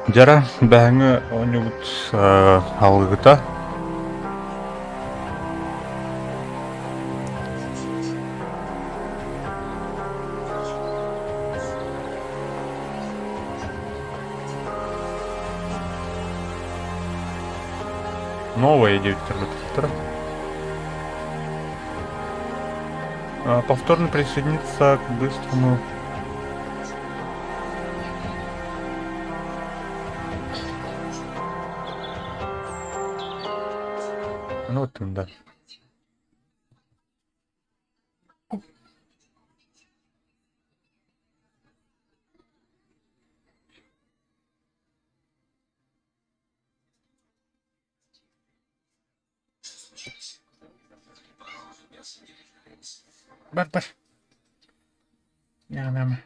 Дьара, бэһэҥҥэ оонньуубут алгыта. Новое диэбиттэр Повторно присоединиться к быстрому Ну вот да. Бар бар. Ням-ням.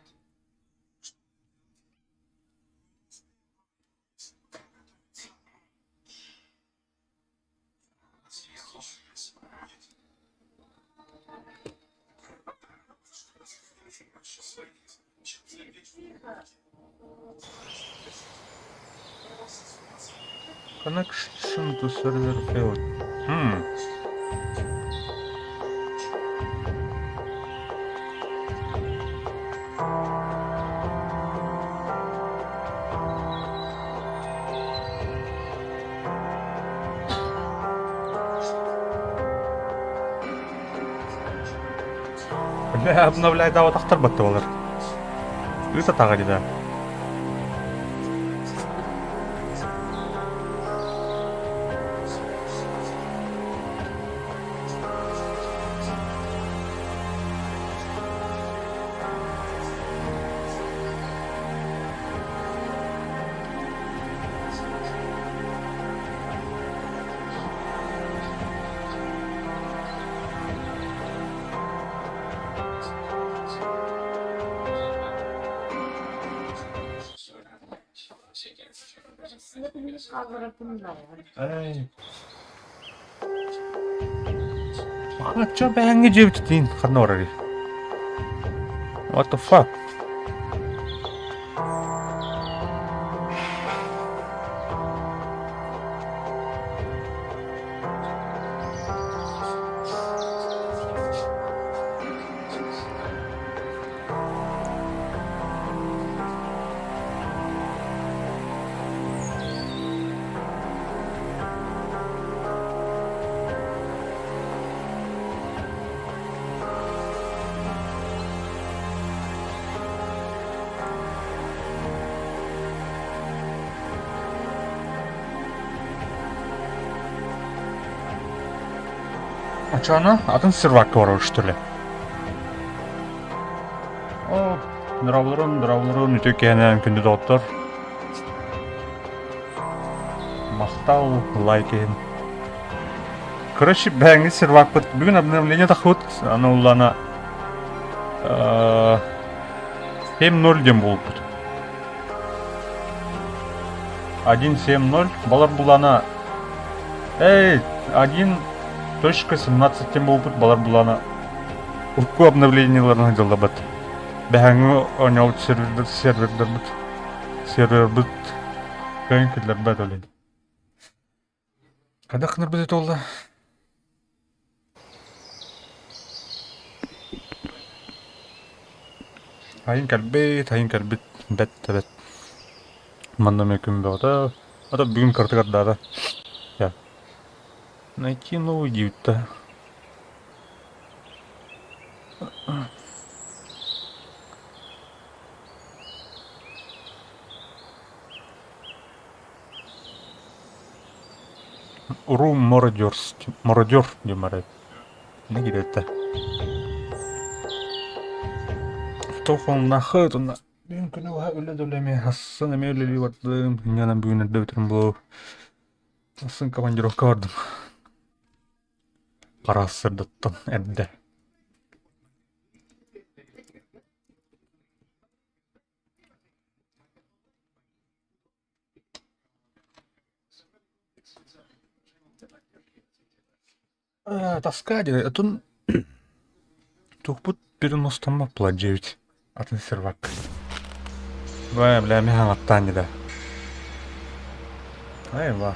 Connection to server failed. Hmm. Бля, обновляйдаабатахтар баттыбалар. Ыыс атаҕа дии да. Хачча бэһэҥҥэ дьиэбитин ханна барарый? What the fuck? Очоно атын сервакка барар что ли? О, дорооболорун, дорооболорун, үтүө киэһэнэн күндү доҕоттор. Махтал лайк иһин. Короче, бэйэҥҥит сервакпыт бүгүн обновление тахсыбыт, аны уллана 7-0 диэн буолбут. 1.7.0 балар булана эй 1.17 диэн буолбут балар булана урукку обновлениеларынан дьаллабат. Бэһэҥҥи оонньообут сервердэр сервердэрбит сервербит кыайан киллэрбэт олин. Хайдах гынарбыт это буолла? Айын кэлбит, айын кэлбит, бэт да бэт. Манна эмиэ күн бөҕөтө. Ата бүгүн кыратык ардаата. Я. Найти новый диэбиттэ. Уруу мародерс мародер диэн барай. Не киирэтэ. Тохоннахы тунна бүгүн күнү уһа үлэ да үлэми хассын эмиэ үлэлии бардым. Инньэнэн бүгүн эрдэ бүтэрим буолуо. Хассын командировка бардым. Хараас сырдаттан эрдэ. Тоска диэн атын туохпут переностаммат буолар дьиэбит атын сервак. Бля, бля, мин хаҥаттаан дьэ да. Айва.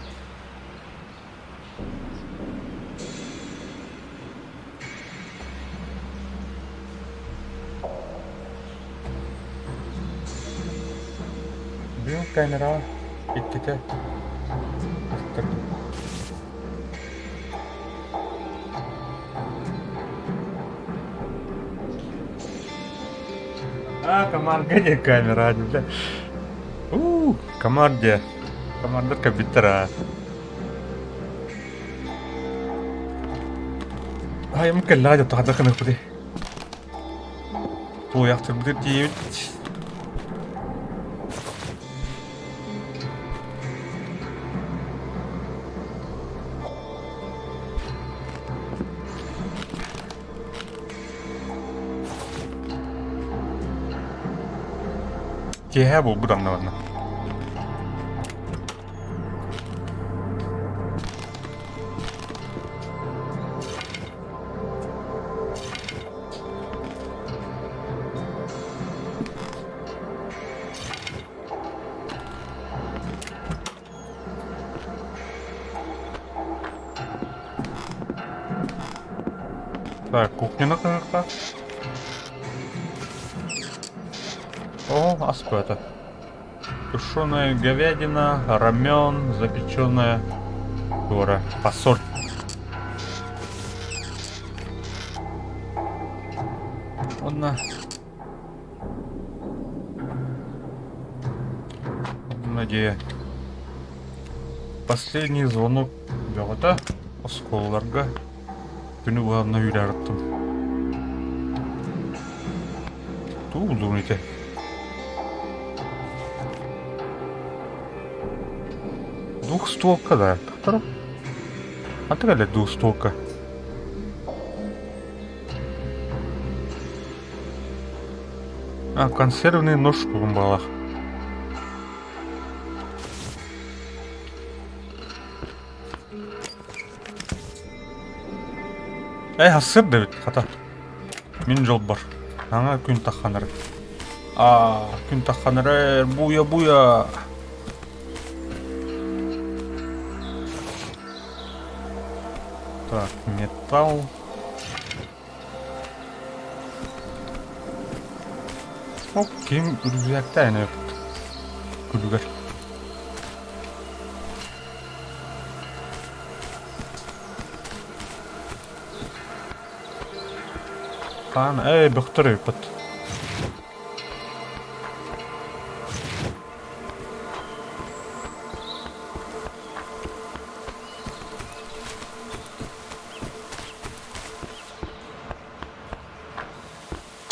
Бүгүн камераҕа иккитэ ыстардым. А, комарга диэн камера бля. У, комар диэ. Комардар кэлбиттэр аа. Айым кэллэҕэ дьэ тоҕо кыныхпытый. Туойахтырбытыгар тиийэбит. Киэһэ буолбут анна Так, кухняны кыһыахха. О, ас это. Тушеная говядина, рамен, запеченная кура, фасоль. Онно Надея. Последний звонок бөҕөтө оскуолаларга күнү быһа үүрэ Тугу булдугун ити? Двухстволка да, тахтара. А ты кэлэр двухстволка? А, консервный нож бүгүн баҕалаах. Эй, хассыр да эбит, хата. Мин дьолбор. Аңа күн тахханар. А, күн тахханар, буя-буя. Так, металл. Ол ким үргүлэктээн эбит күлүгэр. Хаан ээ бөхтөр эбиппит.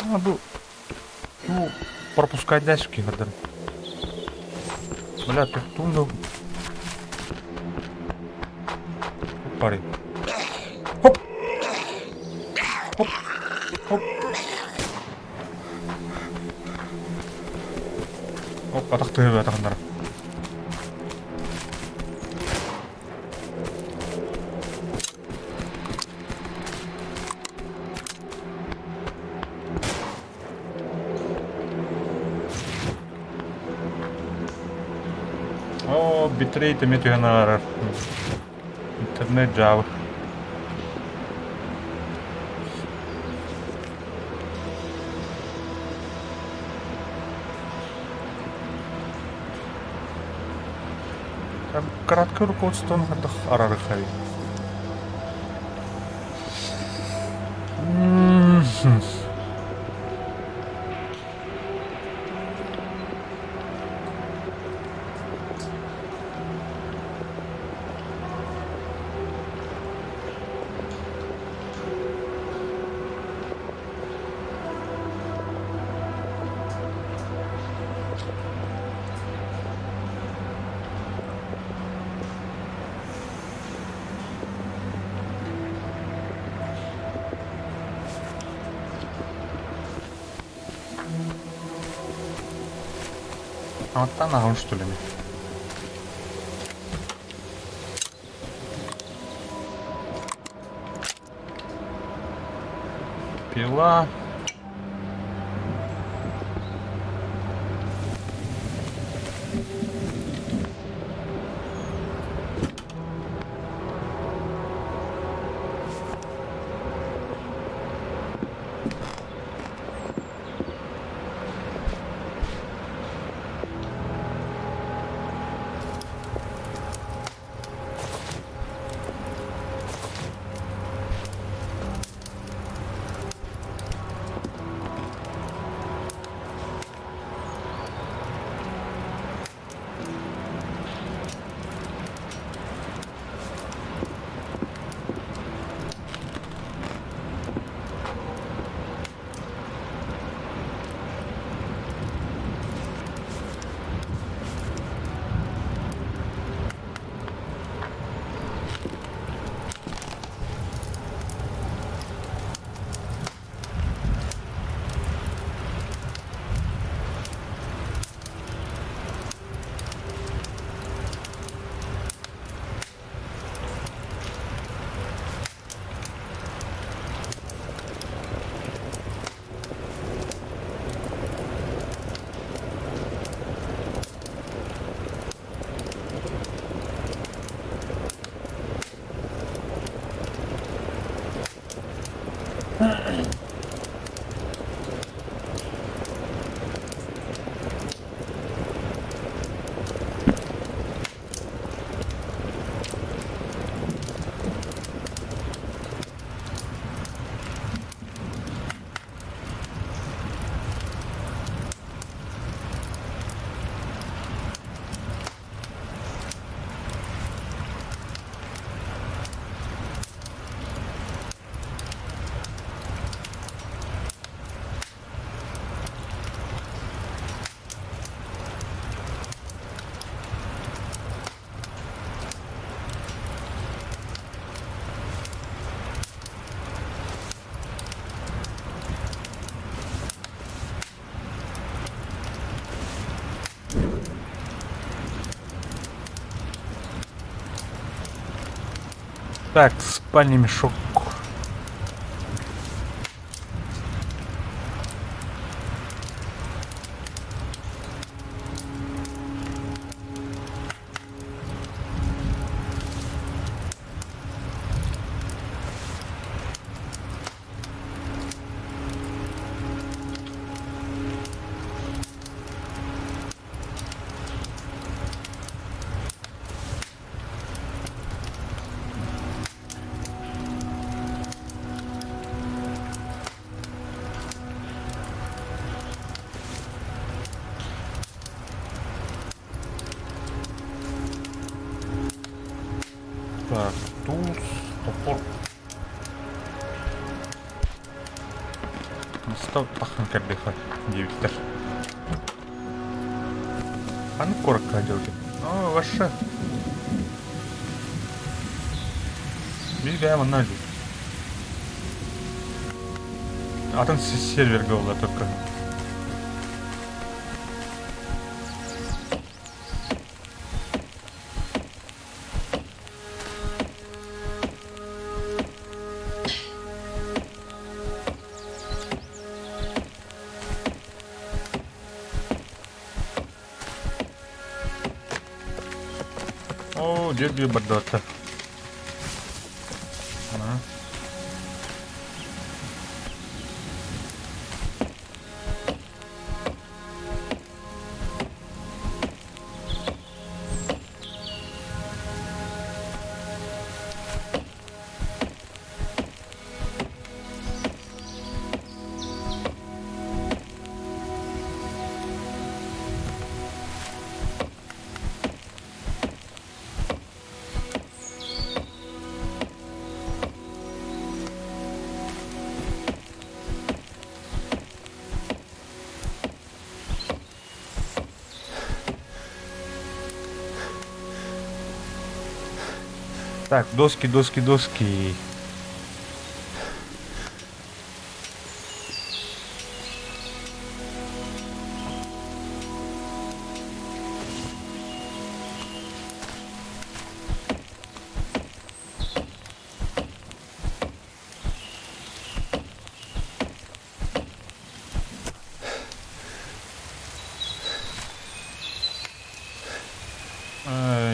А, бу бу пропускать дальше киһирдим. Бля, туттум да. Парень. Хоп! Хоп! Хоп! Хоп, атах тыһы атахыннара. Оо, битрейт эмиэ түһэн аарар. Интернет дьаабы. Краткое руководствоны хайдах арарыхай? Аттан аҕын что ли? Пила. Так, спальный мешок. Так, туз, топор. Настал таххан кэрдиэхэ диэбиттэр. Аны куоракка дьылдьын. Оо, ваше. Биир бэйэм онно дии. Атын сервергэ буолла только. Оо, дьэ бардаата. Так, доски, доски, доски.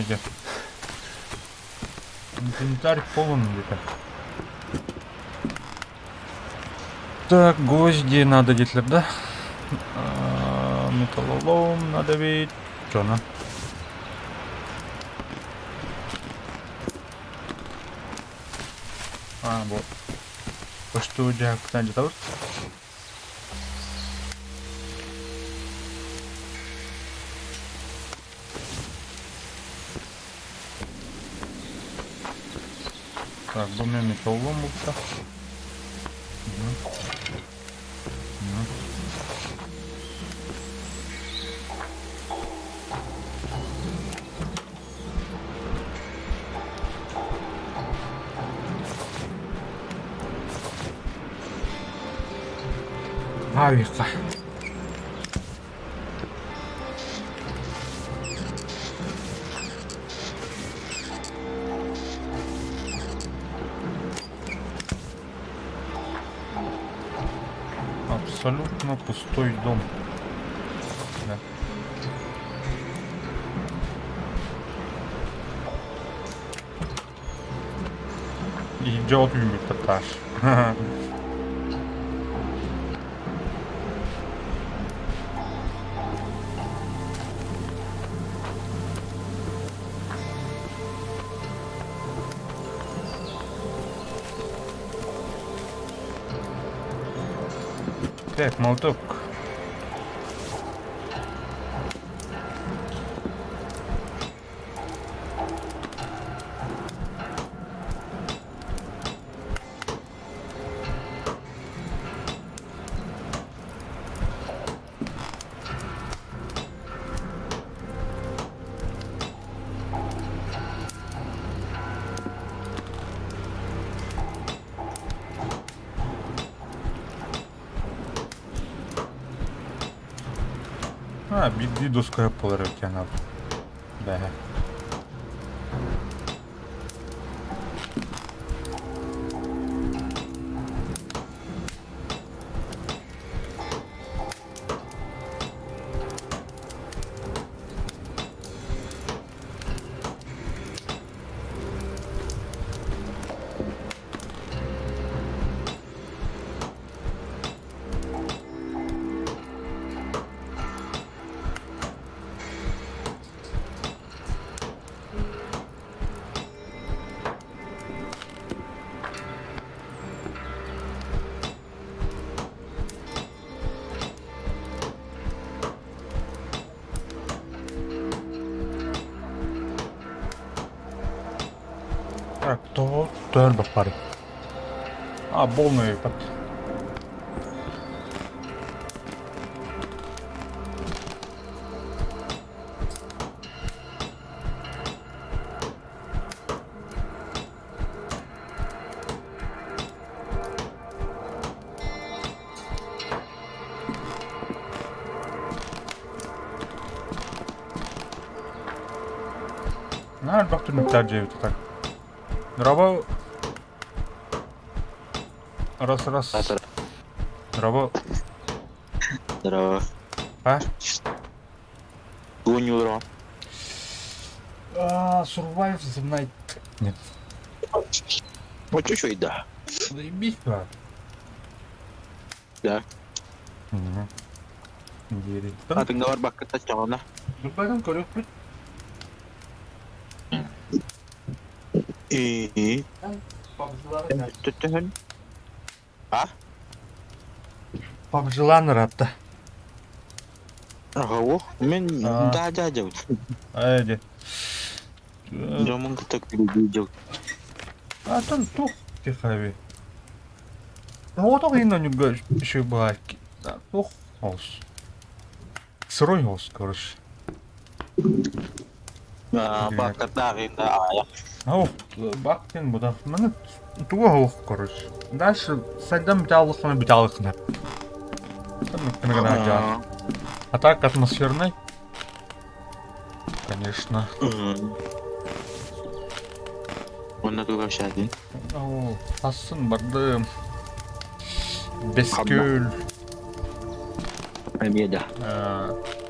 Дьэ. Инвентарь полон где-то. Так, гвозди надо где-то, да? Металлолом надо ведь. Что она? А, вот. Что дьаһыктан дьатабыт? Так, бу мен металлолом булта. Авика. Абсолютно пустой дом. Да. Идет этаж. Так, молоток. А, биирдии доска буолар эбит диэн бэһэ. Так, то төһө бары. А, полный под. Наар элбэх түннүктээх дьиэбит так. Дорообо. Раз раз. Дорообо. Здорово. А? Гоню А, Survive the Night. Нет. Вот чуть-чуть, да. Заебись, да. Да. Угу. Диэри. Атыҥҥа барбакка таччаҕына. Дурбайдан көрүөхпүт. И Төттөһөн. А? Пабжилан ыраатта. Аҕа Мен да да дьабыт. Эди. Дьомун кытта күлүү дьыл. Атын тух тихави. Оҕотох иһин онньуга үчүгэй баҕайы туох олус сырой олус короче. Баактардаах да аайа. Ох, бак диэн бу да маны туга оһох короче. Дальше сайдан бүтэ аллаххына бүтэ аллаххына. А так атмосферный. Конечно. Онно тугу кэпсээтин? Оо, хасын бардым. Бэскүл. Эмиэ да.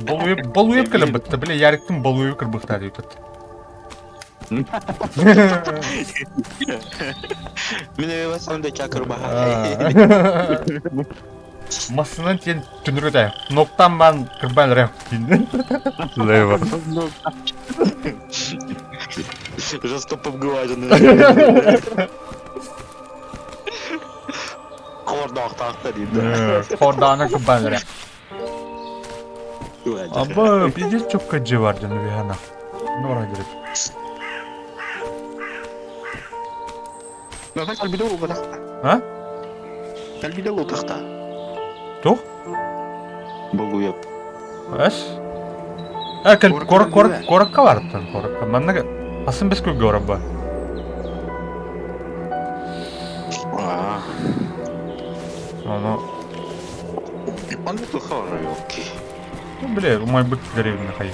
Болуйуп, болуйуп кэлэн бытта, бile Яриктын болуйуп кырбыктаа диэбит. Мин эбэ сонда чакырбаха. Массынан тиэн түнүрүтэ. Ноктан бан кырбан рэп диин. Лево. Жестко побгладен. Хордаахтаахта диин. Хордаана кырбан рэп. Аба, пиздец чокка дьиэ бар дьону биһана. Нора дирип. А? Кэлбитэ буолбатах. Туох? Болуйап. Эс? А, кэл кор кор коракка барыттан коракка. Манна асын бес күлгө орабба. Аа. Ону Онно туха окей. Ну, бля, умайбыт деревня хай.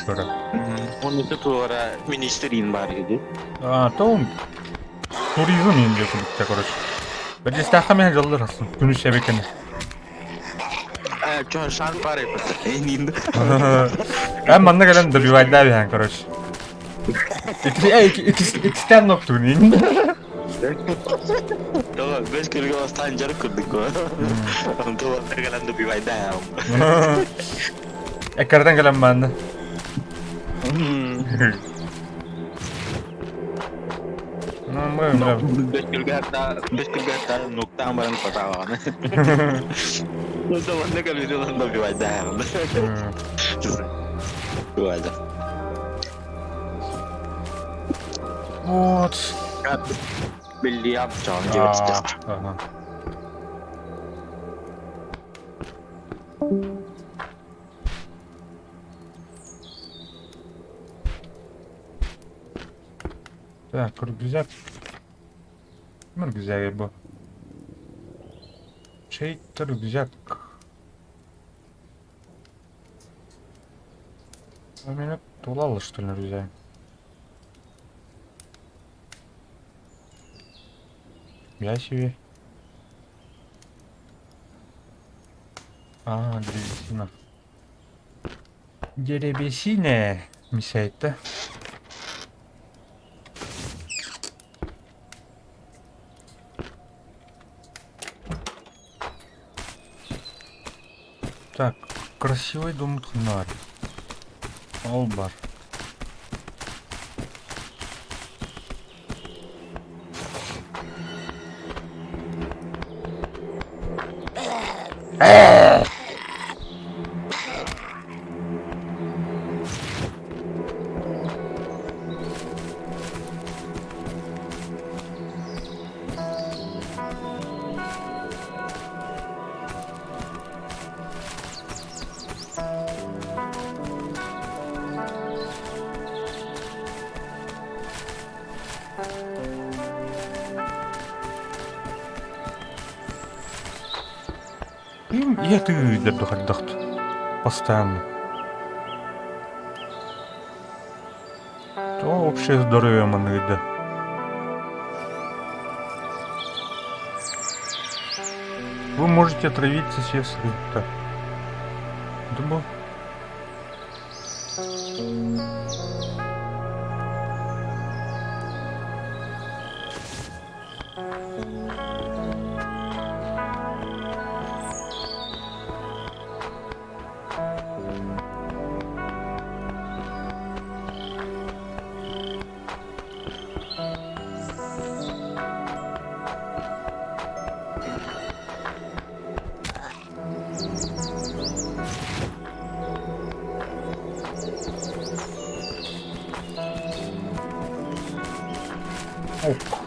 Көрө. Онно туора министрин бар edi. А, то он туризм инде курдук короче. Бэдистээххэ мен дьоллор асын. Күнүс эбикин. Чон шан бар эбит. Энин. Эн манна кэлэн добивайдаа биһэн, короче. Иккистээн ноктугун ин. Тоҕо бэс күлгэ бастаан дьарык курдук го. Онтон кэлэн добивайдаа. Эккэрдэн кэлэн манна. Ну, мы, бля. Бэс күлгэ бэс күлгэ ноктаан баран потаабаҕана. Онтон кэлэн добивайдаа. Добивайдаа. Вот. Биллиям чаан Ага. Так, рюкзак. Рюкзак бу. Чей-то рюкзак. У меня тулало, что ли, рюкзак? Я себе. А, древесина. Деревесина мешает, да? Так, красивый дом хнар. Ол бар. Иһэ тыы хайдахт постоянно. То общее здоровье маныгыйда. Вы можете отравиться, съев сыры. Думал.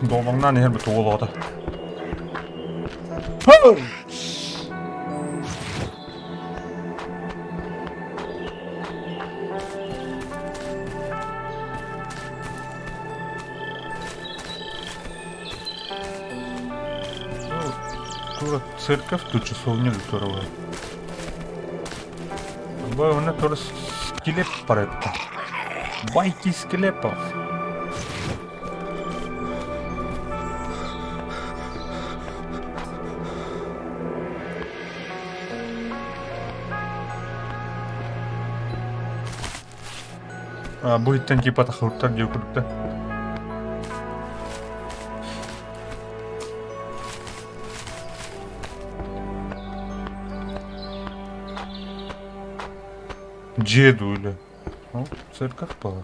Долбоҥнаан иһэр бу туолуота. Тура церковь тут часовня которого. Бу тура склеп паретта. Байки склепов. Бу иттэн типа тахылыттар диye курдукта. Дьиэ дуу или? Ну, церковь была.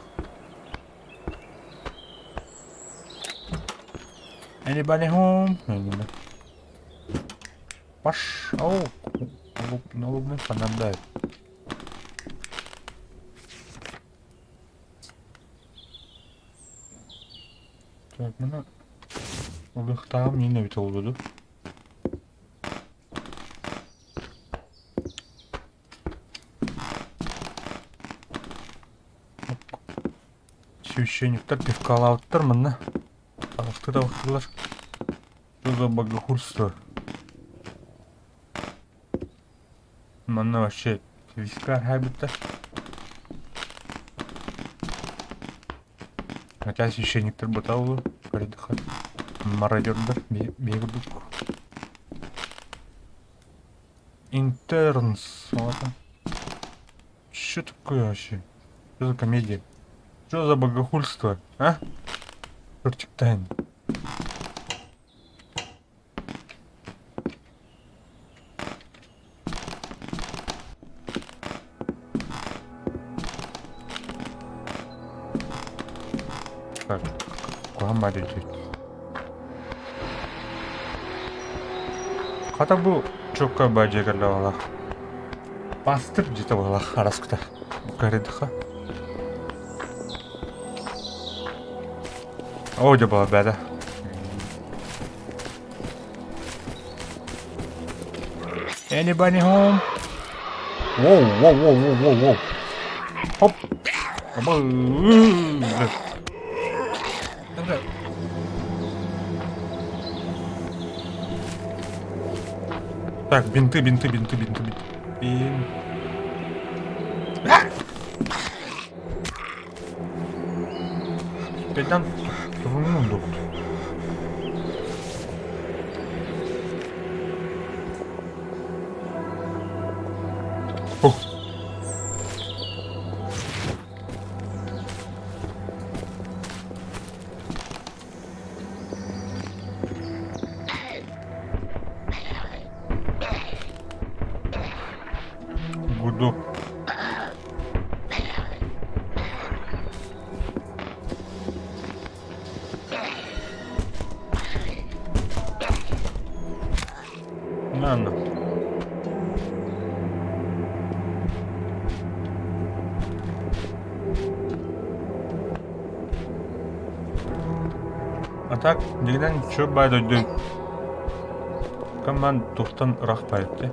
Anybody home? Пошел. Налобный фонарь. Так, мына ылыхтааҕым миин эбитэ буолуо дуу? Священниктар пивкалаабыттар манна. Табахтыы табахтыылар. Что за богохульство? Манна вообще вискар хайбыттар. Хотя священниктар быталлы, көрдөхө мародердар биһиги курдук. Интернс. Что такое вообще? Что за комедия? Что за богохульство, а? Чертик тайн. Так, куһаҕан баар Хата бу чокка баадьыгарлаах Пастыр дьиэтэ буоллах араскыта. Көрүдөхө. Оо дьэ буолар бэдэ. Anybody home? Whoa, whoa, whoa, whoa, whoa, whoa. Хоп. Так, бинты, бинты, бинты, бинты, бинты. Бин. Петан турунун Ох. Гудок. Ладно. А так, дигинэн чү бай дойду команд тухтан ыраах байытты.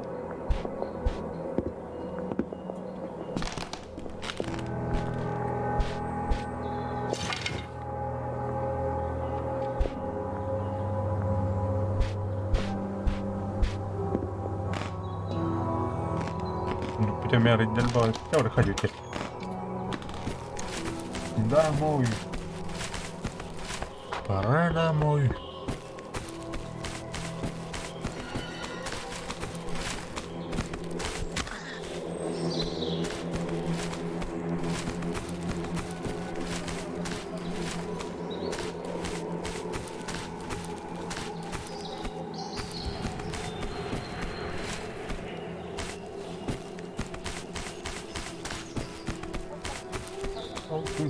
Итими арыйдал баҕайытык ходитель. Домой. Пора домой.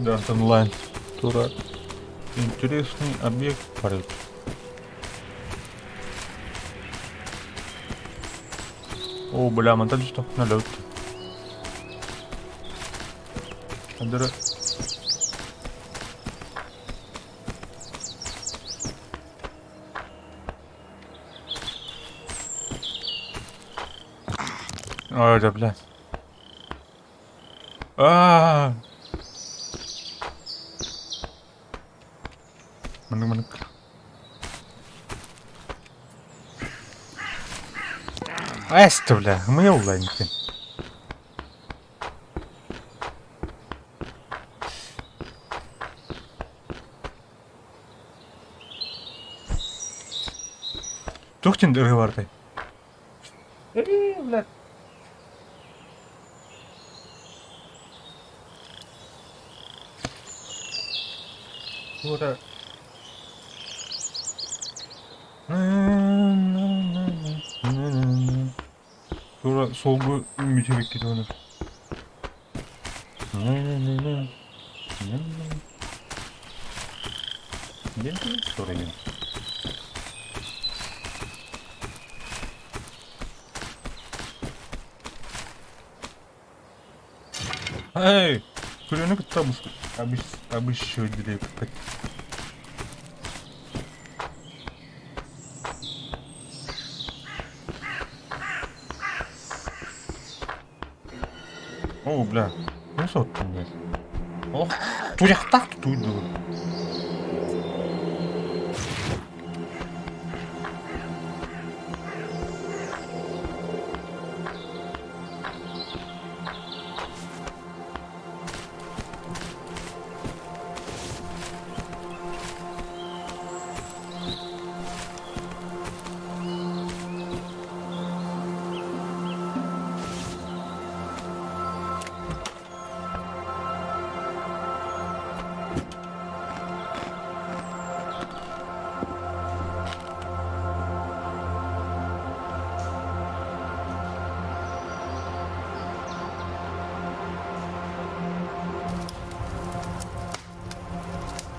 Да, онлайн. Тура. Интересный объект парит. О, бля, мантан что? Налет. Андера. Ой, да, бля. Аа! Маннык маннык. Эстэ, бля, мы уланьки. Туох диэн ырыа бардай? Бля. Туора Тура солгу мүтүбүккит оны. Диэн Эй, күрүөнү кытта обыщивать О, бля, ну соттум, блядь. Ох, туйахтаах тутуйдулар.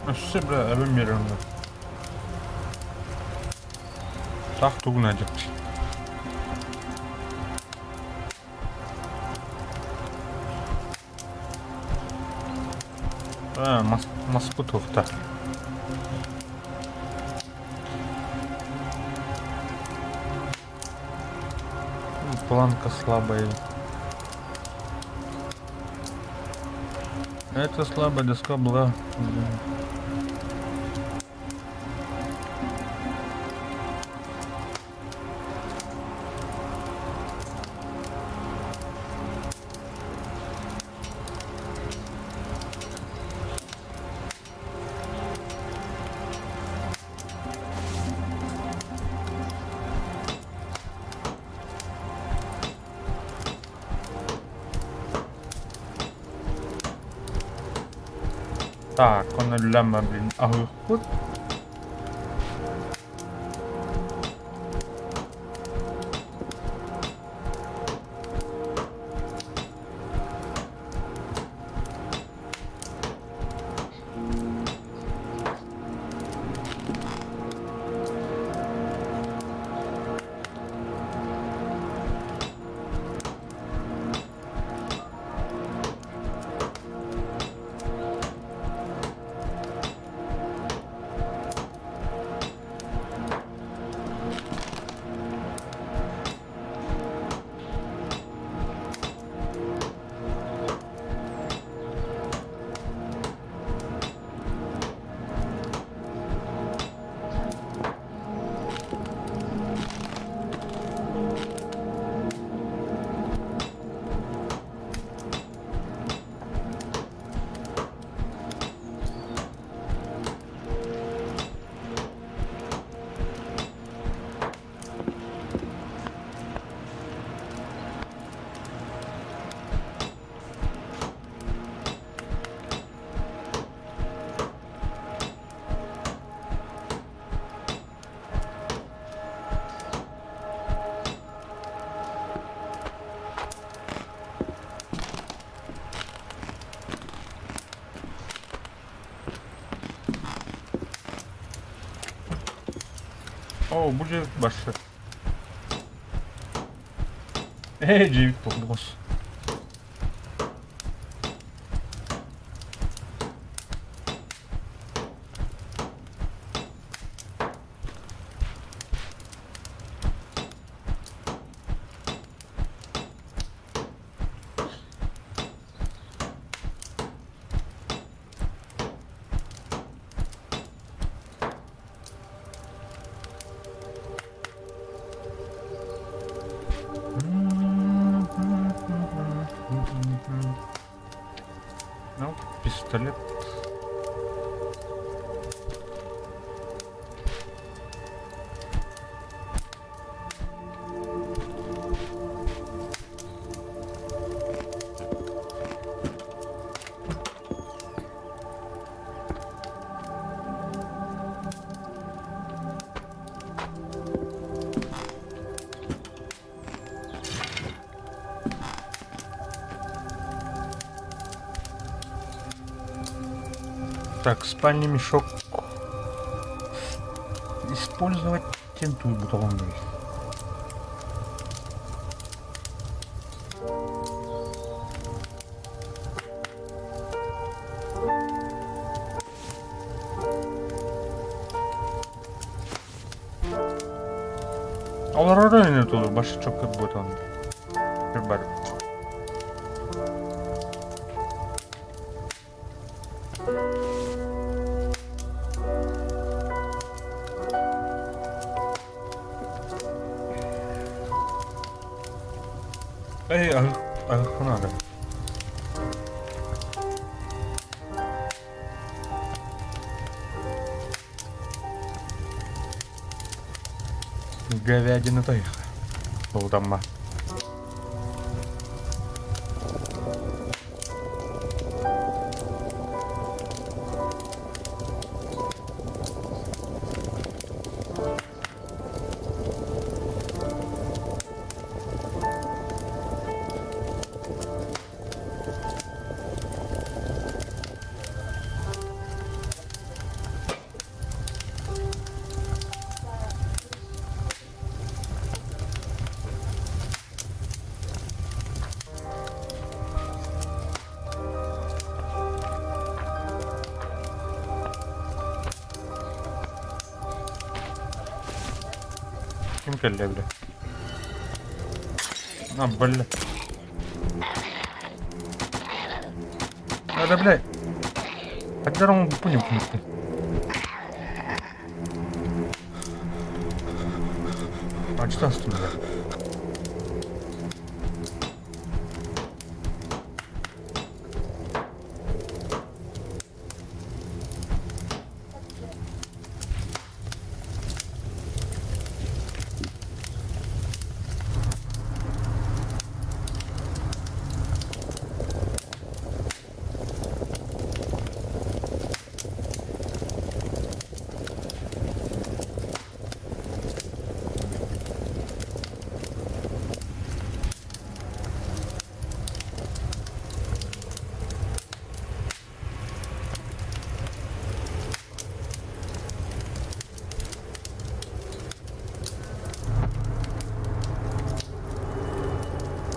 Өссө бля эбим биэрэн Таах тугун адьырт. Аа, мас маспыт туохта. Планка слабая. Это слабая доска была. Так, он ляма, блин, аһыахпыт. Оо, бу дьиэ барсар. Ээ, дьиэбит буолбус. Ну, пистолет. Так, спальный мешок использовать тентуй буталанный. Олорор өнө башы çok kötü бутон. Бар. Эй, надо. Говядина тайха. Булдамма. Ким кэллэ бile? А, бля. Да, бля. Хаддарон понял, ты. А что с бля?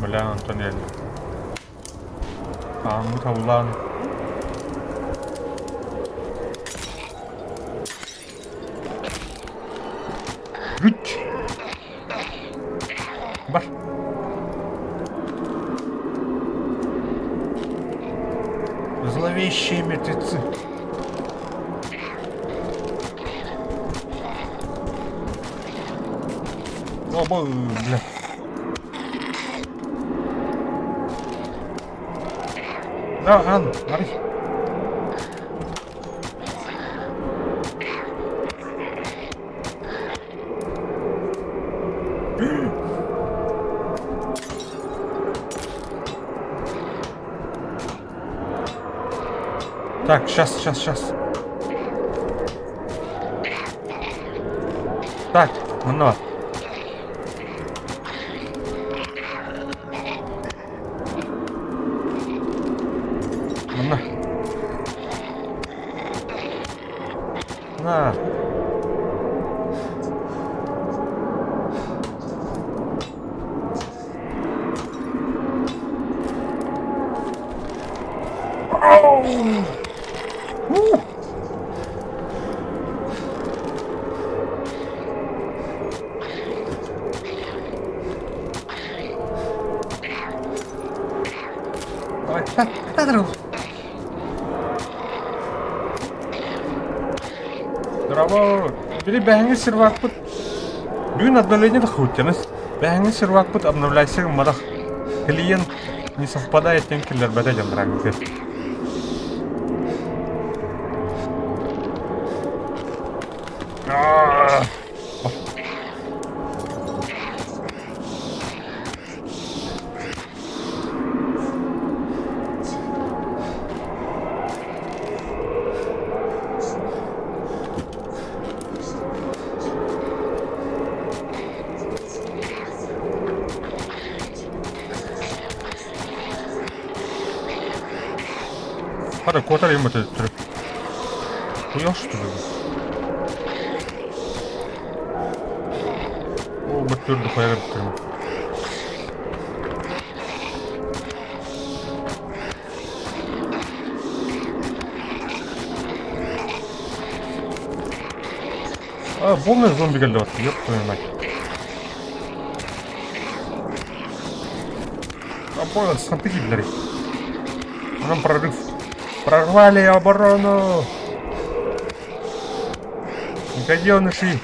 Бля, Антонелли. Ааммыт абылаан Үч! Бар. Зловещие мертвецы. О, бля. Да, Ан, Марис. Так, сейчас, сейчас, сейчас. Так, мно. Мно. На. Давай, Браво! Били бэһэҥҥи сервакпыт бүгүн обновление да хуутяныс. Бэһэҥҥи сервакпыт обновляйся гымматах. Клиент не совпадает диэн киллэрбэтэ дьон бараҥҥыты. Хара куотар юм өтөттөр. Куйаш түбүгү. Оо, бөттүрдү хайа бөттүрүм. А, полный зомби кэллэ ёб твою мать. А понял, смотри, блядь. Нам прорыв. Прорвали оборону! Гаденыши!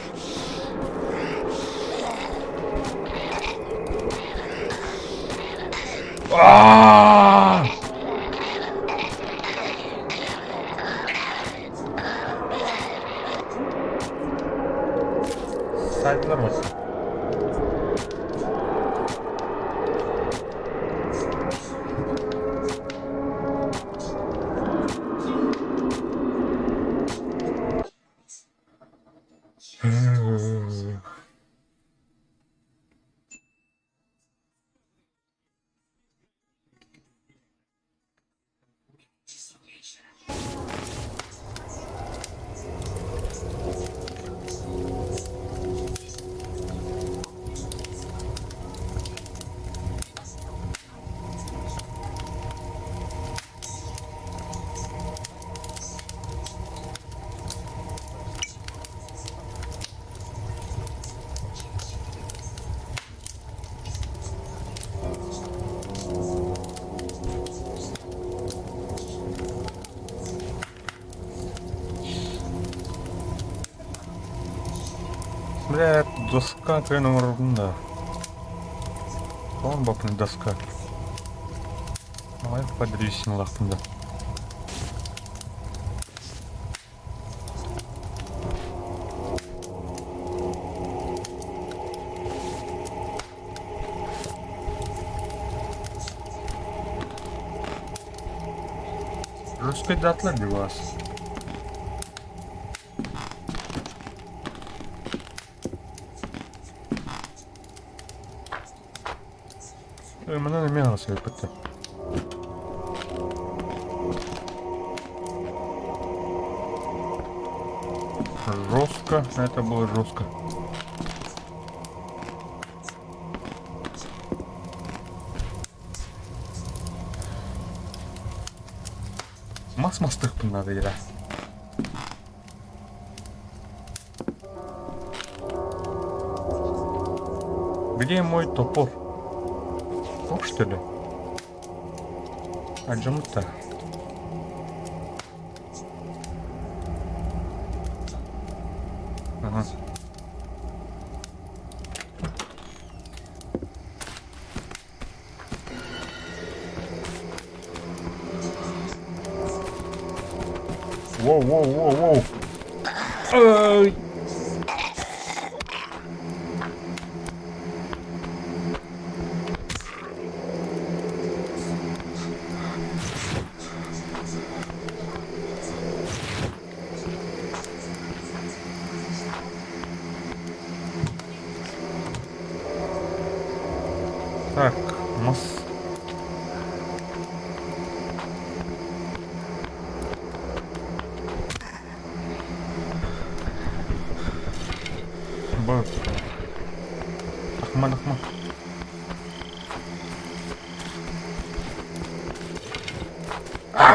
А! Сайдлар var. Бля, доска кыайан оҥорорбун да. Тоҕо баппын доска. Давай по древесиналаахпын да. Русский датлар для вас. Манан эмиэ аҕыс эбиппит Жестко, это было жестко. Мас мастыхпын надо ира. Где мой топор? Оп, что ли? Аджамта. Ага. Воу, воу, воу, воу. Ай! Так, мас. Бар. Ахма, ахма. Биир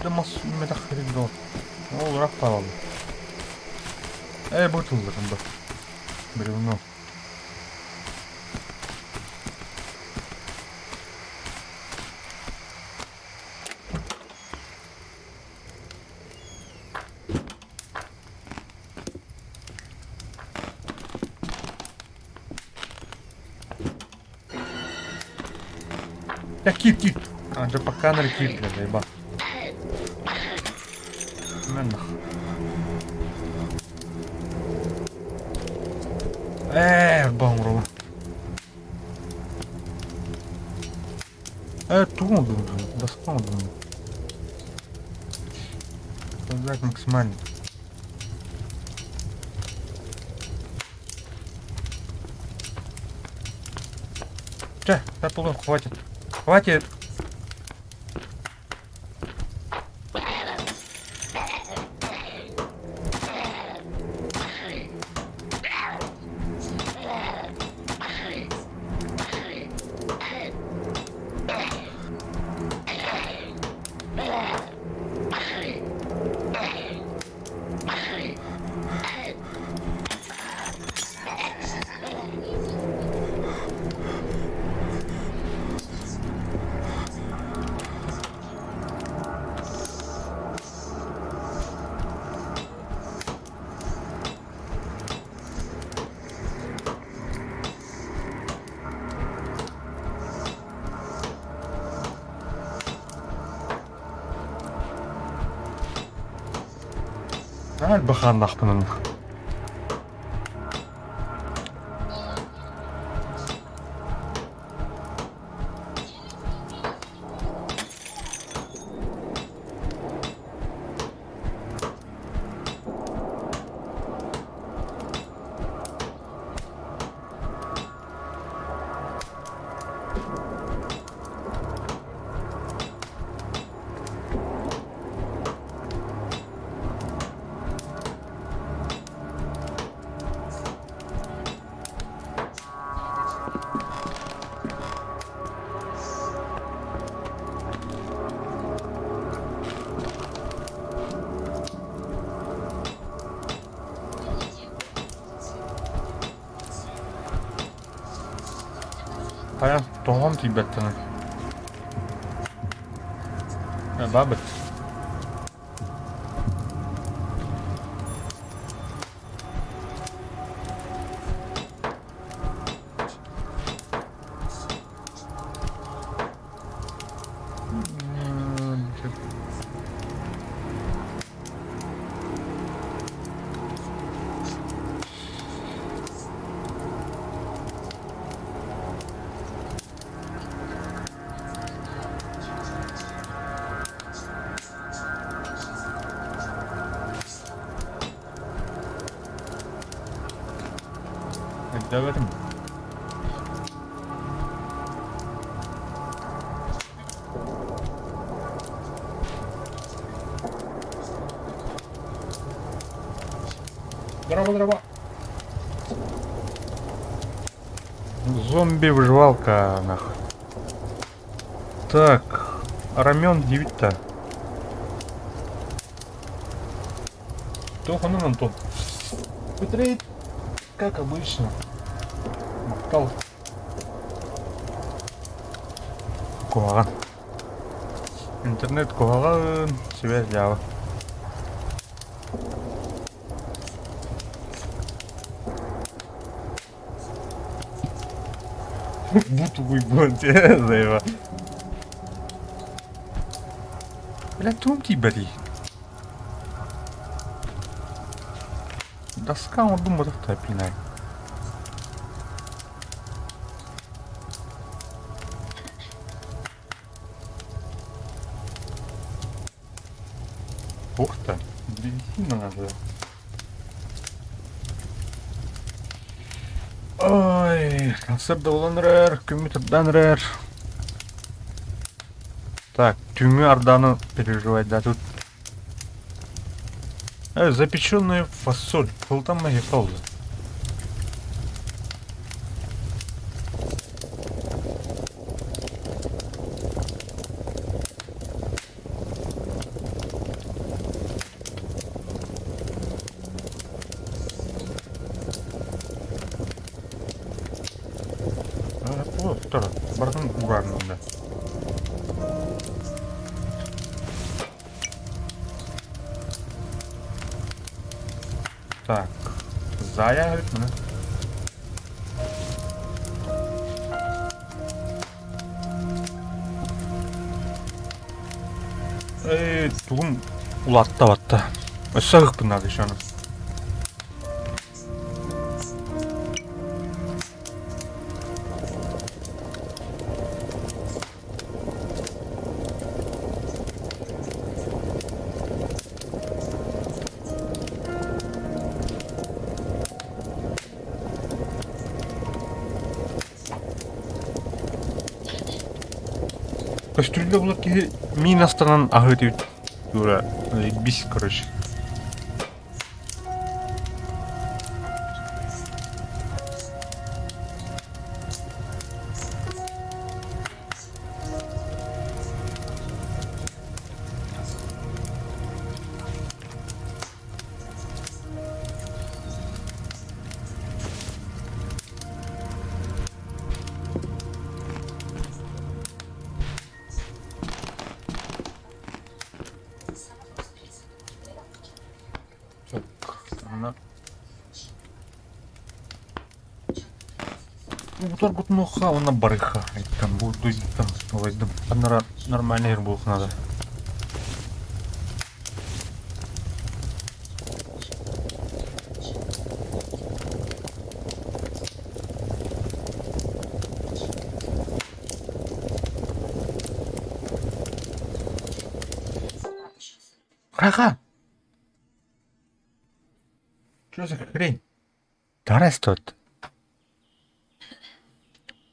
да мас үүммэтэх сирин дуо? Ол ыраах хаалла. Ээ, бу тылларын да. Бревно. Я кит, кит. А, да пока на кит, бля, заеба. Нах. Ээ, бомру. Э, тугу доска думаю. Создать максимально. Че, да хватит. Хватит. Бахааннаахпын Хайа, тоҕом тиийбэттэнэ. Бабыт. Өйдөөбөтүм. Здорово, здорово. Зомби-выживалка, нахуй. Так, рамен 9-то. Туох онон Антон? Битрейт, как обычно. Махтал. Куһаҕан. Интернет куһаҕан, связь дьаабы. Бу тугуй буолан заеба. Бля, тугум тиийбэтий? Доска оҥордум ботох пинай. Ух ты, древесина надо. Ой, сырдылан эрэр, күммүт ырдан эрэр. Так, түүҥҥү ардааны переживать да тут. Запеченная фасоль. Сылтан маһикалла. Барытын угарнында. Так, Зая эбит маны. Эй, тугум улаатта батта. Өссө ыһыкпын наада еще аны. Көстүүллэ булар киһи миин астанан аһыы түбүт тура бис короче. Так, Утаргутнуха уонна барыха айттам бу дойдуттан улайдым. Ханнара нормальный буолуох надо. Хаха! Что за хрень? Тарас тот.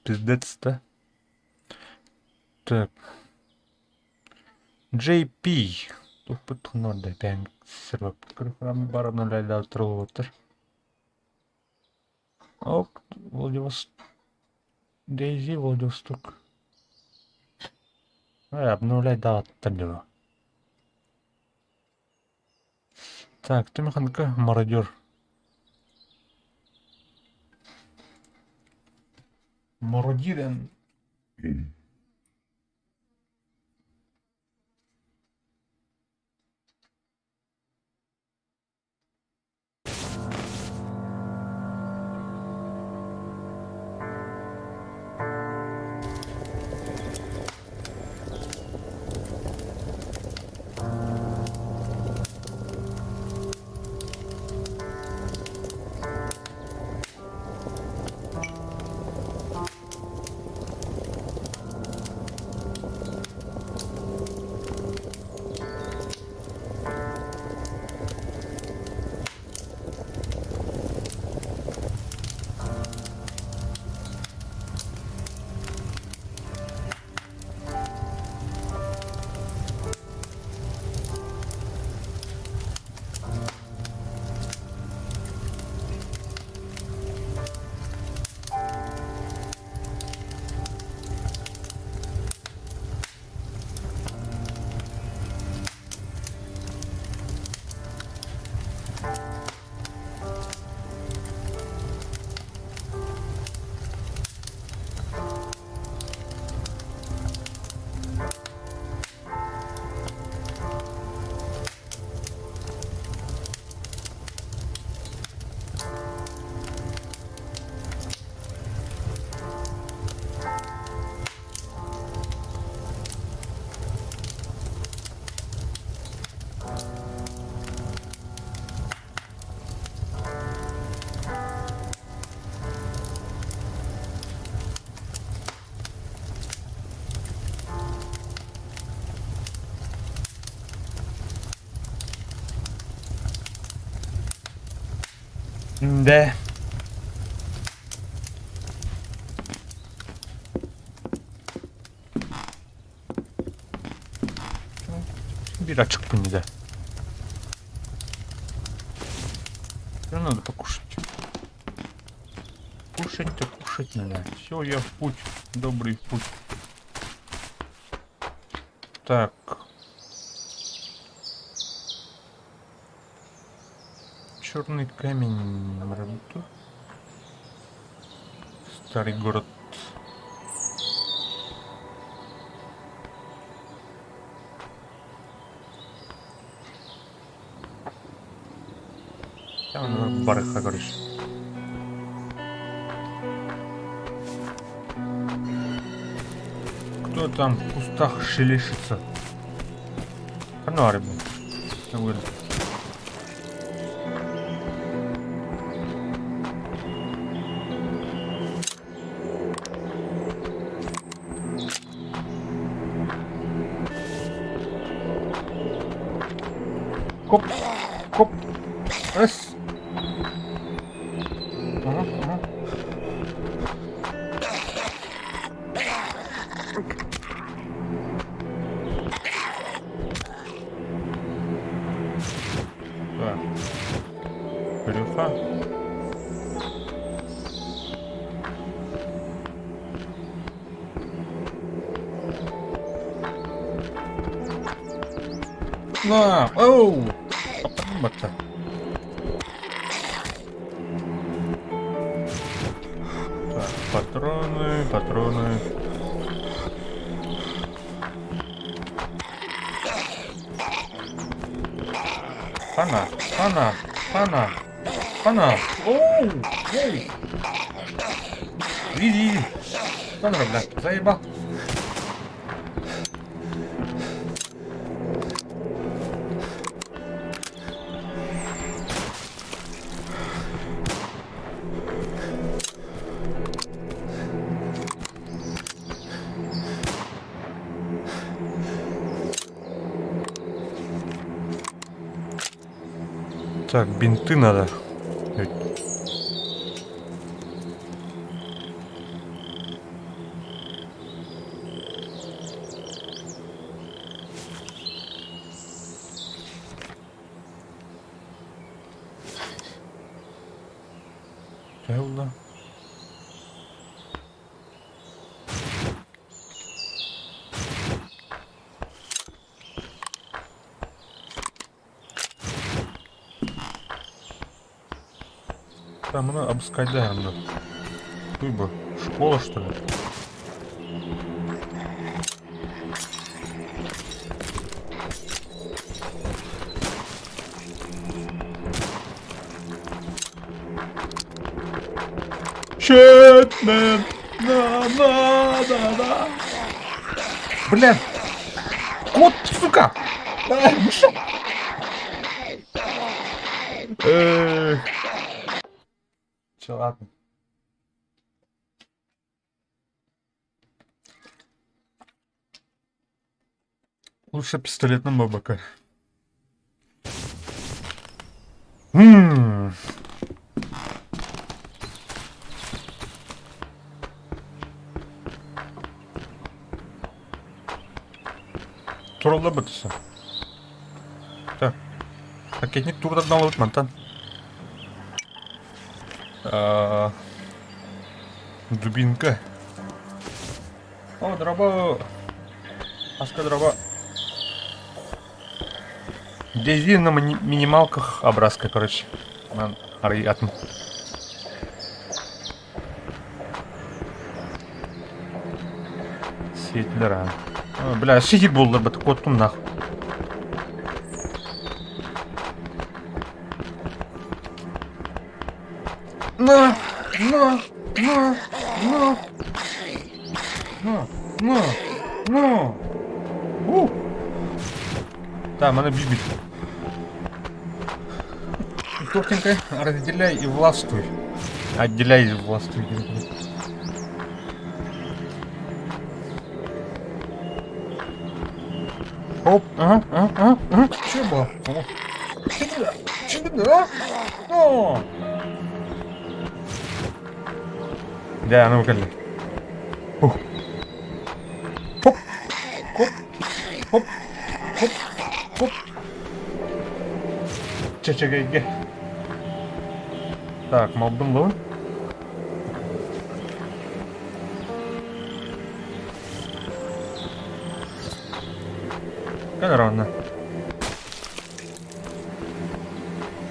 Пиздец, да? Так. JP. Тухпут хонорда бэйэҥ баран Ок, Владивосток. Дейзи Владивосток. Обновлять даҕаттар дьоно. Так, ты механика мародер. Мародерен. Дэ. Син биир ачыкпын да. Надо покушать. Кушать-то кушать надо. Все, я в путь. Добрый путь. Так. Черный камень работу. Старый город. Барыха, короче. Кто там в кустах шелешится? Ну, ребят. Хоп, хоп, раз. Ага, ага. Так. Брюха. На! Оу! Батта. Так, патроны, патроны. Хана, хана, хана, хана. Оу! Оу! Иди, иди. Хана, бля, заебал. Так, бинты надо. Тело. Там она обскайдаем. Выбор. Школа, что ли? Shit, man. На, на, на, на. Блин. Кот, сука. Эх. Че, ладно. Лучше пистолет на бабака. Ммм. Туралла бытыса. Так. Ракетник турдан алып мантан. Дубинка. О, дроба. Аска дроба. Дези на минималках образка, короче. Атын. Сиэтилэр а. Бля, сихик буоллар бат куоттум нах. На, на, на, на, на, на, на. У. Да, маны бибит. Тортенько, разделяй и властвуй. Отделяй и властвуй. Оп, ага, ага, ага, ага. Че было? Че было? О! Дьэ, аны кэллэ. Ух. Хоп, хоп, хоп, хоп. Хоп. Чэчэгэйгэ. Так, малбын ылабын. Кэл ровно.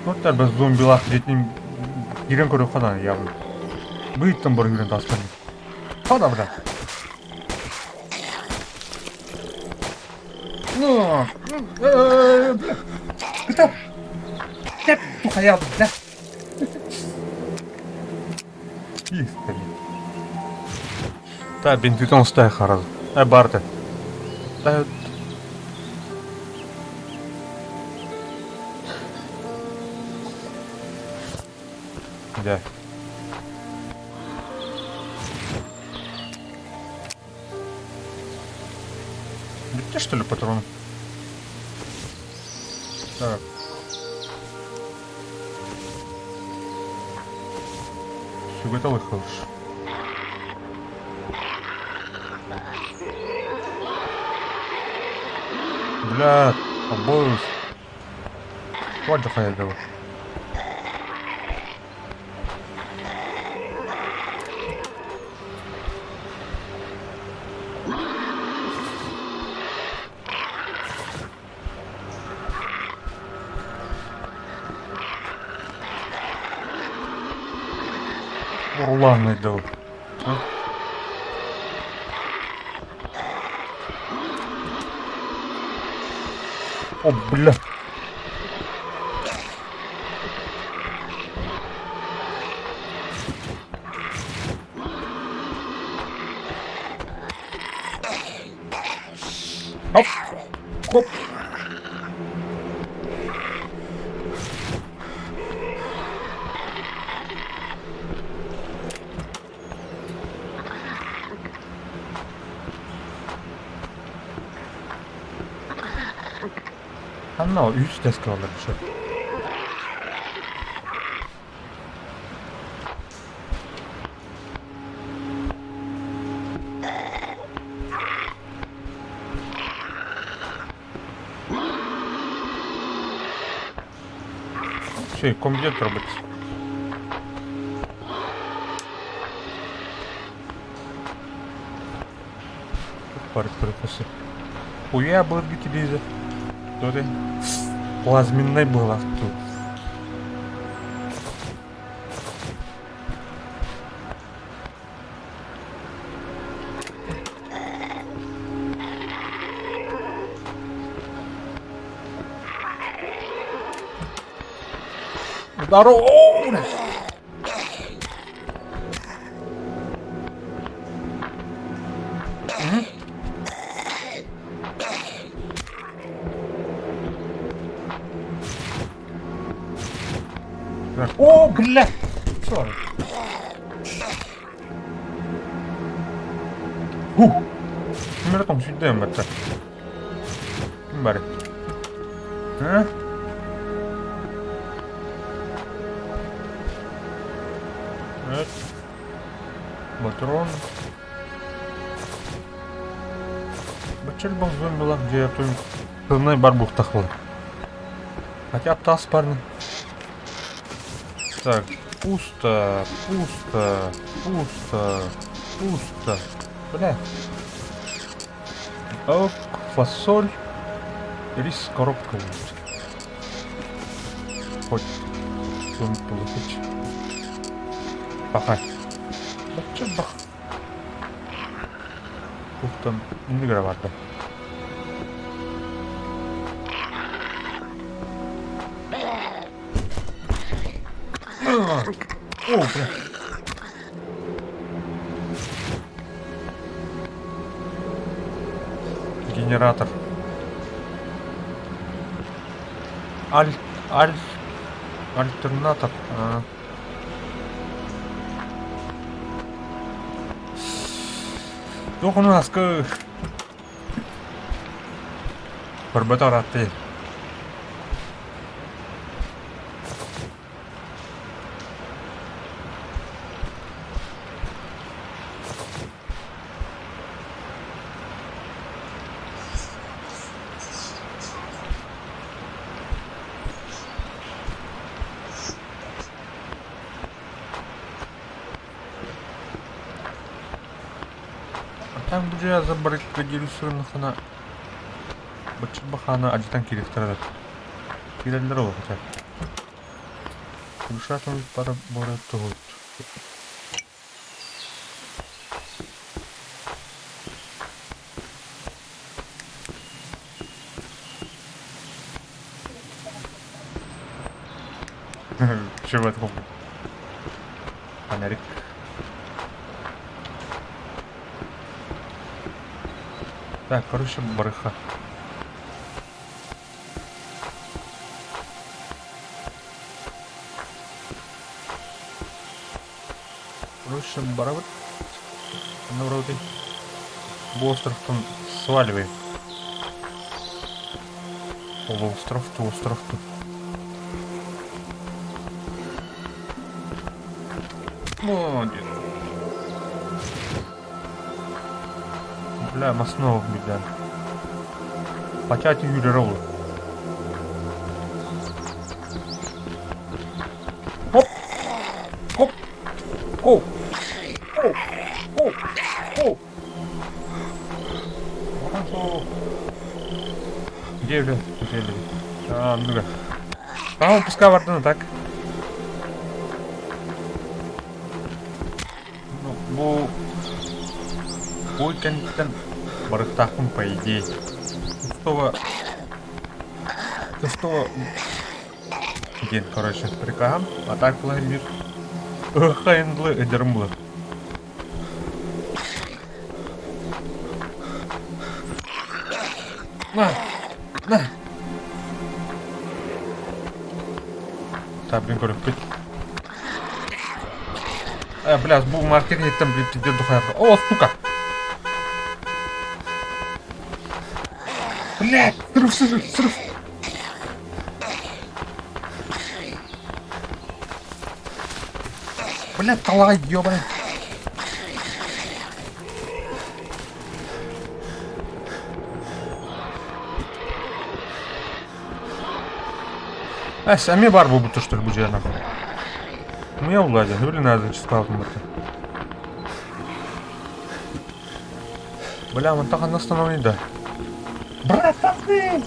Туттар без зомбилах диэтин киирэн көрүөххэ наада явно. Быыттан бары киирэн таастан. Хода бля. Ну, бля. Кыта. Тэп тухайа бля. Истали. Та бинтитон стай хараз. Э барта. Та Дьэ. Бүттэ что ли патрон? Так. Сүгэтэ лыхылыш. Бля, обоюсь. Хватит хайдала. Урланный дыл. О, бля. Хоп. Хоп. Ханна үс тест олорор сөп. Все, компьютер быть. Парк припасы. Хуя былыргы телевизор. Туох плазменнай быһыылаах дуу. Здорово! О, бля! Sorry. Huh! Ким эрэ тоҥсуйда эммэтэ. Ким баар Э? Эт. Патрон. Бачча элбэх зомбилар дьиэ тылнай бар буохтах буолар. Хотя б тас парни. Так, пусто, пусто, пусто, пусто. Бля. Ок, фасоль. Рис коробка будет. Хоть что-нибудь получить. Пока. Бачча бах. Туохтан иннигэр барда. О, бля. Генератор. Аль... Аль... Альтернатор. А. Туох ону аска көрбөтө ырааттый. Так бу дьиэ забаррикадируй бачча бахаана алдьатан киириэхтэрэ да киирэллэр ол хотя Кулешатов пара бары туһут Чего это Фонарик. Так, короче, барыха. Короче, барабыт. Вроде бу островтан сваливай. Полуостров, остров тут. Молодец. Бля, маснов, бля. Хотя Юрий Ролл. Хоп! Хоп! Хоп! Хоп! Хоп! Хоп! Где, бля? Где, бля? А, ну-ка. А, он пускай вардана, так. Ну, бу... Бу кэнниттэн барыктаахпын по идее. Шестого... Шестого... Диэн, короче, прикаһам. А так Владимир... Ыххайынлы эдерим булар. На! На! Так, блин, көрөппүт. Э, бля, бу маркет иһиттэн блин, пиздец духая. О, сука! Блядь, срыв, срыв, срыв. Блядь, талай, ёбаный. Эс, эмиэ баар буолбут что ли бу дьиэни. Мыя булла дьэ, блин, надо чыскаалтым бата. Бля, мантан ханна останови да. Братаны!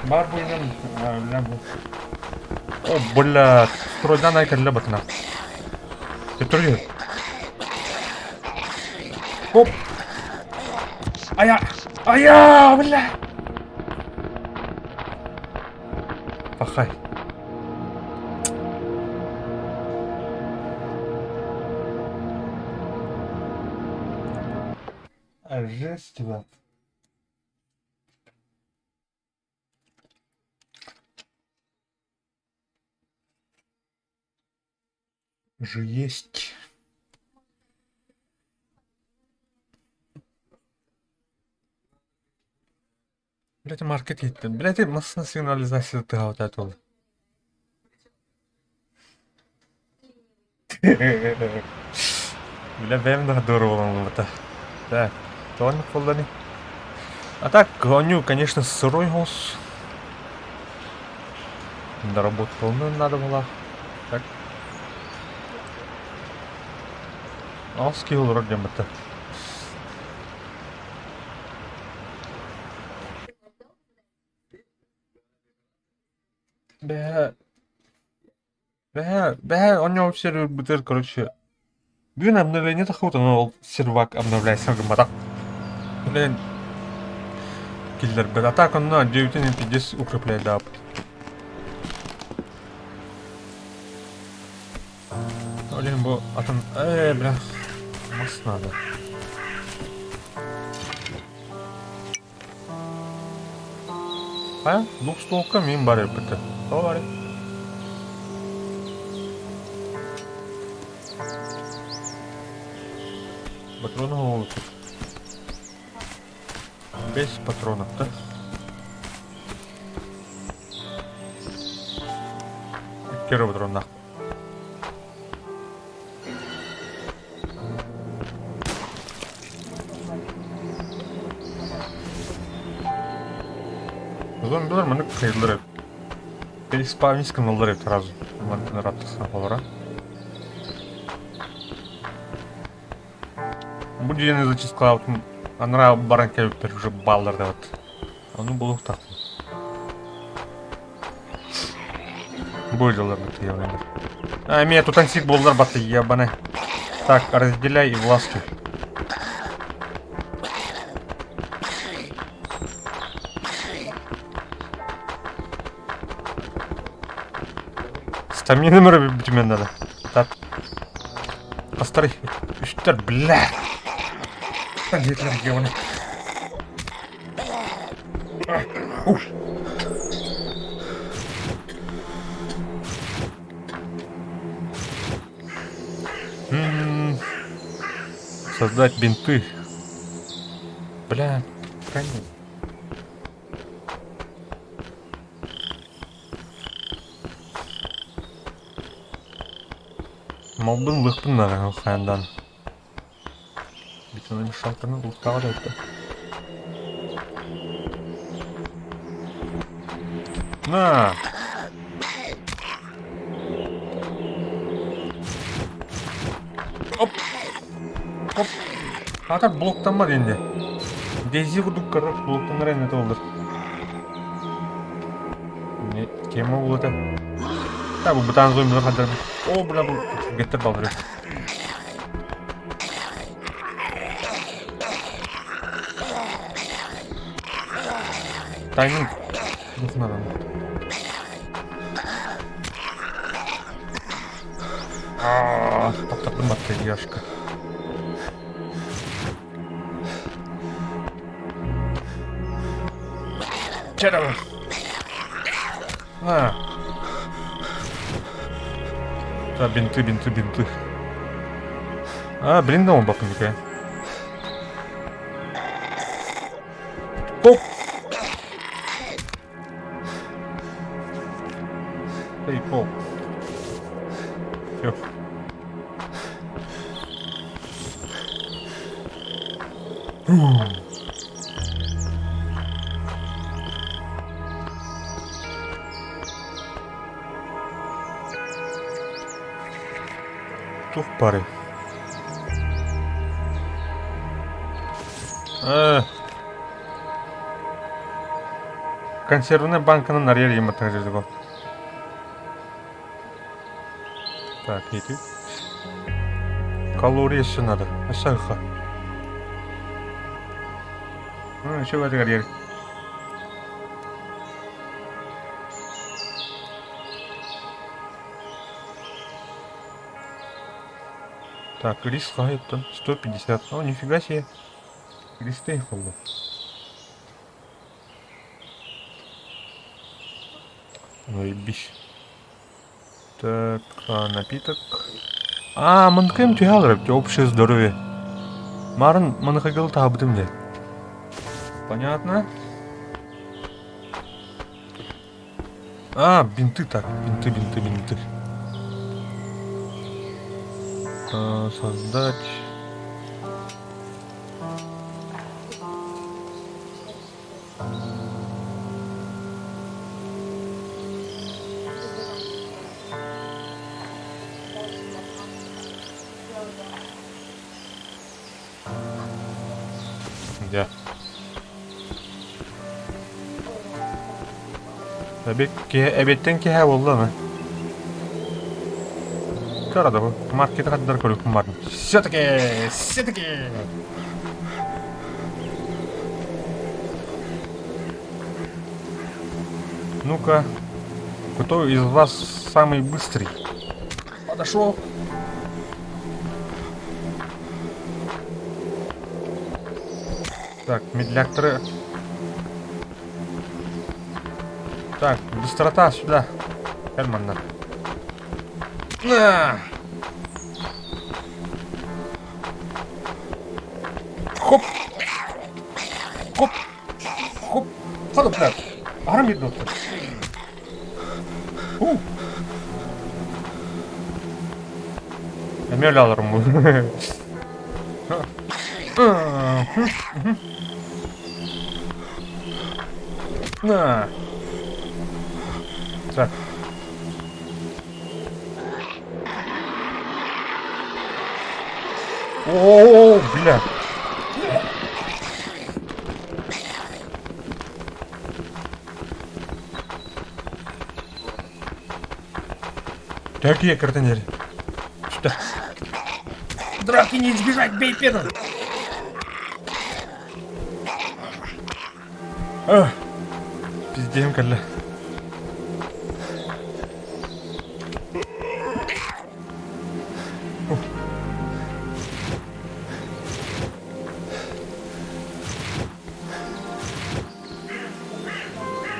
Бар буйнан, бля, бу. О, бля, стройдан айкалла батына. Төттөрү. Хоп! Ая! Ая, бля! Пахай. А жесть тебя. Же есть. Блять, маркет иһиттэн. Блять, массына сигнализация тыһаабыта ол. Бля, бэйэм да здорово буолан Так, тоҕо буолланый? А так, гоню, конечно, сырой голос. Доработку надо было. Так. Аҕыс киһи олорор диэн батта. Бэһэ бэһэ бэһэ оонньообут сервербытыгар короче бүгүн обновление тахсыбыт онон ол сервак обновляйся гымматах. Блин киллэрбэт. А так онно дьиэбитин пиздец укрепляйдаабыт. Блин, бу атын ээ бля мас надо. А? Двухстволка мин бар эппитэ. Тоҕо барый? Патроны оҥоһуллубут. Без патронов, да? Икки эрэ патроннаах. Зомбилар маннык кыайыллар эбит. Переспавнить гыналлар эбит сразу. Мантан ырааттахсына холоро. Бу дьиэни зачисткалаабытым анараа баран кэлбиппэр уже бааллар да вот. Ону булуохтаахпын. Бу дьаллар баттыйабандар. А, эмиэ тутан сир буоллар баттыйабаны. Так, разделяй и властвуй. Стамина эрэ бүтүмэн надо. Так. Хастары үстэр, бля. Диэтилэр ебаный. Создать бинты. Бля, конечно. Малбын лыхпын наада хайандан. Бетономешалканы улуктаҕа да этэ. На! Оп! Оп! Аата блоктаммат инде. Дейзи курдук короче блоктанар эннете болдур. Не тема буолута. Та бу бытаан зомбилар хаддар. О, бля, бу геттер балдыры. Тайминг. Духнаран. Аа, таптаттым батты яшка. Чарам. На. Да, бинты, бинты, бинты. А, блин, да он бакника. Оп! Эй, пол. Все. Тух пары. Э. Консервная банканан арыйар ийэмматтан дьэ Так, ити. Калория еще надо. Асаха. Ну, еще в этой Так, рис хаһыттан 150. О, нифига себе. Ристей холло. Заебись. Так, а, напиток. А, мынкым түһэ общее здоровье. Марын маныхагыл таабытым де. Понятно. А, бинты так, бинты, бинты, бинты. А, создать. Дьэ. Эбит киһи эбиттэн киһи буолла ама. Көр да бу маркеты хаддар көрүккүн бардым. Все-таки, все-таки. Ну-ка, кто из вас самый быстрый? Подошел. Так, медляк-тры. Так, быстрота сюда. Германна. На! Хоп! Хоп! Хоп! Хоп, бля! Арам биэрдэ У! Эмиэ өлө бу. На! Так. О, бля. Так я картонер. Что? Драки не избежать, бей первым! Пиздем кэллэ.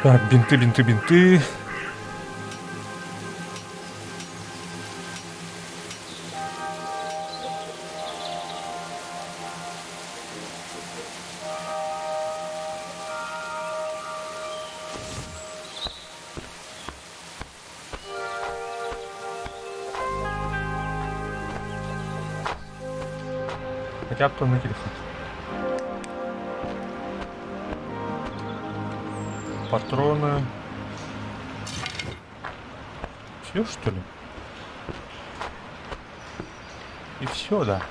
Так, бинты, бинты, бинты. Хотя бы на телефон. Патроны. Все, что ли? И все, да.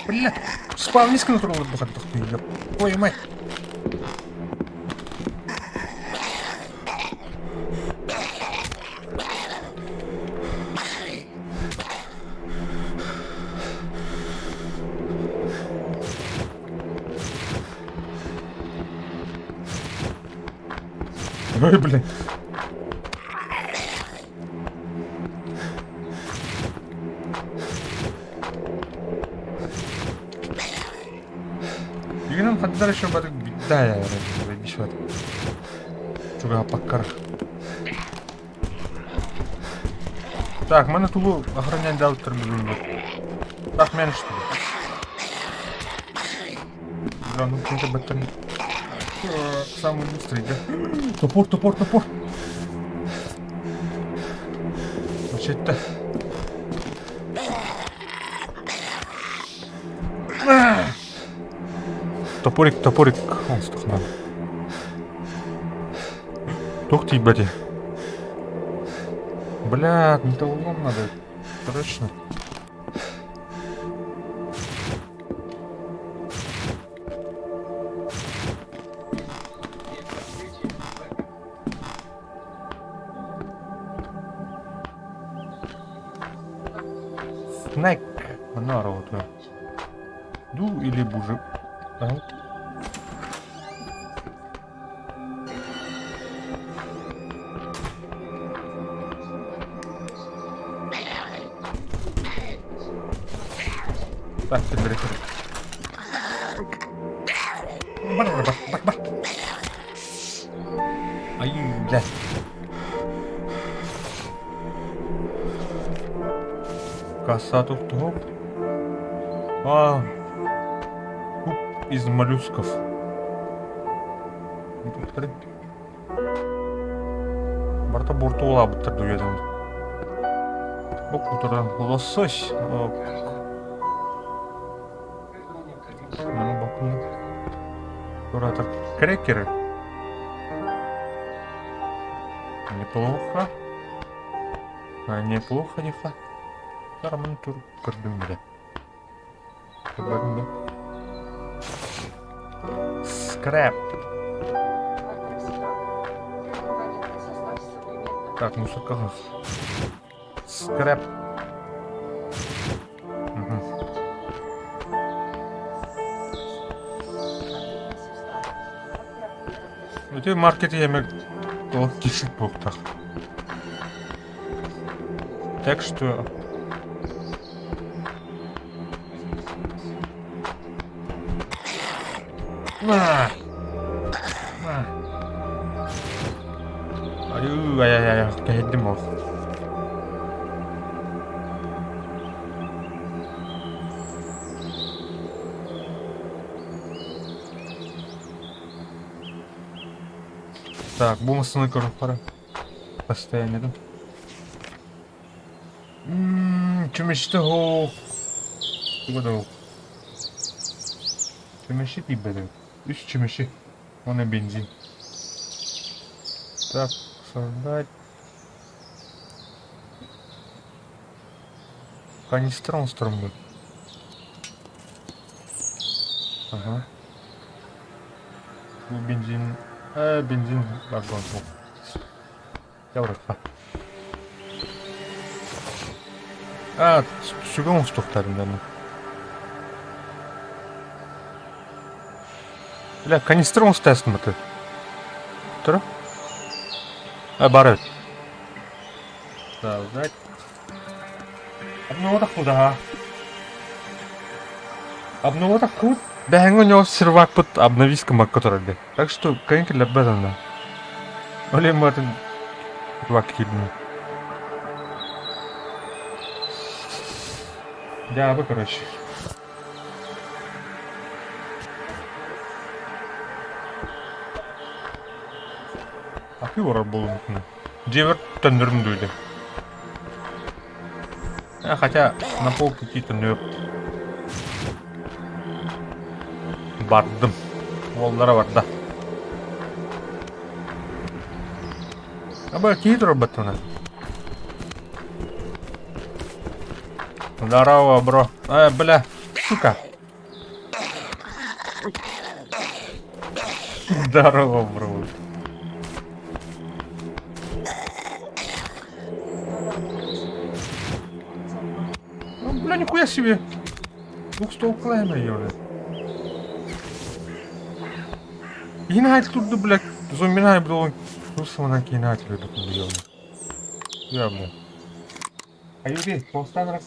Бля, спавнис контроллер бухаттахты, Ой, мать. Ой, блин. Играм хаддар еще бар да я бишват. Чуга паккар. Так, маны тугу охранять дал турбулун. Так, мен что ли? Да, ну кто-то баттан. Самый быстрый, да? Топор, топор, топор. Значит-то. Топорик, топорик. Онстухнан. Тух тиийбэти. Бля, металлолом надо. Срочно. Снэк. Манна работаю. Ду или бужи. А? Так, бери, Бар, бар, бар, бар. Ай, блядь. Коса тут топ. А, куб из моллюсков. Барта буртуулаабыттар дуйатын. Окутуран лосось. Маны бокун. Куратор крекеры. Неплохо. А, неплохо, неплохо. Тарамын тур көрдүм бile. Көрбөтүм Скрэп. Так, мусорка. Скрэп. Угу. Ити маркет емек ол кишик буохтах. Так что На! На! Аю, ай-яй-яй, кэһэрдим ол. Так, бу массыына көрүөххэ постоянно Ммм, чүмэчитэ суох. Туга да суох. Чөмөшү тиийбэт эбит. Үс чөмөшү уонна бензин. Так, создать канистра оҥосторуммут. Ага. Бу бензин, бензин вагон суох. Дьэ, А, сүгэ оҥостуохтаатым даҕаны. Бля, канистр оҥостоосун баты. Тура. А, бар эбит. Создать. Обноватах да. Обноватах кут. Бэһэҥҥэ онньоҕо сервакпыт обновись гыммакка турар дии. Так что кэлин киллэрбэт онно. Ол иһин баатын сервак киирдим. Дьаабы, короче. Атыы олорор буолуохпун. Дьиэбэр төннөрүм дуу диэн. Хотя на полпути төннүөп бардым. Уоллара барда. Аба киһи турарбаттана. Здорово, бро. А, бля, сука. Здорово, бро. Ну, бля, нихуя себе. Двухстволкалаем ее, Yine турду, блядь, зомбина буолан тус киинэ түлүдү Я, бля. Аюби, толстан раз.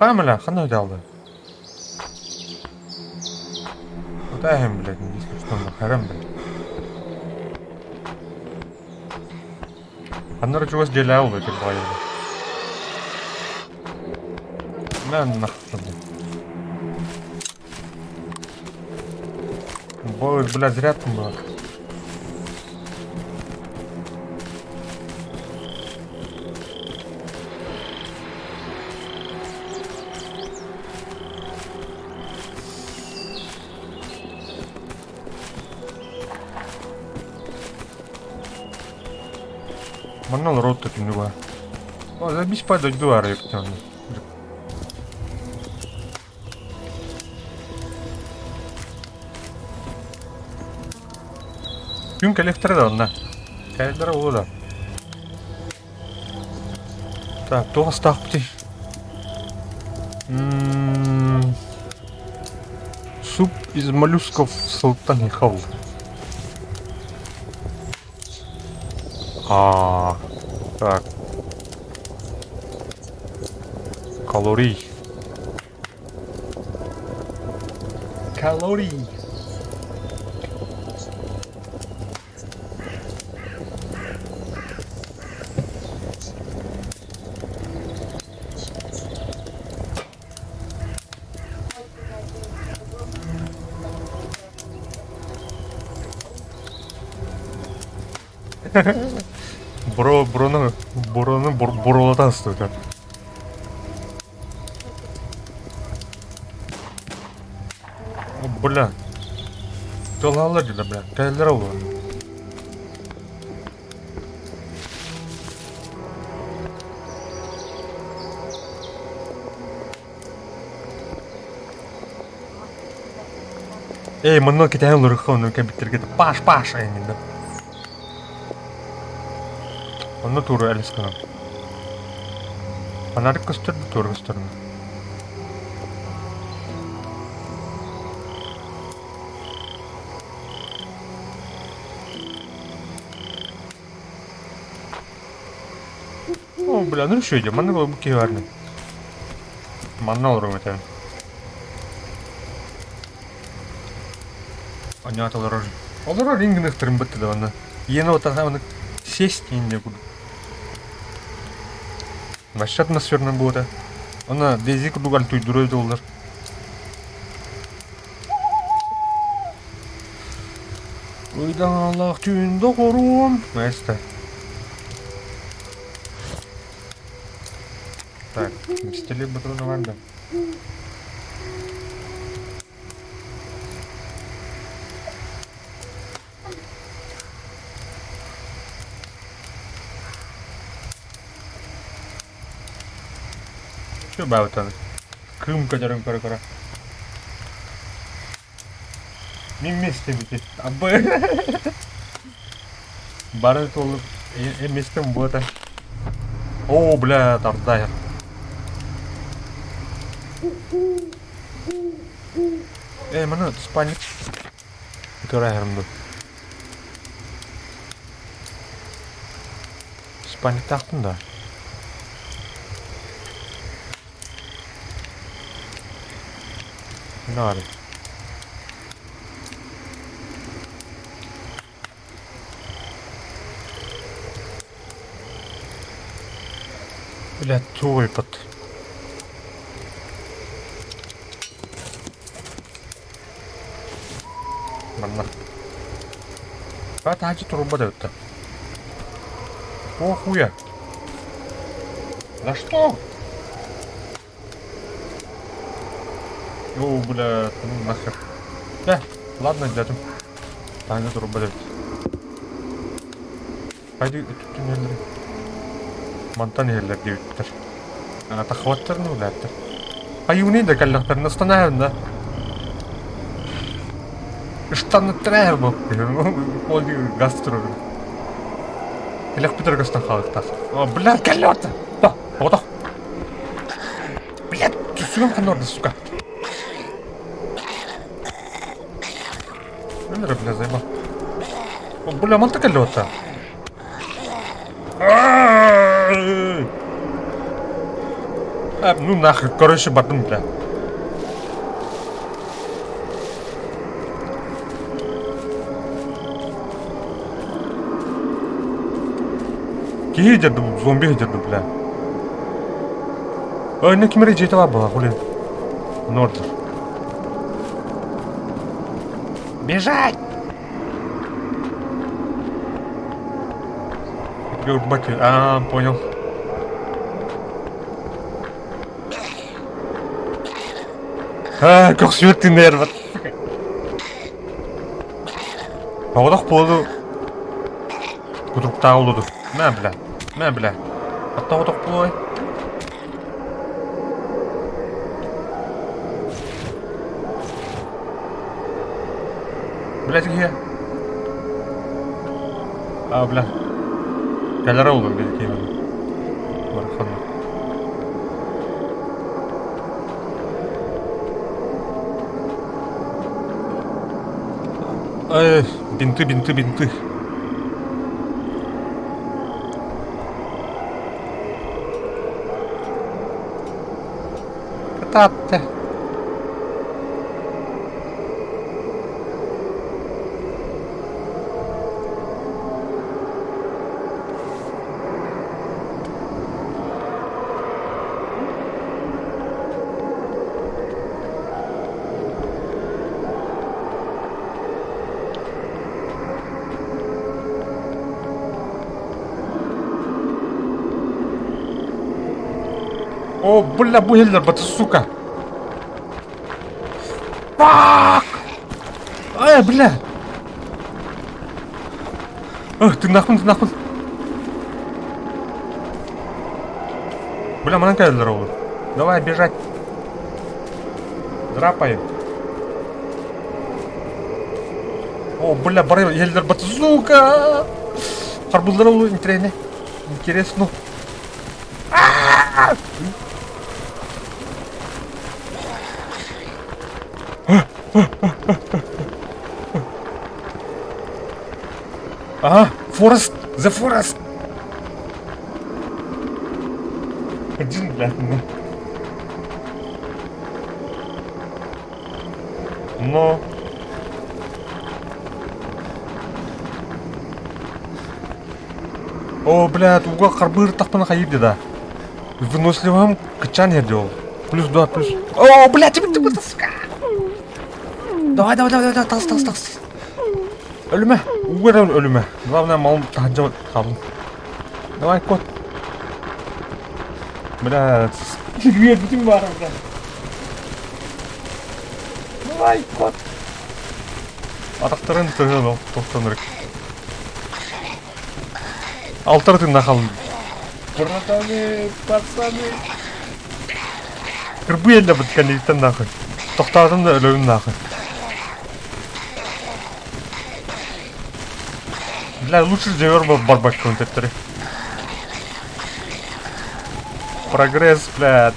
Памela, ханна өтө Утаһым, блядь, не что харам, блядь. Ханнара чугас дьиэлээх ол этим баҕайы. На нахуй, блядь. Бой, бля, зря там было. Манна олорор түннүгэ. О, забись по дойду арыйыктан. Күн кэлиэхтэрэ да онно. Кэлэллэрэ буолуо да. Так, туох астаахпытый? М-м-м. Суп из моллюсков сылтан хал. А, так. Калорий. Калорий. Бро, брону, брону боролатан сытар. Бля. Тылалар деді, бля. Кәлдер ол. Эй, манна кэтэһэн олоруохха онно кэлбиттэргэ паш паш айанньында. Онно туора элэс гынан. Фонарик көстөр да туора көстөр О, бля, ну еще идем, манна бу киһи баар Манна олоруом этэ. Онньоот олорор. Олорор иҥ гыныахтарын бытты да онно. Иэнэ отаһа сесть инде курдук. Вообще атмосферно буота. Она дези курдук альтуйдура доллар. Ыйдаҥалаах түүн доҕоруом. Место. Так, пистолет патроны бар да. Все баабытан кыым көтөрүн көрө-көрө. Мин миэстэбити абы бары туолуп миэстэм буота. Оо, бля, тардай. Э, маны спальник көрөһөрүм ду. Спальниктаахпын да. Наары. Блядь, туойпут. Манна. Таачы турбат эбит. О, хуя. За что? О, бля, ну нахер. Э, ладно, дядю. Таня турбат эбит. Хайды өттүттэн иһэллэр. Мантан иһэллэр диэбиттэр. Таххыбаттар ну үлээттэр. Айууный да кэллэхтэринэ ыстанаһын да. Ыстанныттара бу. Ол газ турар. Элэхпит өргөстөн хаалыктаах. О, бля, кэллэ Да, оҕотох. Блядь, түсүгүм ханна орда, сука. Өлөрө, бля, заебал. О, бля, манта кэллэ отта. А, ну нахер, короче, бардым, бля. Киһи дьэрдэ бу, зомби дьэрдэ, бля. Ой, ну ким эрэ дьиэтэ баар буолла, блин. Нордер. Бежать! А, понял. А, көхсүбүт тыыннайарбат. Оҕолох буолу кутуруктааҕы улуду. Мэ, бля. Мэ, бля. Атта оҕотох буолуой? Блядь, где? А, бля. Кэлэрэ олор билкиим. Бархан. Эй, бинты, бинты, бинты. Кытаатта. О, бля, бу иһиллэр, бата, сука. Fuck! Ай, бля! Эх, тыыннаахпын, тыыннаахпын. Бля, манан кэлэллэр ол. Давай, бежать. Драпаем. О, бля, бары иһэллэр, бата, сука! Харбыллар ол интересно. Интересно. Ага, Forest, The Forest. Один, блядь, ну. Но. О, блядь, уга харбыыр тахпына хайыр да. Выносливым кычан ерде ол. Плюс два, плюс. О, блядь, тебе ты, сука. Давай, давай, давай, давай, тас, тас, тас. Өлүмэ, уга өлүмэ. Главное, малым таһырдьа хаалын. Давай, кот. Бля, үөрбүтүм баар, бля. Давай, кот. Атахтарын тыһын тохтонор. Алтар тыынна хаалын. Братаны, пацаны. Кырбый эллэбит кэнниттэн нахуй. Тохтоотум да өлөбүн нахуй. Бля, лучше дьиэбэр барбаккын төттөрү. Прогресс, блядь.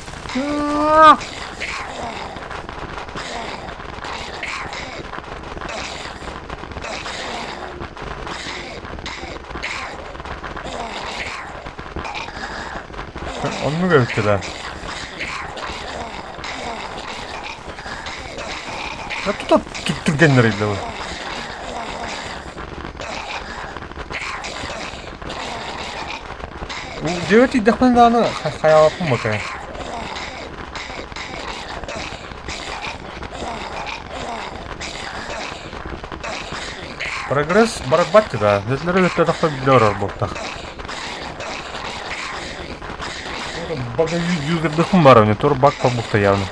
Оннук эбит да. Да тут түргэннэр ыйдылар. Дьиэбэр тиийдэхпинэ даҕаны хайаабаппын бакайа. Прогресс барбат да, нөтлөрө өттөтөхтө биле орор буолтах. Бага юзердыхым бар мне тур баг побухта явно.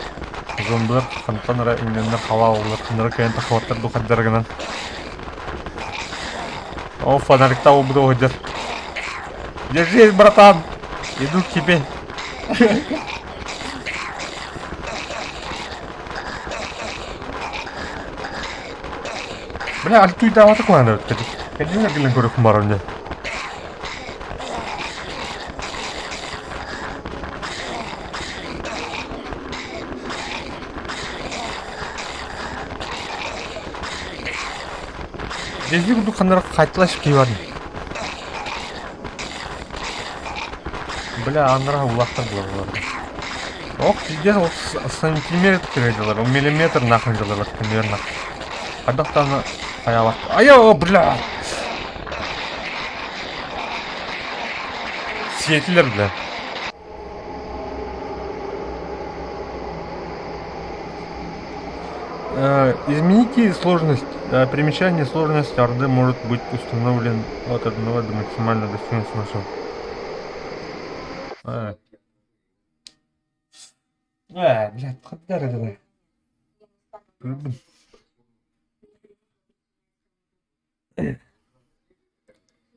Зомбилар хантан ара иҥнэннэр халаа оллар ханнара кэлэн тахсыбаттар ду хаддаргынан. О, фонарикта буолбут оһдьар. Держись, братан! Иду к тебе. Бля, альтуйдаабата куһаҕан эбит Кэлин эргиллэн көрүөхпүн баҕарабын дьэ. Дьэһии курдук ханна эрэ хаайталаһар киһи баар дии. Бля, анараа улааттар буолаллар. Ох, пиздец, ол сантиметр дьалар, ол миллиметр нахуй дьалар, наверное. Хайдах даҕаны хайаабат. Айа, бля! Сиэтилэр, бля. Измените сложность. Примечание сложность Орды может быть установлен от 1 до максимально доступного. А. Э, блядь, хаддар это.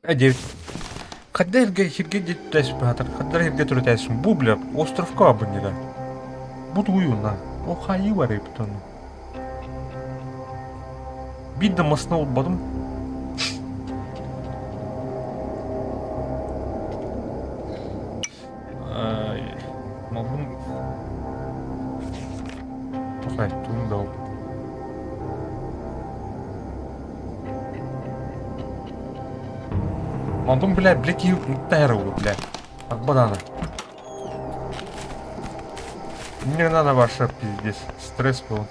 Диэбит. Хадда эргэ сиргэ диэт хаддар эргэ төрүтээсин бу бля островка абынньыга. Бу тугуйуна. О хайыы барыйбыт ону. Биир да масына улбатым. Малбын Тухай, тугун да Онтон, бля, бля киһи таһар угу, бля. Арбадаана. Мне надо ваша пиздец. Стресс был.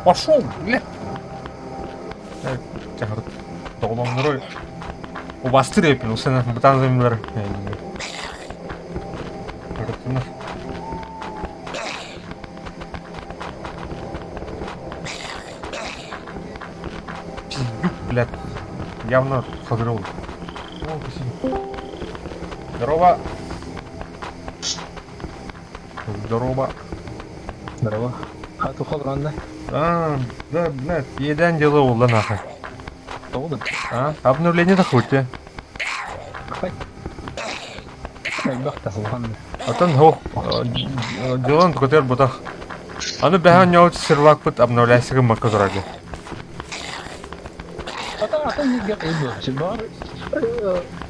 Пошел, бля. Доҕолоҥнору убастыр эпин, усена бытаан землер. Пиздюк, блядь. Явно созрел. О, спасибо. Здорово. Здорово. Здорово. А ты холранна? А, да, блядь, едан дело ула нахуй. Тоҕо А, обновление тахуйте. Элбэх тахылҕан. Атын хо, делон көтөр бутах. Аны бэһэн ньоут сервакпыт обновляйся гыммакка турар Ата атын сиргэ кыйбыахчы бар.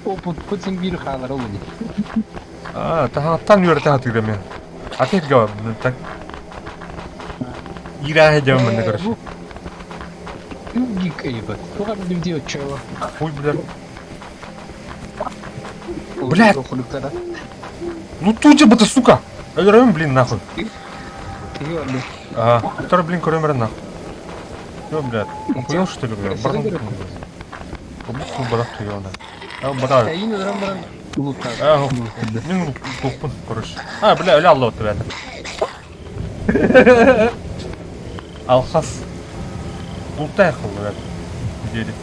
Опытпыт син биир хаалара ол ини. А, таһааттан үөрэтэ сатыырым мен. Атын сиргэ так. Иирээһэ дьон манна көрөс. Гик ыйбыт. Туга билим диэччи Хуй билэр. Блядь! Ну тут же это, сука! Өлөрөм, блин, нахуй. Ага, который, блин, көрөм нахуй. Всё, блядь, охуел, что ли, блядь? Бардан Бу барах туйона. А, барар. А, мин туппун, короче. А, бля, өлө алла отты, бля. Алхас. Бултай блядь. Диэри.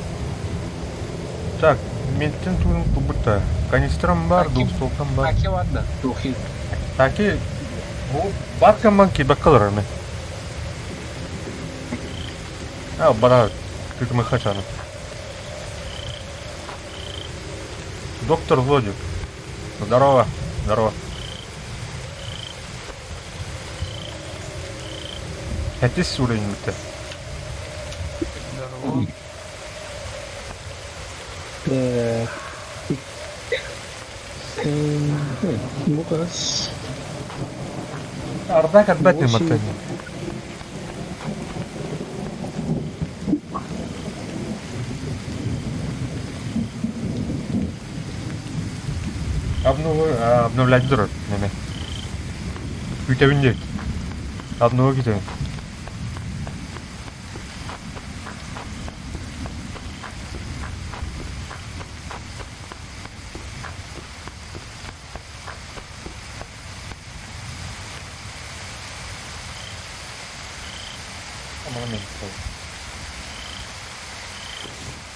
Так, ментен тугун тубута. Канистрам бар, двухстволкам бар. Таки бар да, тухи. Таки, бу баркаман кибакка олорор мен. А, бара, тытымы хачаны. Доктор Зодик. Здорово, здорово. Хэтис уровень бүтэ. Здорово. Так. Бу хас Ардак опять не восемь. мотани. Обновлять дурар неме. Күүтэбин диэбит. Обнова күүтэбин.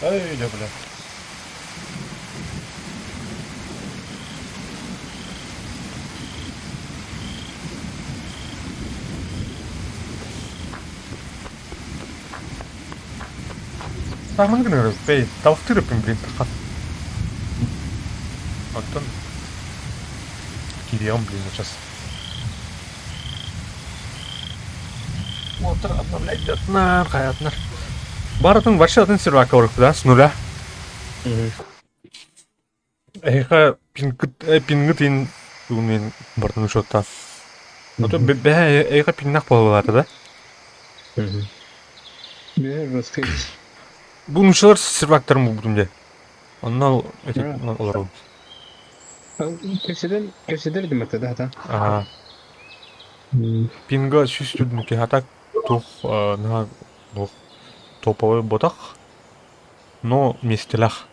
Эй, да бля. Сааман гынар, бэй, талфтырыппын, блин, тахат. Оттон кириэҕим, блин, сейчас. Уоттар обновлять хайатнар. Барытын вообще атын сервакка барыппыт, с нуля. Эһиэхэ пингыт ин тугун бартын учуоттаан. Ото бэһэ эһиэхэ пиннах буолалаата да? Бэһэ раскрыть. Бу нууччалар сервактарын булбутум дии. Онно олоробун. Кэпсэтэн кэпсэтэр димэтэ да хата. Аа. Пинга 100 а так туох наһаа туох топовой ботах, но миэстэлээх.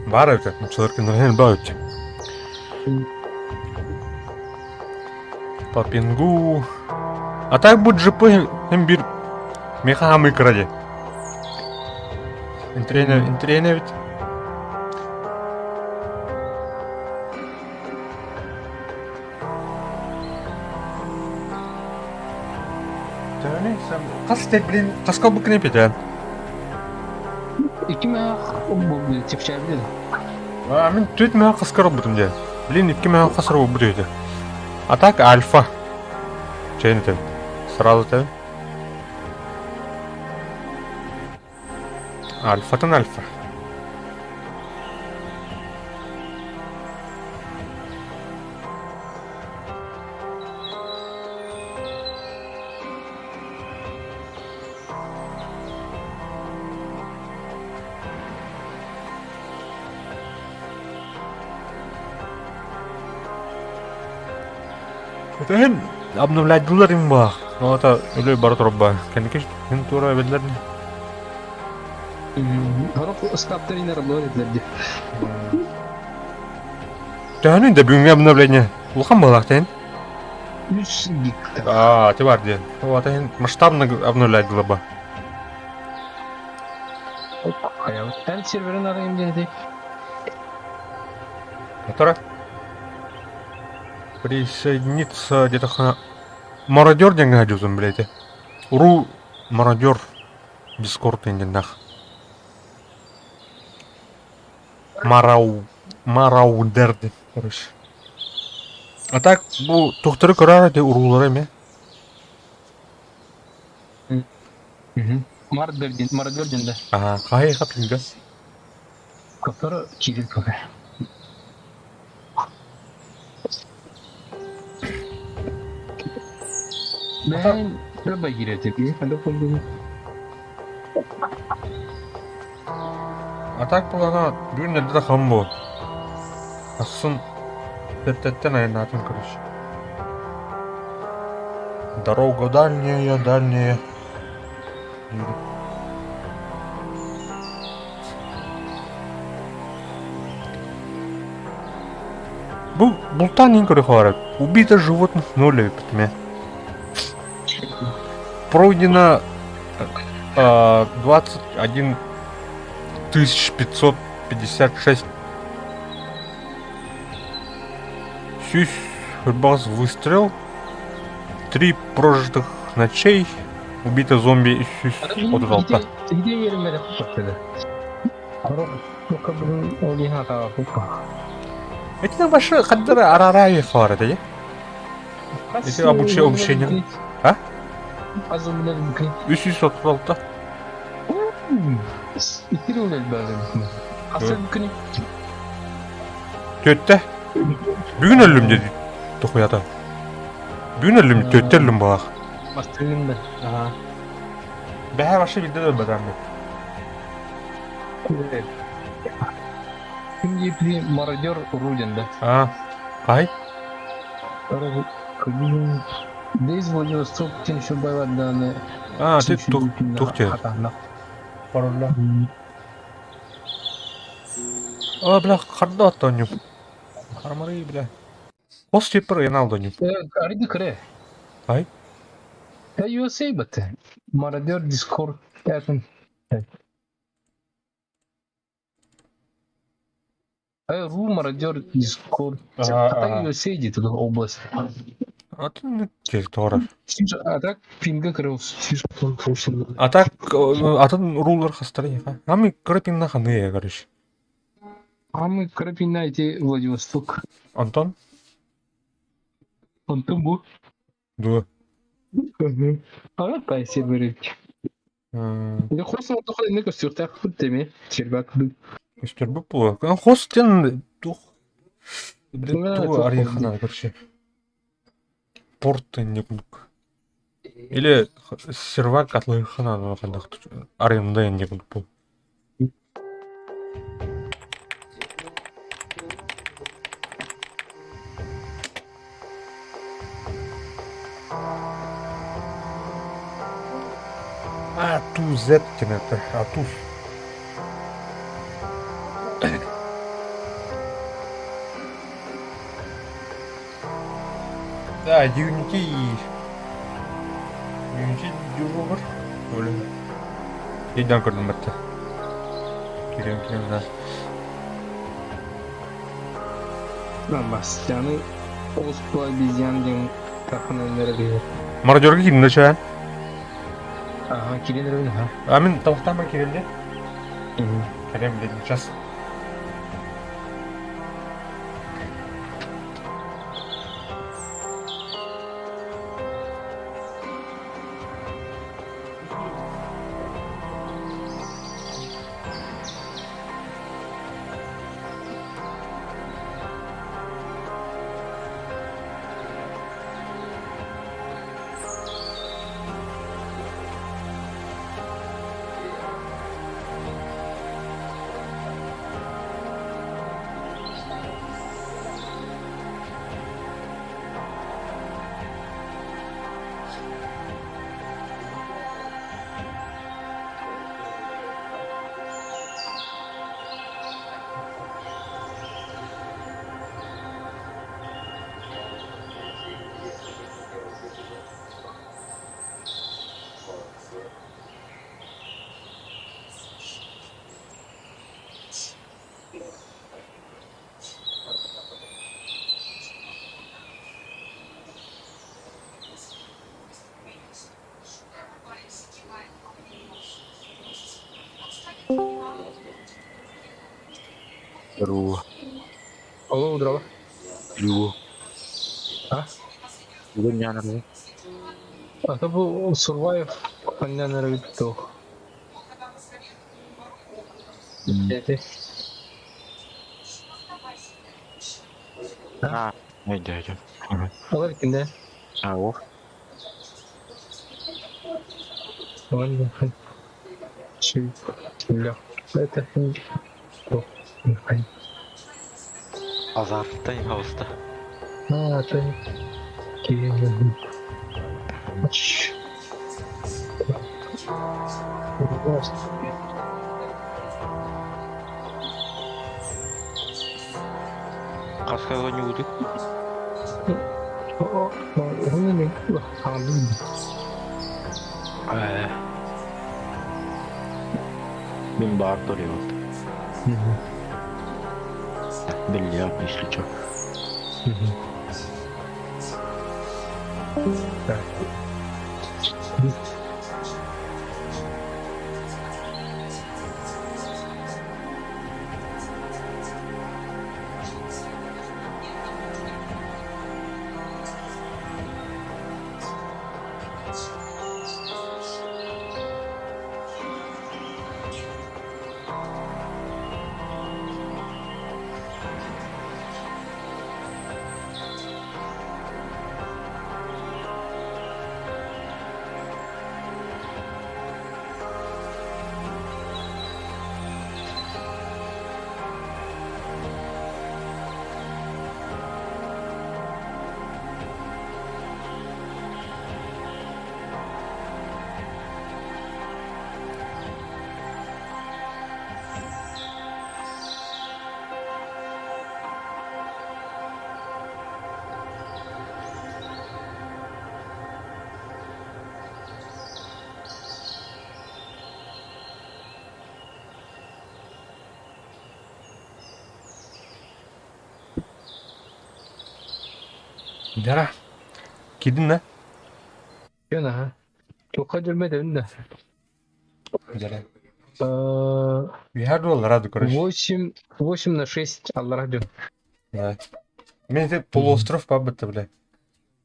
Баар эбит, нууччалар кинилэр баар эбит. По пингу. А так бу джипы им биир миэхэ хаамыы кыра дии. Интэриэһинэй интэриэһинэй эбит. Хас ты, блин, хаска букне петя? Икки мээх чэпчээбит А мин түт мээх хаскар олбутум дии. Блин, икки мээх хасар олбут этэ. А так альфа. Чейн этим. Сразу ты. Альфатын альфа. Этэн обновлять булар баах. Ну это үлэ бара турба. Кэнники мин тура эбэллэр. Сорох ыскаптар инер обновлять этилэр дии. Төһөнүн да бүгүҥҥү обновление улахан быһыылаах тэн. Үс гигта. Аа, ти бар диэн. Вот масштабно обновлять было бы. Эн серверин арыйым диэти. Которая? Присоединиться где-то хана... Мародер диэҥҥэ сылдьыбытым, блядь. Уруу мародер Дискорд диэннээх. Марау... Мараудер диэн, короче. А так бу тухтары көрөр ити уруулара эмиэ. Мародер диэн, мародер диэн да. Аа, хаһай хаппыга. Который киирэн көрөр. Бэйэн рыба киирэтик, А так буолана бүгүн эрдэ да хам буол. Ахсын эрдэттэн айаннаатым короче. Дорога дальняя, дальняя. Бу бултаан иин көрө хаалар. Убито животных ноль эбиппит Пройдено 21 556 сүүс хырбаҕас выстрел, три прожитых ночей. Убито зомби 336. Ити үөрэммэтэх куппаттыга. Ол иһин атаҕа куппа. Итинэн башы хаддара арарай фара дии. Ити обучение. А? 336. Икки жыл элбэҕи Хас күнү? Төттө. Бүгүн өллүм диэди тохуята. Бүгүн өллүм, төттө өллүм балах. Бастыгын да. Ага. Бэһэ вообще билде өлбөтөм мен. Ким диэпли мародер Рудин да. А, қай? Дейз Владивосток тен еще байларданы. А, ты тух тух те. Паролла. А, бля, харда оттоннюм. Хармары, бля. Хос теппер ыйаналдоннюм. Ариды кыре. Ай? Я USA баты. Мародер Discord. Этим. Ру мародер Discord. Ага, А так ага. USA дейді туда область. Атын территория. А так пинга кырыл. А так атын рулар хастары. Ами крапина ханы, короче. А мы крапина эти Владивосток. Антон? Антон бу. Дуо. А тай сервері. Я хос тоха не көстүртәк бут теме. Сервак бут. Көстөр бу. Хос тен тух. Блин, Да, ту тух арихана, короче. Порт не кулк. Или сервак атлыхана, ну хандах аренда не кулк. А, ту Z это, а ту. Да, Unity. Unity дюжугар. Блин. Идем көрдüm бітті. Кирем, кирем, да. Бастяны Оспа обезьян ден тарханан бер. Мародерге кирдим да ча. Ага, кирен ребен, ха. А мен тавықтан кирилде. Кирем дедим, сейчас. Здорово. Алло, здорово. Лю. А? Бүгін А то бу Survive ханнан ребит то. Эти. А, айда, айда. Алар кинде. А, о. Ладно. Чи. Ля. Это. То. Азарттай хауста. А, ты. Кирилл. Ч. Қасқаға не удық? О, оны не алдым. Мен бар тұр вот. Бильярд, если чё. Так. Дьара. Киирдин да? Дьон аһа. Туохха дьөрмөтөбүн да. Дьара. Үһэр дуоллара да короче. 8, 8 на 6 аллара дьон. Да. Мен это полуостров бабыта, бля.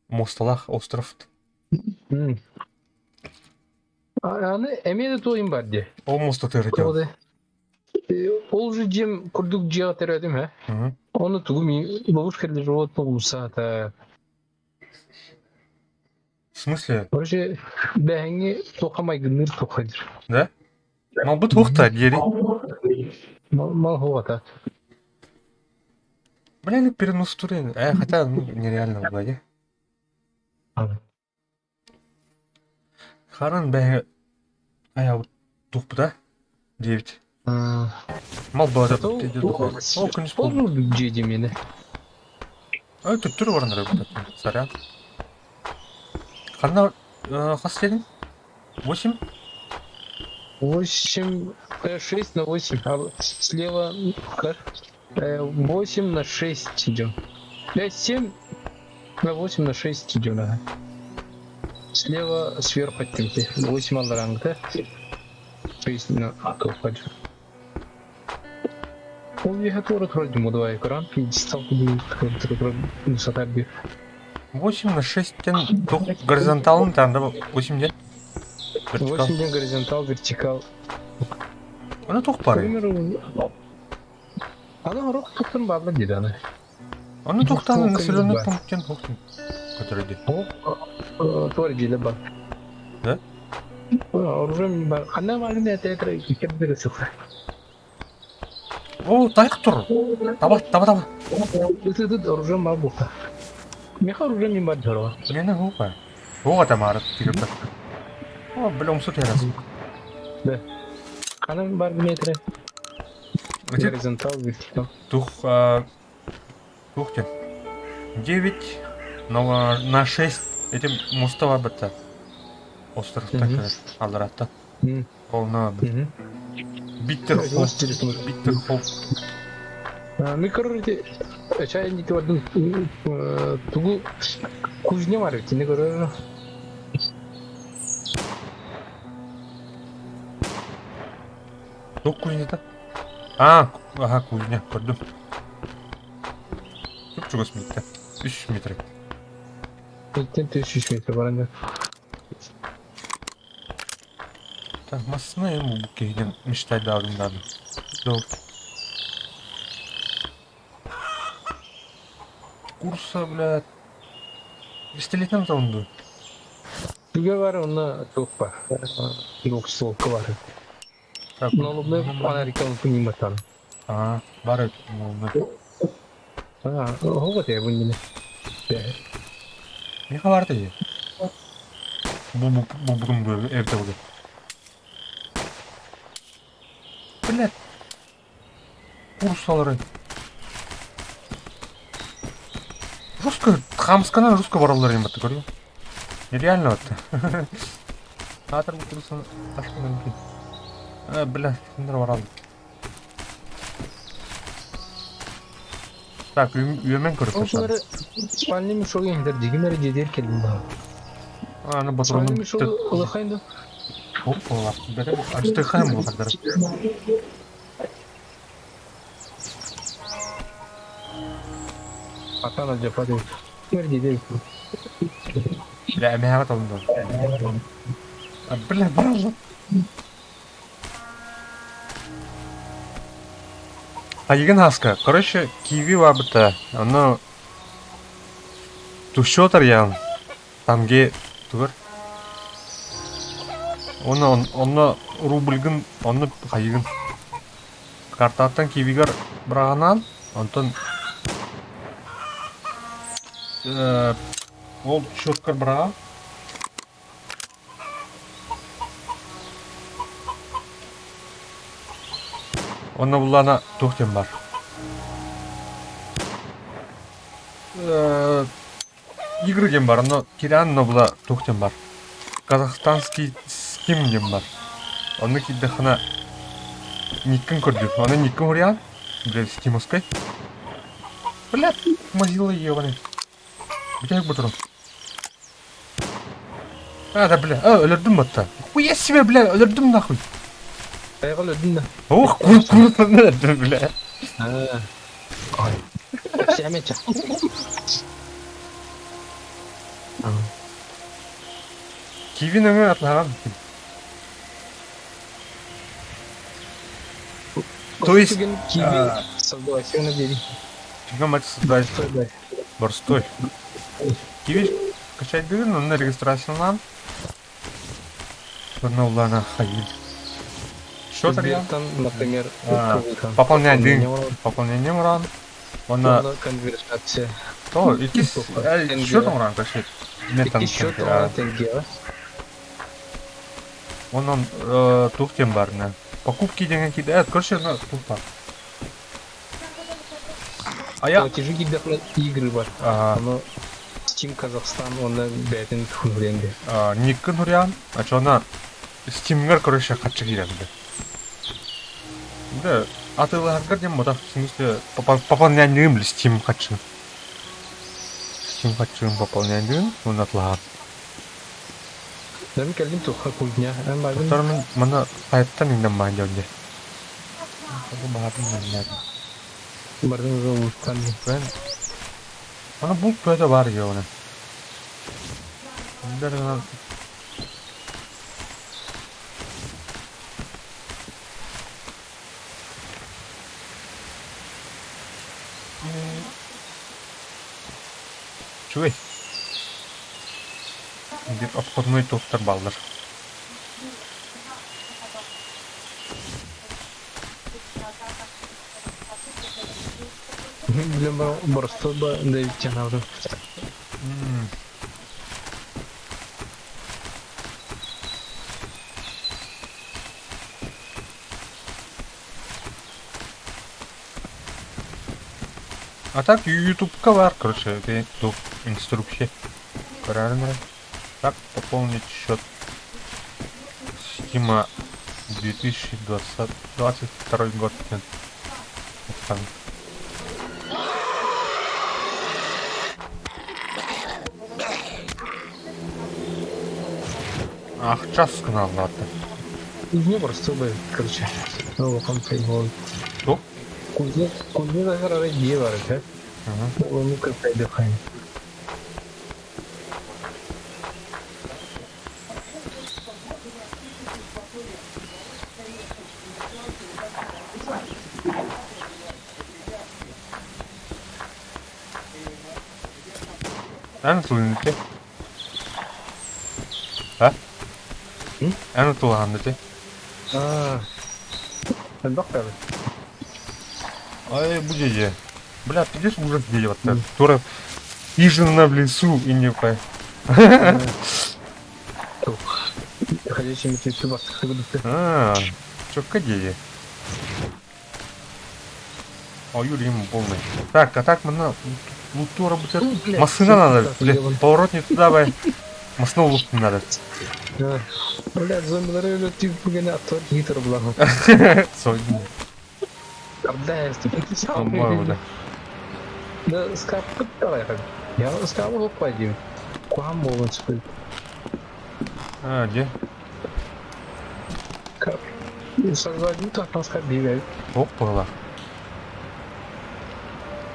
Мосталах остров. Аны эмиэ да туойум бар дии. Ол моста тыырытыа. Ол же дьиэм курдук дьиэҕэ төрөөтүм ээ. Ону тугу ловушка для животного усата. В смысле? Короче, бэһэҥҥи туохха майгынныыр туохха диир. Да? Малбыт туохта диэри? Мал хуота. Бля, ну перенос Э, хотя, ну, нереально было, Харан бэйэ айаабыт тухпута диэбит. Мал баҕата Ол күнүс Ол дьиэ диэмиэнэ. Ой, төттөрү баран эрэ Сорян. Ханна хас диэтиҥ? Восемь? Восемь, шесть на восемь. А слева как? Восемь на шесть идем. Пять, семь на восемь на шесть идем, ага. Слева сверху оттенки. Восемь алларанг, да? Шесть на тоқпадь. Ол еха тура тура дьуму давай экран пьедестал высота бир. 8 на 6 тен горизонталын там да 8 ден. 8 ден горизонтал, вертикал. Аны тух бары. Аны орох туктун баалар диде аны. Аны тухтан населенный пункттен тухтун. Который де. Туар диле бар. Да? Оружие бар. Ханна бар не театр кебдер сыха. О, тайк тур. Таба, таба, таба. Ытыт оружие бар бука. Меха оружие мен бар дөрө. Мені хука. Хука тамары тигербе. О, бля, умсу терас. Да. Ханна бар метре. Горизонтал, вертикал. Тух, тух те. 9 на, на 6 этим мустава бітті. Островта алдаратта. Полна Биттер хоп. Биттер хоп. Ми короче, чай не твердым тугу кузня бар бит, не көрөр. Тук кузнята? А, ага, кузня, көрдүм. Чуп чугас миттэ. 3 метр. Иттен 3 метр баран. Так, массына эми бу киһинэн мечтайдаабын даҕаны. Курса, блядь, пистолетом таунду. Түгэ бар онно туох бар. Двухстволка бар. Так, Налобной фонариком пневмотан. А, бар налобной. А, ого, я бы не. Миха бар дии. Бу бу бу бу бу эбитэ буду. Блядь. Курсалары. Русская, хамскана русская бараллар им это говорю. Нереально это. Атыр бу курсын ташкын блин. Э, бля, кимдер барал. Так, үөмэн көрүп Ол спальный мешок иһитэр дигин эрэ дьиэтигэр кэллим баҕа. Аны ботуруmun Спальный мешок улахайн да. Оп, олар. Бere ачтыхайм булхадыр. Атан алдьапа диэн. Кимэр дьиэтигэр Бля, эмэһэҕэ толунду. Бля, баралла. Айыгын хаска. Короче, киви бабыта. Оно тущотар ян. Тамге тугар. Оны онно рубльгын, онно хайыгын. Картаттан кивигар быраҕынан, онтон ол счеткар быраҕа. Онно буллаана туох диэн баар Игры диэн баар, онно кирээн була туох диэн баар Казахстанский Steam диэн баар. Онно киирдэххинэ никкин көрдүүр. Ону никкин суруйаҕын, бля, стимовскай. Блядь, Mozilla ебаный. Бүтэһик ботурум. А, да, бля, а, өлөрдүм батта. Хуя себе, бля, өлөрдүм нахуй. Айга өлөрдүм да. Ох, кур кур өлөрдүм, бля. А. Ой. Кэпсээмэ Киви нөҥүө атлаһаҕын. То есть, Киви согласен на день. Чего создать? Борстой. Киви качайдыгын, онно регистрациялаан. Онно улаана хайыр. Что тогда? Например, Пополнение. Пополнение уран. Уонна конвертация. То, иккис счет оҥорон көрсөт. Иккис счет оҥорон тенге. Онон туох диэн баарына. Покупки диэн киирдэ. Короче, туох баар. А я... Платежи киирдэххинэ игры бар. Ону Steam Казахстан уонна бэйэтин хуруйан биэр. Никкын хуруйан, оччоҕуна Steamгар короче харчы киирэр Да, атыылаһаргар диэн ботах, в смысле, пополнянием или Steam харчы. Steam харчыгын пополнянием, уонна атылаһар. Мен кэллим туохха кузня. Эн бардым. Доктор мин манна хайаттан иҥнэн баан дьон дии. Баҕардым манна. Бардым уже улуттан. Мен Аны булт бөтө бар дии оны. Үчүгэй. Биир обходной туохтар бааллар. Билэн боростуой ба дэвидчанабын. А так ютубка бар, короче, туох инструкция. Көрөөрүн эрэ. Так пополнить счет Стима 2022 год диэн Ах, час гыналлаата. Кузня боростуой короче. Улахан фейбол. Туох? Кузня, кузня даже арай дьиэ бар этэ. Ону кырпайдыхайн. Эн тылын ити. А? Эн тылаһан ити. Аа. Элбэх бэбит. Ай, бу дьиэ. Бля, пиздец ужас дьиэ вот Тура хижина в лесу и не пай. Ходячий мертвецы бастыхты выдаты. А, чётко дьиэ. О, Юрий ему полный. Так, а так мы на луту работает. Машина надо, блядь, поворот не туда, бай. Машину лут не надо. Блядь, зомбилары өлө түгүгүнэ аттар киһи булаҕын. Сойдум. Арда По-моему, да. Да, скап кытталайхын. Я скабы хоппай диим. Куһаан буолан сөп. А, где? Кап. Сарзадин тахтан биибэбит. Оппала.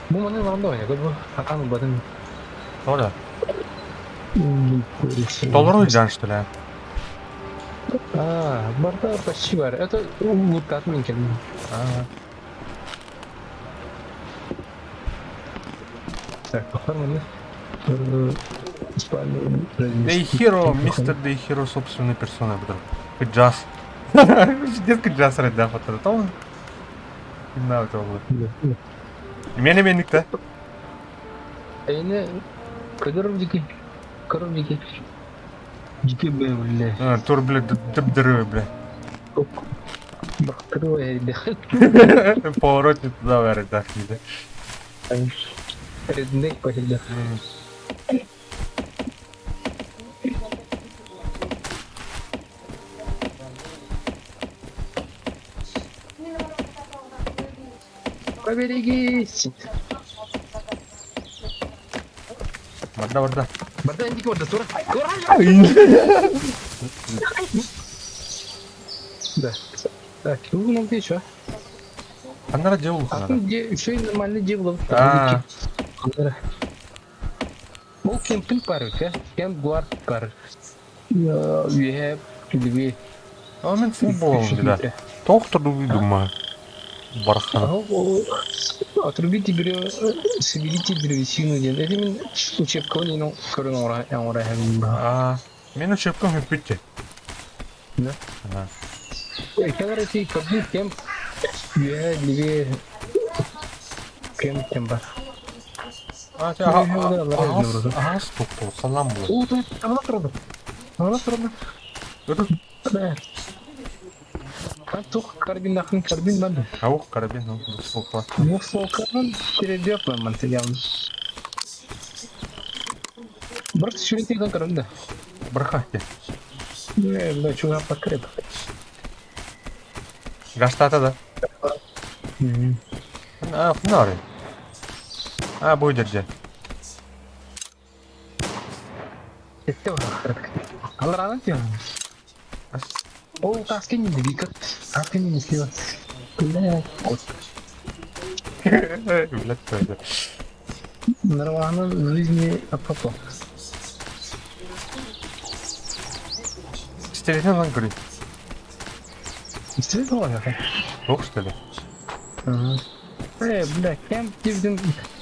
Бу маны ланда ойна бу. Хатан ылбатын. Тоҕо да? Толору илдьэн что ли? А, барда почти бар. Это лутат мин кэллим. А, Так, похор маны. Спальню. Дейхиро, мистер Дейхиро собственной персоной буду. Джаз. Детка джаз да, фото. То На это было. Мене меникте. Эйне көдөр дики. Көрөр дики. Дики бля. А, тур, бля, дып-дыры, бля. Бактыры Поворот не туда, бәрі, так, дейді. Реднек похилде. Поберегись! Барда, барда. Барда инники барда, тура. Тура! Да. Так, ну нам где еще? Ханнара дьэ А улахана. тут где еще и нормальный дьиэ булабыт. Аа. Ол кемпинг парк, э? Кемп гуар парк. Үөһэ Льве. А мен футбол да. Тоқтор дума. Бархана. Отрубите соберите древесину диэн. Эти мин учебкабын иин көрөн оҥоро Аа, мен учебкам бүппүттэ. Да. Кэлэр эти көрдүн кемп үөһэ Льве кемп кем бар. А, аас тукту, салам бу. О, табала турду. Табала турду. Это Тух карбин нахын карбин бан. Аух карабин, ну, сука. Ну, солканан перейдет нам материал. Брат, шүрентеген карында. Брахати. Не, бля, чуга покреп. Гаштата да. А, фнары. А, будет где. Аларана тем. О, таски не вика. Таски не слива. Бля, кот. Блядь, что это? Нормально в жизни апапа. Стеретен лан көрей. Истерит болады. Жоқ, что ли? Ага. Э, бля, кемп дебден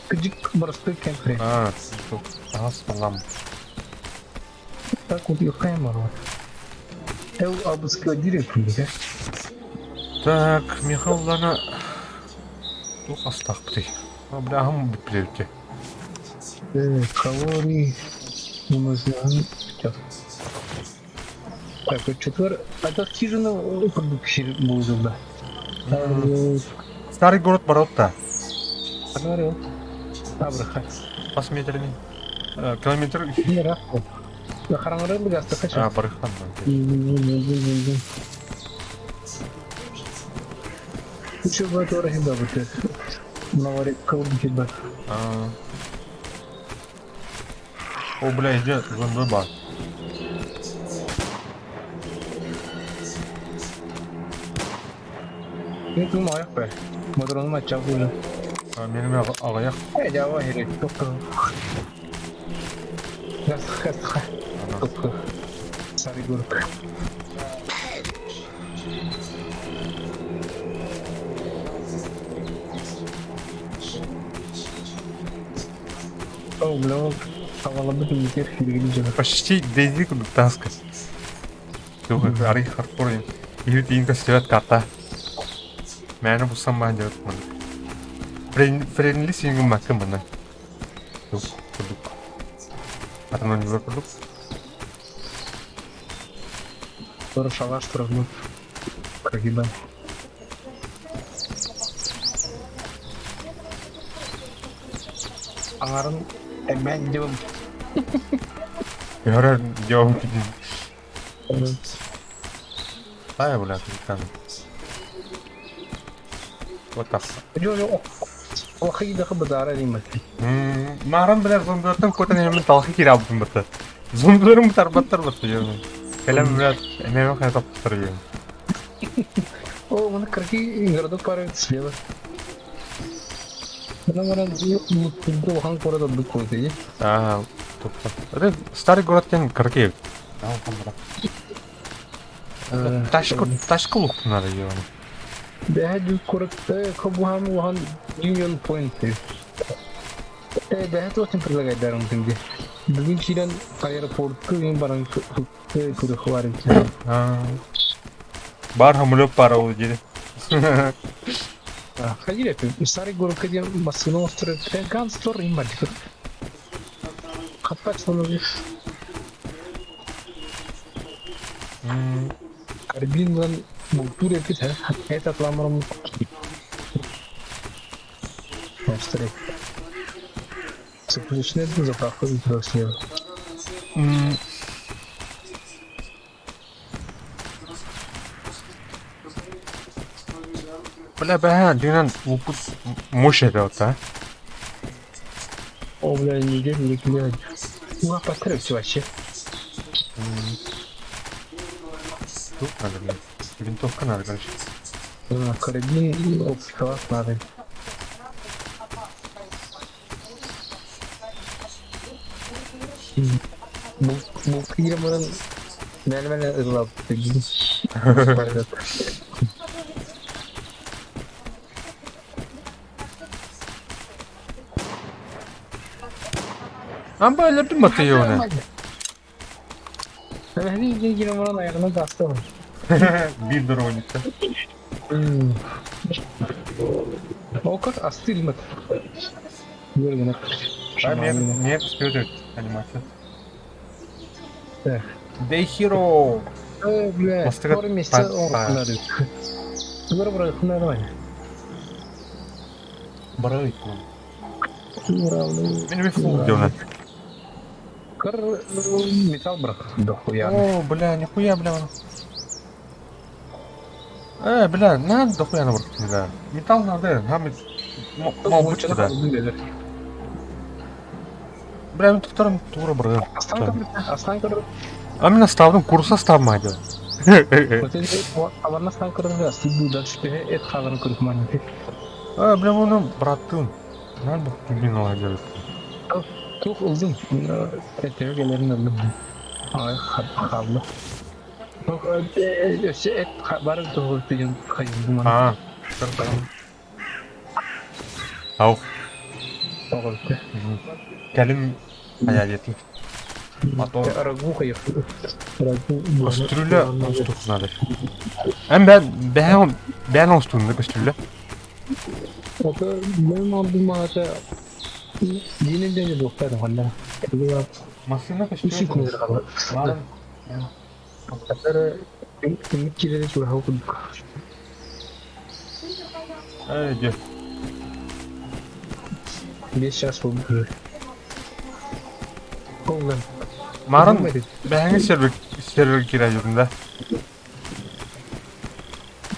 кыжык барысты кемп. А, аас салам. Так вот юхаем бар. Эл абыска директ да? Так, Михаил тух астақпты. А, бля, ахым бітпілеуті. Э, калорий у нас Так, вот четвер... Это хижина курдук буузу да. Старый город Баротта. Абраха. Бас метрini. Километр. Не раху. Хараңыры бігасты А, қаша. Бархан. Еще бы это рахиба быты. Наварик кылбы бар. О, бля, иди, зомби бар. Не думаю, аяқ бе. Мадроным ача бұлы. Менің ағаяқ. Э, жауа керек. Тоқы. Гастық, гастық. Тоқы. Сары город. О, бля, хавалабыт метер хиргили жана. Почти дейзи кудуктаска. Тух, ари хардкор. Или инка стрелят карта. Мэне бусам баа делать маны. Френли сингу макын бана. Тух, кудук. Атанон юзар кудук. Тора шалаш турабы. Крагиба. Аңарын әмән деп Йора делал Ай, бля, там. Вот так. Жо жо. Олахи дахы базара деймін. Марын бля зомбилартан көтен эми талхы кире албын бата. Зомбилерин бутар баттар бата жөн. Кэлем бля эмеме хайа топтор жөн. О, мына кырки городок пары слева. Мына мына улхан город отдых қойды. Аа, топта. Это старый город тен кырки. Ташка ташка лук надо жөн. Бәһә город кобухан ухан Union Point. Э, бәһә тосын предлагает дарым тенге. Бүгін кирен аэропортка мен баран көрі бар екен. Бар хамлеп пара ол жери. Ходили, старый город, где машину строят, ганстор им бар. Хатпак становится. Карбинлан культуре пит, этот ламром. Австрия. Запрещено заправку слева. Бля, бля, динан лупут мощь это вот, а? О, бля, не идет, не блядь. Уһаппаттар өссө вообще. Тут надо, блин. Винтовка надо, короче. Карабин, общий надо. Бу киирэн баран мэлмэлэ ыллаабыт Амба өлөрдүм батыйыаны. Эһэни киирэн баран айаҕынан таста Биир доровонница. Ол как астыыр Көргөнө. Да, мне успеет анимация. Так. Day Hero! Э, бля, Мастыга скоро месяца оҥорсунар. Скоро бырахынар Барай. Уралны. Мен фул делаю. Кыр металл брак дохуя. О, бля, нихуя, бля. Бля, надо дохуя на да. Металл надо, нам мал быть да. Бля, мен вторым тура брал. Астан кыр. А мен ставдым, курса ставмайды. Аларна стан кырды, астын дальше эт халарын көрүп мани. А, бля, оны браттым. Надо бы блин ладер. Тух ылдым. Этеге келерин ылдым. Ай, халды. Өссө эт бары тугул деген хайдым. А. Ау. Кэлин хаялетин. Мотор. Рагу хайых. Рагу. Көстүрүлэ оҥостуох надо. Эн бэйэн бэйэн бэйэн оҥостуунна көстүрүлэ. Ото мен алдым ата Динен дуохтар ханна. Массыына Үс көстүрүлэ. күннэр хаалла. Ладно. Аттары түмүк киирэрэ чугаһыы курдук. Эй, дьэ. 5 час буолбут. Ол Марын бэйэҥи сервер сервер киирэ да.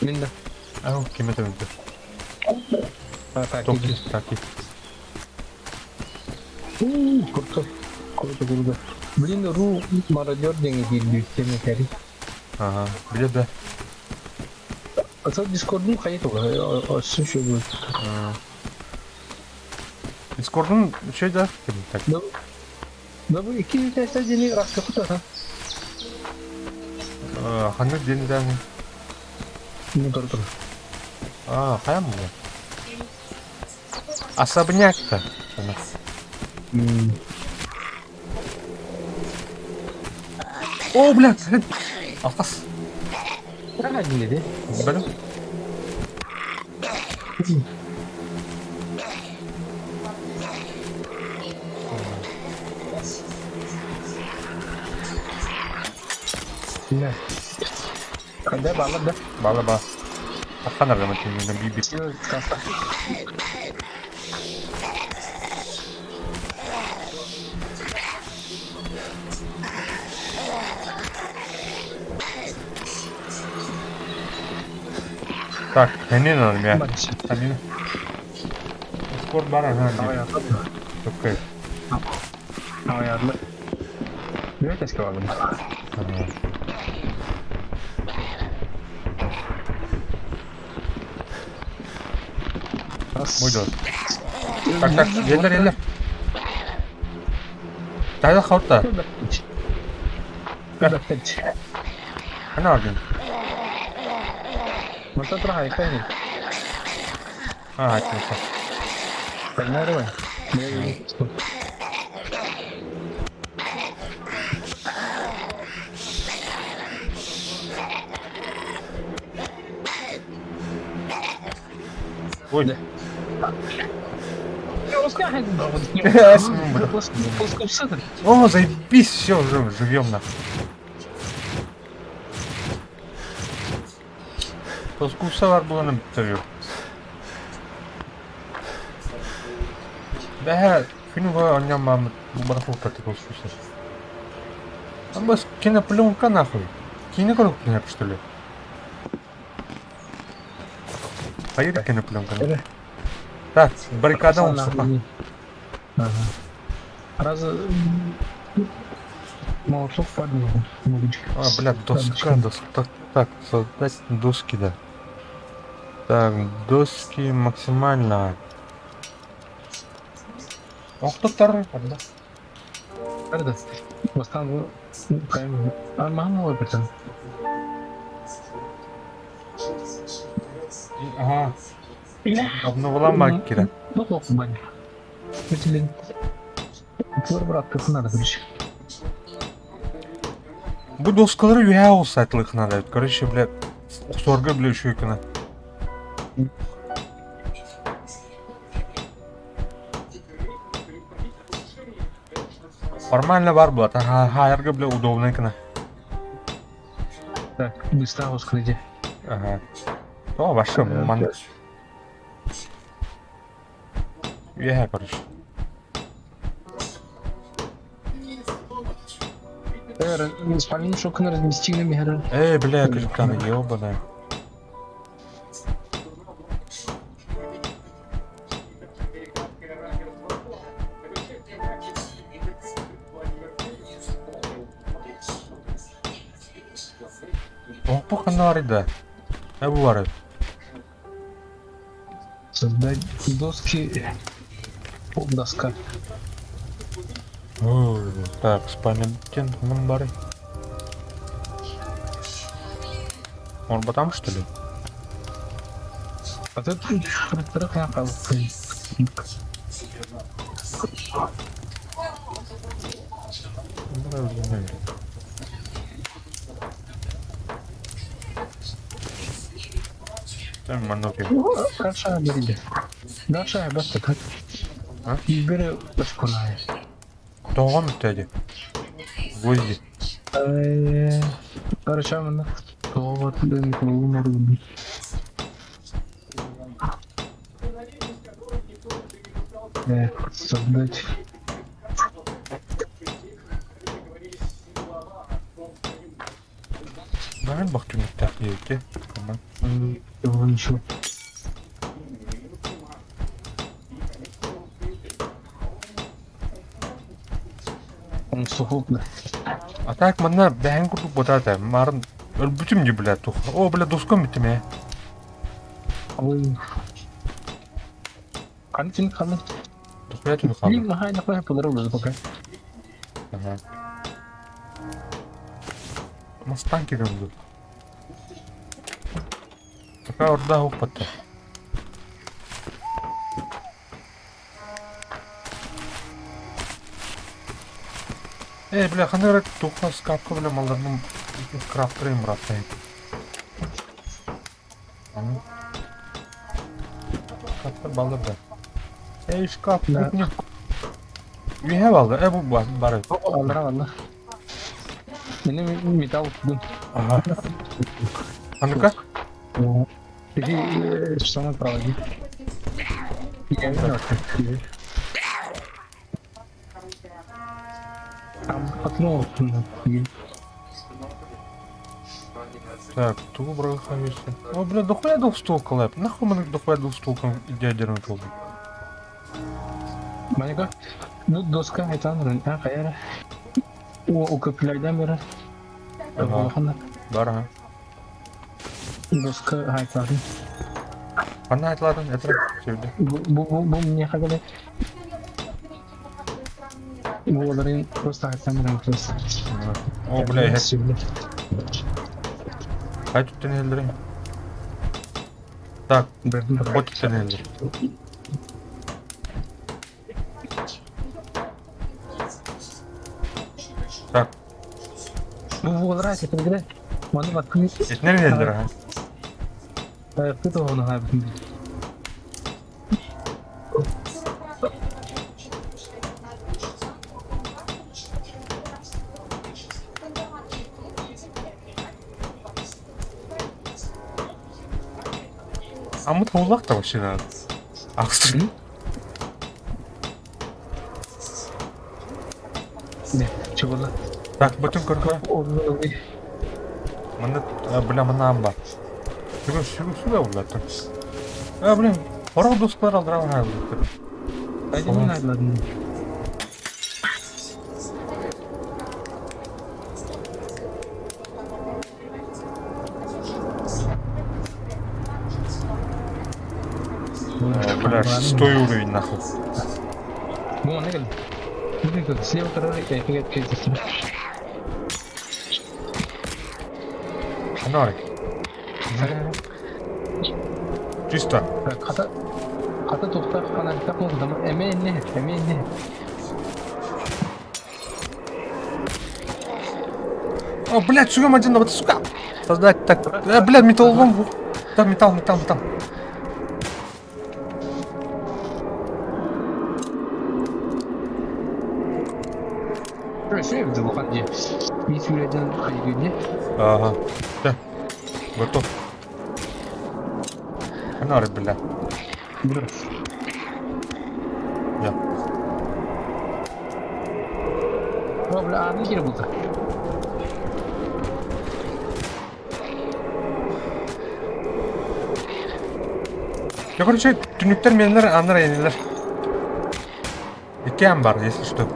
Мин да. Ау, ким этэ А, так, Токи, таки. Круто. Круто, круто. Блин, ру мародер деньги киирдүү тема кэри. Ага, билет да. Ата Дискордун хайы туга. Өссө шо будет. Дискордун şey да? Ким так. Да. Да бу икки тесте дени раска кута. Ханнык дени дани. Ну, тур тур. А, хайам бу. Особняк-то. О, блядь! Алқас. Ага, диде. Бәлем. Не. Когда балла да? Бала ба. Ахан аргама тиңген би би. Каста. Так, ханин алым я. Ханин. Дискорд бар ага. Давай, Окей. Давай, одна. Давай, сказал. Буйдос. Так, так, еллер, еллер. Тайда халта. Хана алдын. Мантан тұра хайқайын. А, айтыңыз. Пальмаровай. Ой. О, заебись, все, уже живем нахуй. Тоскуса бар буланым бітірі. Бәһә, күні бойы оннан мамы барахолка ты Там бас кинопленка нахуй. Кинопленка, что ли? Поедет кинопленка. Так, баррикада он сука. Ага. Раз... Молоток падал. А, бля, доска, доска. Так, так, создать доски, да. Так, доски максимально. Охтотар, да. Арда. Бастан Арман олорбутун. Ага. Обновлан маккира. Ну, бань. Битилин. Тур бырахтыхын ары короче. Бу доскалары үһээ олсайтлыхына да. Короче, бля, охсорго, бля, үчүгэй гына. Формально бар буолла, хаайарга, бля, удобнай гына. Так, быстро скрыди. Ага. О, вообще, ман... Үөһээ, короче. Спальный шокын разместили мехер. Эй, бля, капитан, ёбаная. Оһпо ханна барый да? Э бу барый. Создать доски. О, доска. Ой, так, спальный ханан барый. Он там что ли? А тут Там мануки. Хорошо, бери. Даша, баста, А? Бери башкунай. Тоҕом бүттэ Гвозди. Короче, манна тоҕо Создать. Наверное, бахтюнүктээх диэбиккэ. Ничего. Он сухопно. А так манна бэһэн курдук буотаата. Марын өлбүтүм дии бля тух. О, бля, доскам бүттүм ээ. Ой. Хантин ханы. Дохуя түнү хаалла. Блин, нахай нахай подороже пока. Ага. Мастан кирен тут. Пока орда укпатта. Э, бля, ханна туха скапка, бля, малдарным крафтырым браттай. Шкафтар балдар да. Эй, шкаф, Да. кухня. Үһэ балда, э, бу бар. Аллара алла. Мене металл тудун. Ага. А ну-ка. Иди, что проводи. Я виноват. Там окно. Так, тугу бырахабыйсы. О, бля, дохуя двухстволка лэп. Нахуй мы дохуя двухстволком ядерный толку. Маника. Ну, доска, это а, каяра. О, укрепляйдан бері. Ага. Бар, ага. Доска айтылатын. Ханна айтылатын, это сөйді. Бу бу бу мне хагалы. Бу оларын просто айтсам бері просто. О, бля, хай түттен елдірейін. Так, от түттен елдір. Так, Бу бу олар айтып игре. Маны бакын. этнен елдір, ага. Кыты оны хабын. А мы таулақ-то вообще надо. Ахсыр. Не, чего да? Так, бүтін көргі. Мында, бля, мына амба. Сүгү, сүгү, сүгү булар. А, блин, хорох доскалар алдыра. Айда мен айдладым. Бля, шестой уровень нахуй. Вон, Игорь. Смотри, тут слева второй, я фига Ханарик. Чисто. Хата хата тухтах фонарьтах мугдама эмэ инне, эмэ инне. О, блядь, сука, один, вот, сука. Создать так. Блядь, металлолом. Да, металл, металл, металл. Ага. Да. Готов. Ханарик, бля. Я. Я, короче, түнүктэр менлер, аннар энилер. Икки амбар, если что.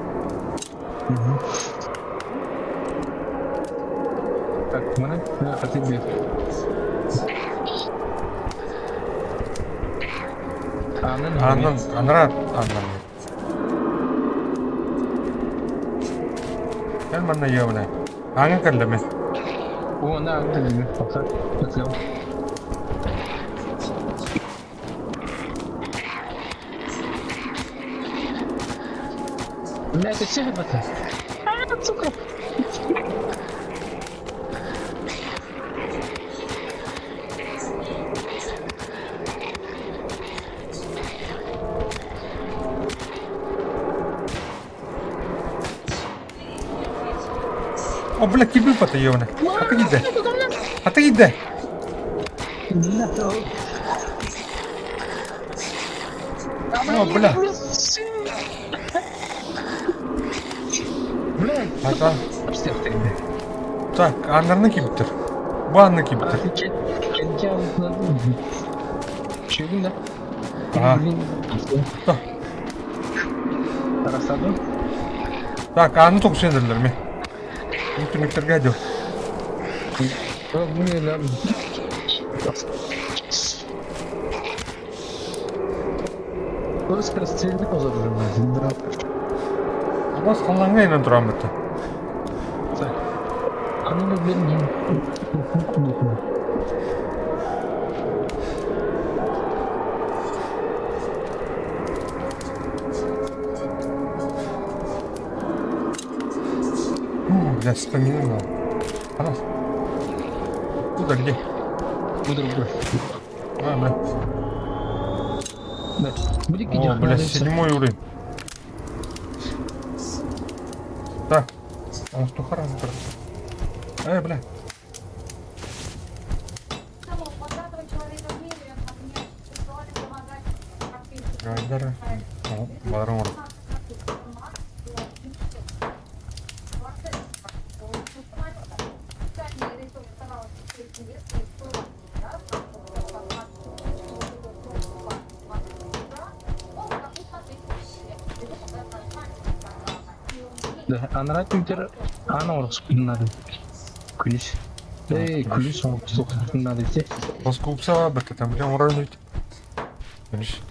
Так, маны хаты бер. Анан Аннан, анара, аннан. Кэл манна ёбана. Аңа кэллэме. О, на, пока. Поцел. Бля, это все ребята. А, сука. О, бля, кибы пата ёбана. А ты где? А ты где? О, бля. Бля, Ата. Так, аннарны кибиттер. Бу анны кибиттер. Чегин да? Ага. Да. Тарасадым. Так, аны токсендерлер ме. Түнүктөргө дел. Бу не лям. Скорострельный озор Бас халланга инен турам битти. Аны блин не. Бля, вспоминал. Ана. Куда, где? Буду буду. А, бля. Да. О, бля, седьмой уровень. Так. А что хорошо. Эй, бля. Гайдара. О, барон. Да, анара түнтер ана ороспуннады. Күлүс. Эй, күлүс ороспуннады те. Плоскоупса, бата там, бля, уран ведь. Видишь?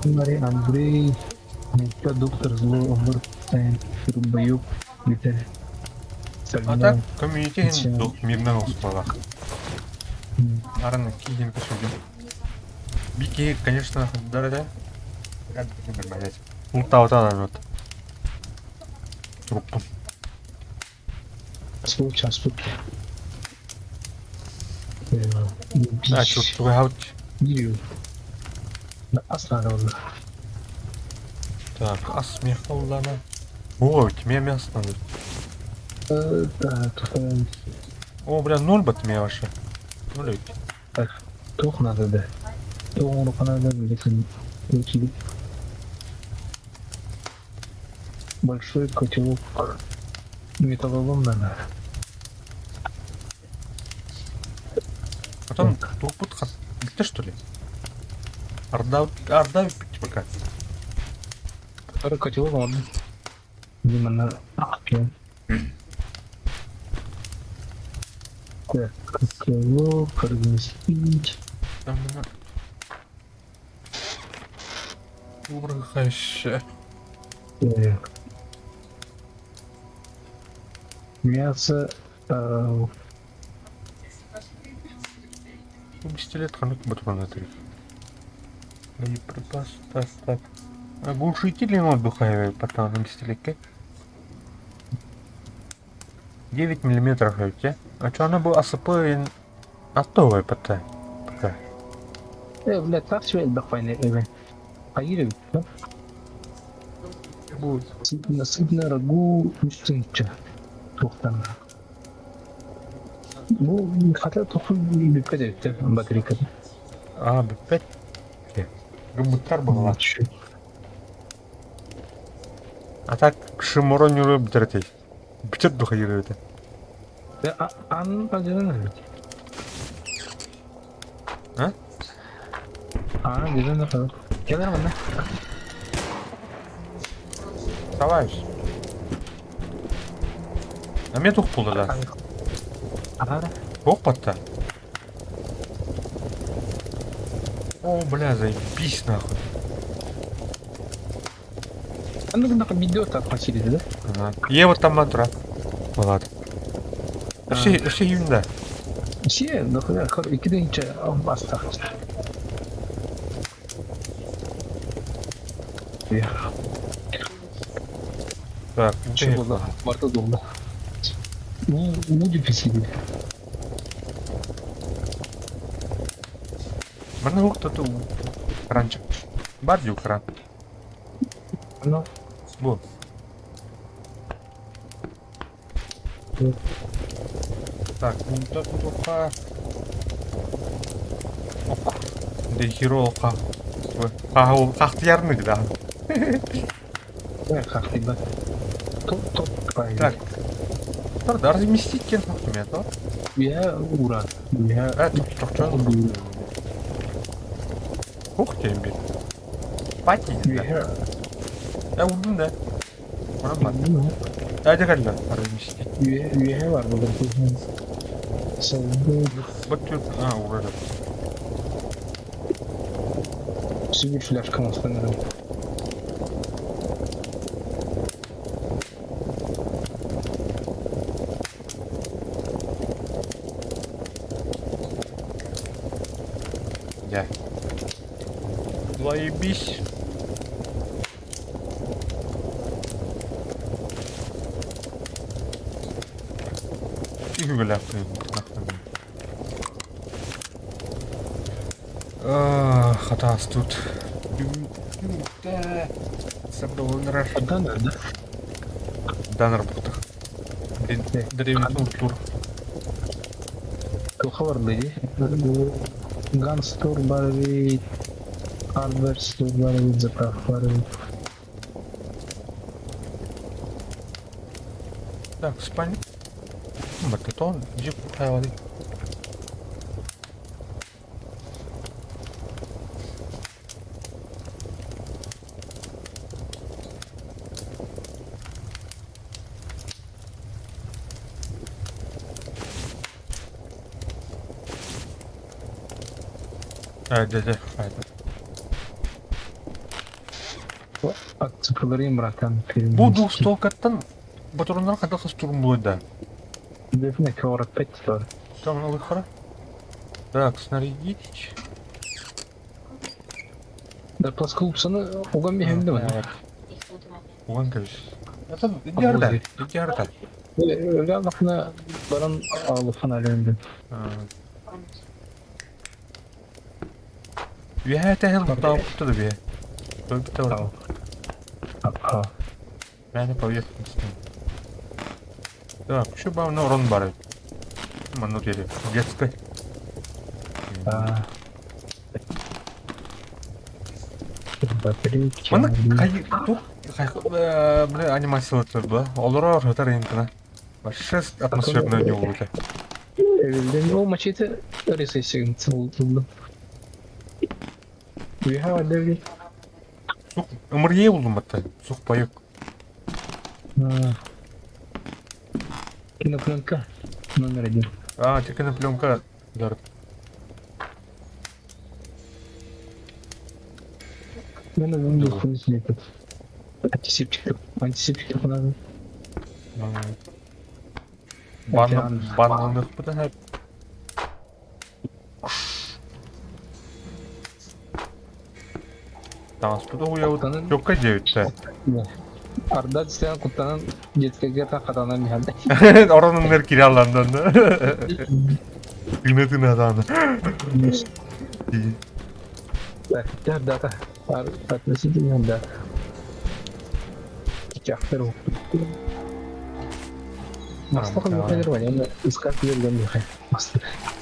Мари Андрей, Митя, доктор зло, Амбар, Рубаюк, Виталий. А так, комьюнити мирно успела. Арна кидин кошелек. Бики, конечно, дорога. Ултаутан вот. Труппу. Случай, случай. А, чё, твой аут. Асна Так, асмехаллана. О, тебе мясо надо. Да, О, бля, ноль бат мне вообще. Ноль ведь. Так, тух надо, да. Тух надо, лекин Большой котелок металлолом надо. Потом тухпут ты что ли? Арда, арда пока. Который котелок он. Видимо, на. Так, котелок, разместить. Убрахаще. Так. Мясо. Э, Пистолет ханнык ботуран Боеприпас, так, так. Глушители отдыхаю потом на пистолетке. 9 миллиметров эбит А что она был АСП аттовай пота. Пока. Э, блядь, так себе элбэх войны эбэн. Хайыр эбит, да? Будет. Сытно рагу үстүнчэ. Туохтан. Бу хата тоху бүппэт эбит батарейката. А, бүппэт. Гыммыттар буолла. А так шиморо нюру бүтэрэтий. Бүтэр духа юрүтэ. Ан алдьанан эбит. А? Аан алдьанан эбит. Кэлэр манна. Товарищ. А мне тух пулда да. Ага. Опа-то. О, бля, заебись нахуй. Аны гына видео так посидели, да? Ага. Ева там мантра. Влад. Все, все юнда. Все, нахуя, икиденче бастах. Так, Чего да, Марта дома. Ну, люди посидели. Манна ук тут ранчик. Бар дии кран. Ну. Бу. Так, ну так туха. Ок. Де херо ха. Ха, хахтиярнык да. Хахтыба. Топ топ Так. Тардар разместить кен хахтымя Я ура. Я Э, топ топ Ух ты, бит. Пати. Я. Я удун да. Нормально. Hadi gel разместить. Üye var burada. Бак А, ура. Сибирь фляжка остановил. Я. Заебись. Хатаас тут. Даннер, да? Даннер буттах. Древний тур. Туха бар дии. Gun store бар эбит. Hardware store бар эбит, заправка бар эбит. Так, спальня. Бататон, джип хайвали. А, дядя, это. Аттыкыларым братан. Бу двухстволкаттан батураннар хайдах хастурун буолуй да. Дефне 45 бар. Там лыхара. Так, снарядить. Да плоскогубцаны уган биһэмди бар. Уган кэбис. Это идеально. Идеально. Өлө аллахна баран алыфан алөндү. Үөһэ тэһэн куттаабыт да бие. Только А. Мээнэ поверхностно. Так, еще бавно урон бар. Манна диэри. Детской. А. Батарейки. Манна хай тух хай бля анимациялар да. Олорор хатар инкана. Вообще атмосферная не улута. О, мачете ресейсин болду. Үөһэ алөби. Сух ымырье булдум батта. Сух паёк. Кинопленка номер один. А, тикана пленка дар. Мен өзүм хуй Антисептик, антисептик надо. Банна, банналыхпытын хеп. Таҥаспыт уһуйабыт чокка дьиэбиттэр. Арда түстээн куттанан детскайга хатанан иһэн. Оронуннар кире алландан. Тыына-тыына даҕаны. Так, дата. Относительно дата. Чахтар Мастаха механирование, искать берген меха.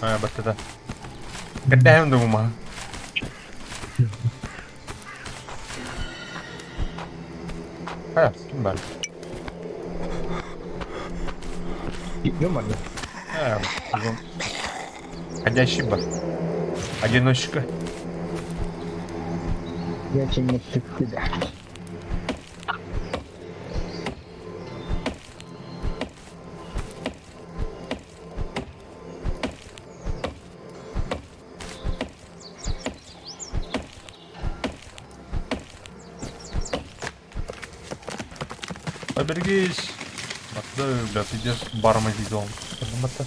А, баттата. Кэрдэһэм дугума. Хайа, ким бар? Идем, Арда. Ходящий бар. Одиночка. Я чем не да. Поберегись. Откуда, бля, пиздец, барма видел. Это.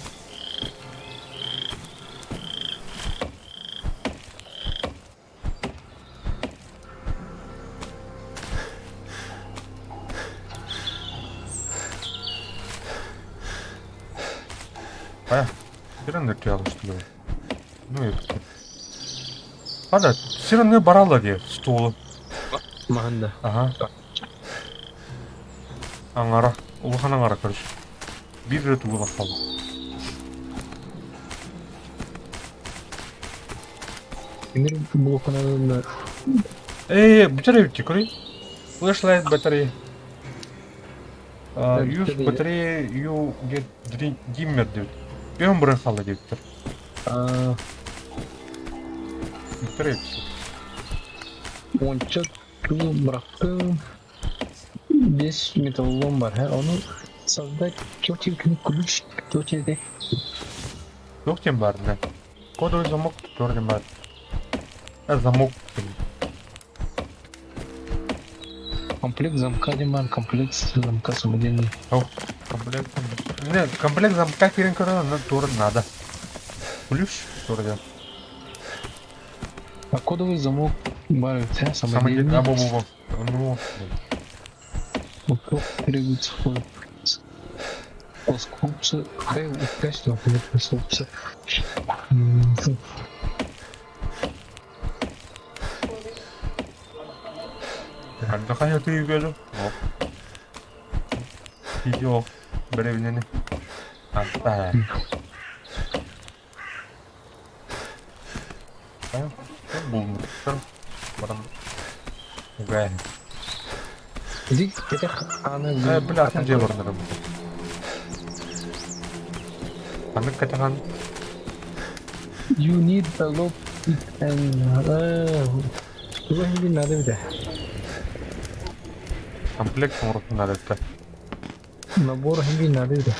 А, сирен что ли? Ну, это. Ада, сирен барала де столы. Манда. Ага. Аңара. Улахан аңара, короче. Бир рет угла қалды. Эмир блокuna Эй, батарея көрей. Flashlight батарея. Use батарея you get dimmer деп. Бен бұрын қалды деп тұр. Батарея Онча туу бырахтым. Бес металлолом бар. Оны создать тетелькин ключ тетелде. Жоқ тем бар, да. Кодовый замок тоже бар. А замок. Комплект замка демар, комплект замка самодельный. О, комплект. Нет, комплект замка керен көрін, тоже надо. Ключ тоже. А кодовый замок бар, самодельный. Самодельный. А, во, во, во. Ну, Вот требуется плоскогубцы. Хай, качество плоскогубцы. Ардахай өтүйгөлү. Видео беребинени. Антта. Булмуттар. Барам. Угай. Дик, этих аны... Э, бля, атын же барнарым. Аны катаган. You need a lock and... Туга хили надо бит. Комплект оҥоротун надо это. Набор хили надо бит.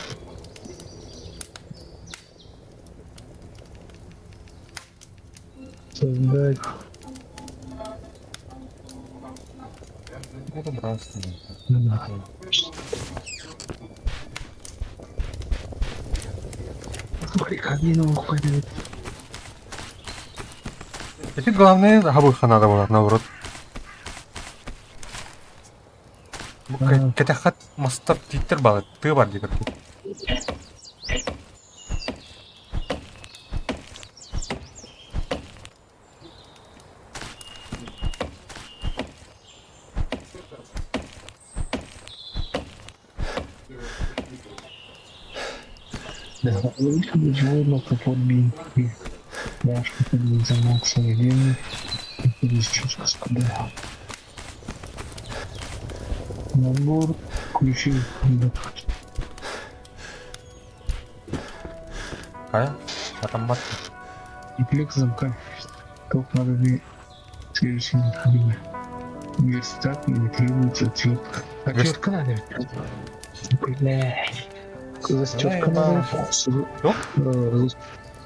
Создать... Буду браться. Баррикадину уходит. Эти главное хабыха надо было, наоборот. Кэтэхат мастар титтер балы, ты бар дигер. Да, замок самодельный. Набор ключей. Хайа, атаммат. Комплект замка. Топ надо ли следующий необходимый. Верстак не требуется отвертка. Отвертка надо? Блядь. Застежка надо. Что?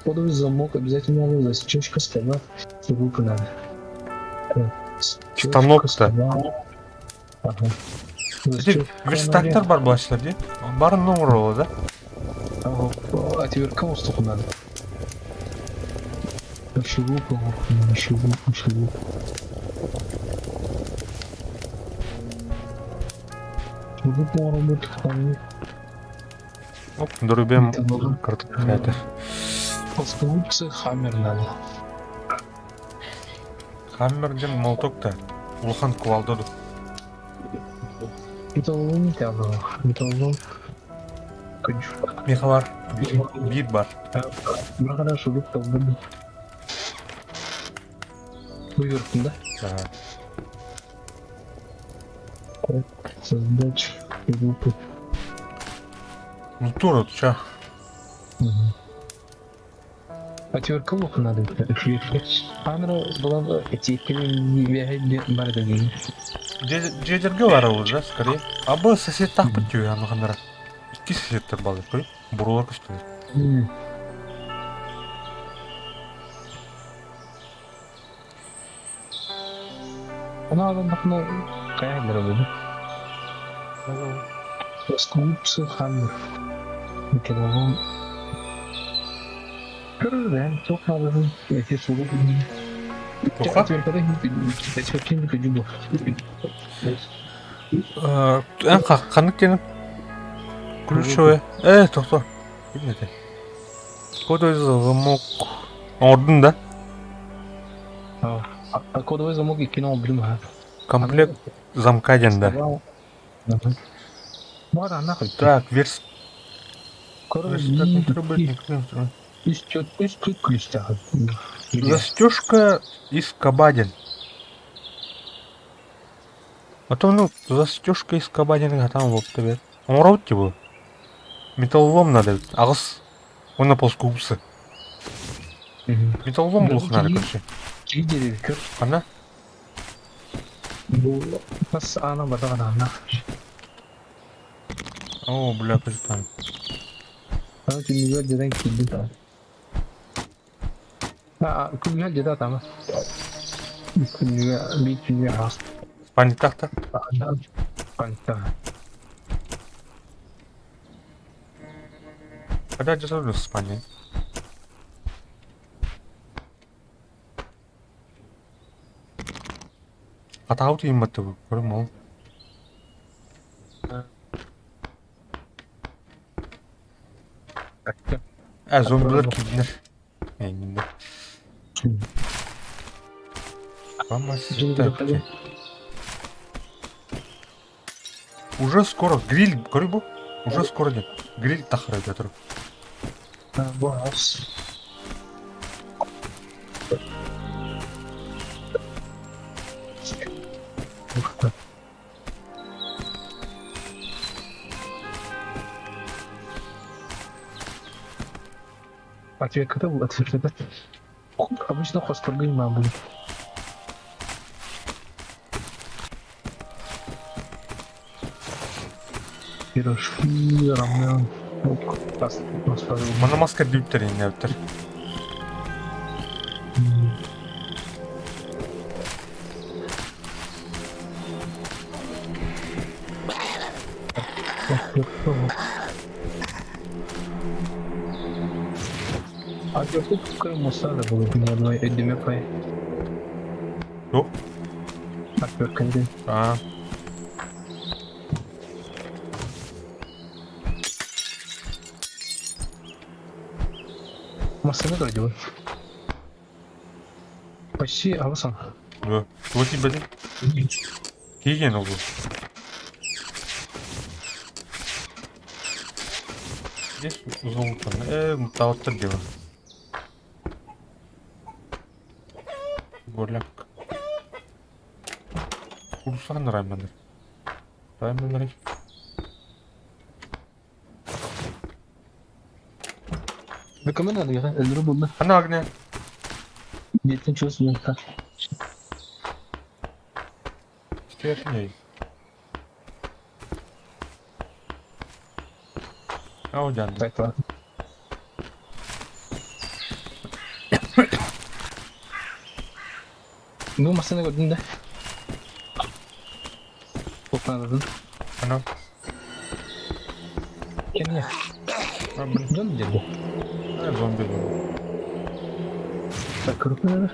Кодовый замок обязательно надо, застежка стола, шурупы надо. Станок-то. Ага. Ити верстактар бар буолааччылар дии. Барын оҥороллор да? Ага. Отвертка оҥостуохха надо. Шурупы, шурупы, шурупы. Шурупы оҥоробут Оп, дорубем карточка. Плоскогубцы хаммер надо. Хаммер диэн молоток да улахан кувалда ду. Металлолом тянуло. Металлолом. Миэхэ бар. Биир бар. Баҕара шуруп талбын. Выверху, да? Ага. Создать группу. Ну тура, ча. Отвертка лук надо. Камера была эти Дьиэлэргэ барабыт да, скорее. Абы сосед таахпыт дии анныханнара. Икки соседтэр бааллар, көрүй. Буруолар көстөллөр. Она алыннахына хайа буду. Плоскогубцы хаммер. Металлолом. Көрүлэн туох наадатын эти сурук Туха? Эн ханнык диэн ключевой. Э, тохто. Ким этэй? Кодовый замок. Оҥордун да? А кодовый замок иккини оҥордум аха. Комплект замка диэн да. Так, верс... Застежка из кабадин. А то ну, застежка из кабадин там вот тебе. Оҥоробут типа. Металлолом надо. Аҕыс. Уонна плоскогубцы. Металлолом булуох надо, короче. Ханна? О, бля, капитан. Спальниктаахтар. Когда дежурный в спальне? Хатаабыт ыйыммат көрүм ол. Э, зомбилар киирдилэр. Эйнинде. Уже скоро гриль, көрүй бу. Уже скоро диэн. Гриль тахара өтө Ответка был, ответка. Обычно хостторга будет. Пирожки, рамен. Манна маска дүүттэр иннэбиттэр. А тут Крыму сада было ни одной эдемепай. Туох? Отвертка диэн. Аа. Массыына көрдүбүт. Почти абасан. Да. Туга тиийбэтиҥ? Киигэн ол Здесь золото. Э, мутаоттар дело. Голяк. Курсан райменер. Райменер. Бекамен надо, өлөрү булда. Ана огня. Дьиэттэн чугас муҥха. Стержней. Оо, дьаанды. Бу массыына көрдүм да. Туохтаанатын. Ано. Кэмне. Дьон диэн. Зомби был. Так, крупно.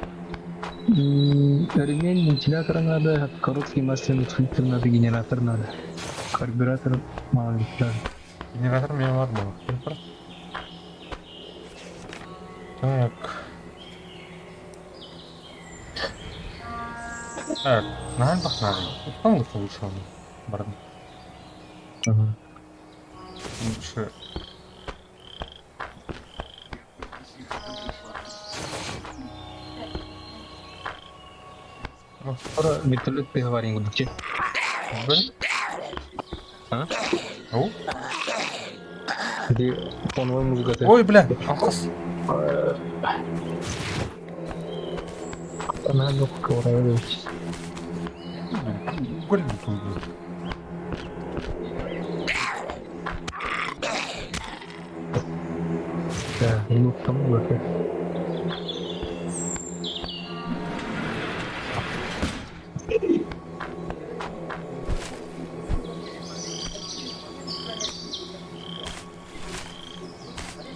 Ремень вентилятора надо, короткий масляный фильтр надо, генератор надо. Карбюратор мало ли надо. Генератор мне ладно. Так. Так, наһаа элбэх наада. Устан лучше лучше бардым. Ага. Лучше. Скоро вертолет приговорим будете. А? Ау? Где фоновая музыка? Ой, бля, алхас. Она легкого радует. Да, ну там вообще.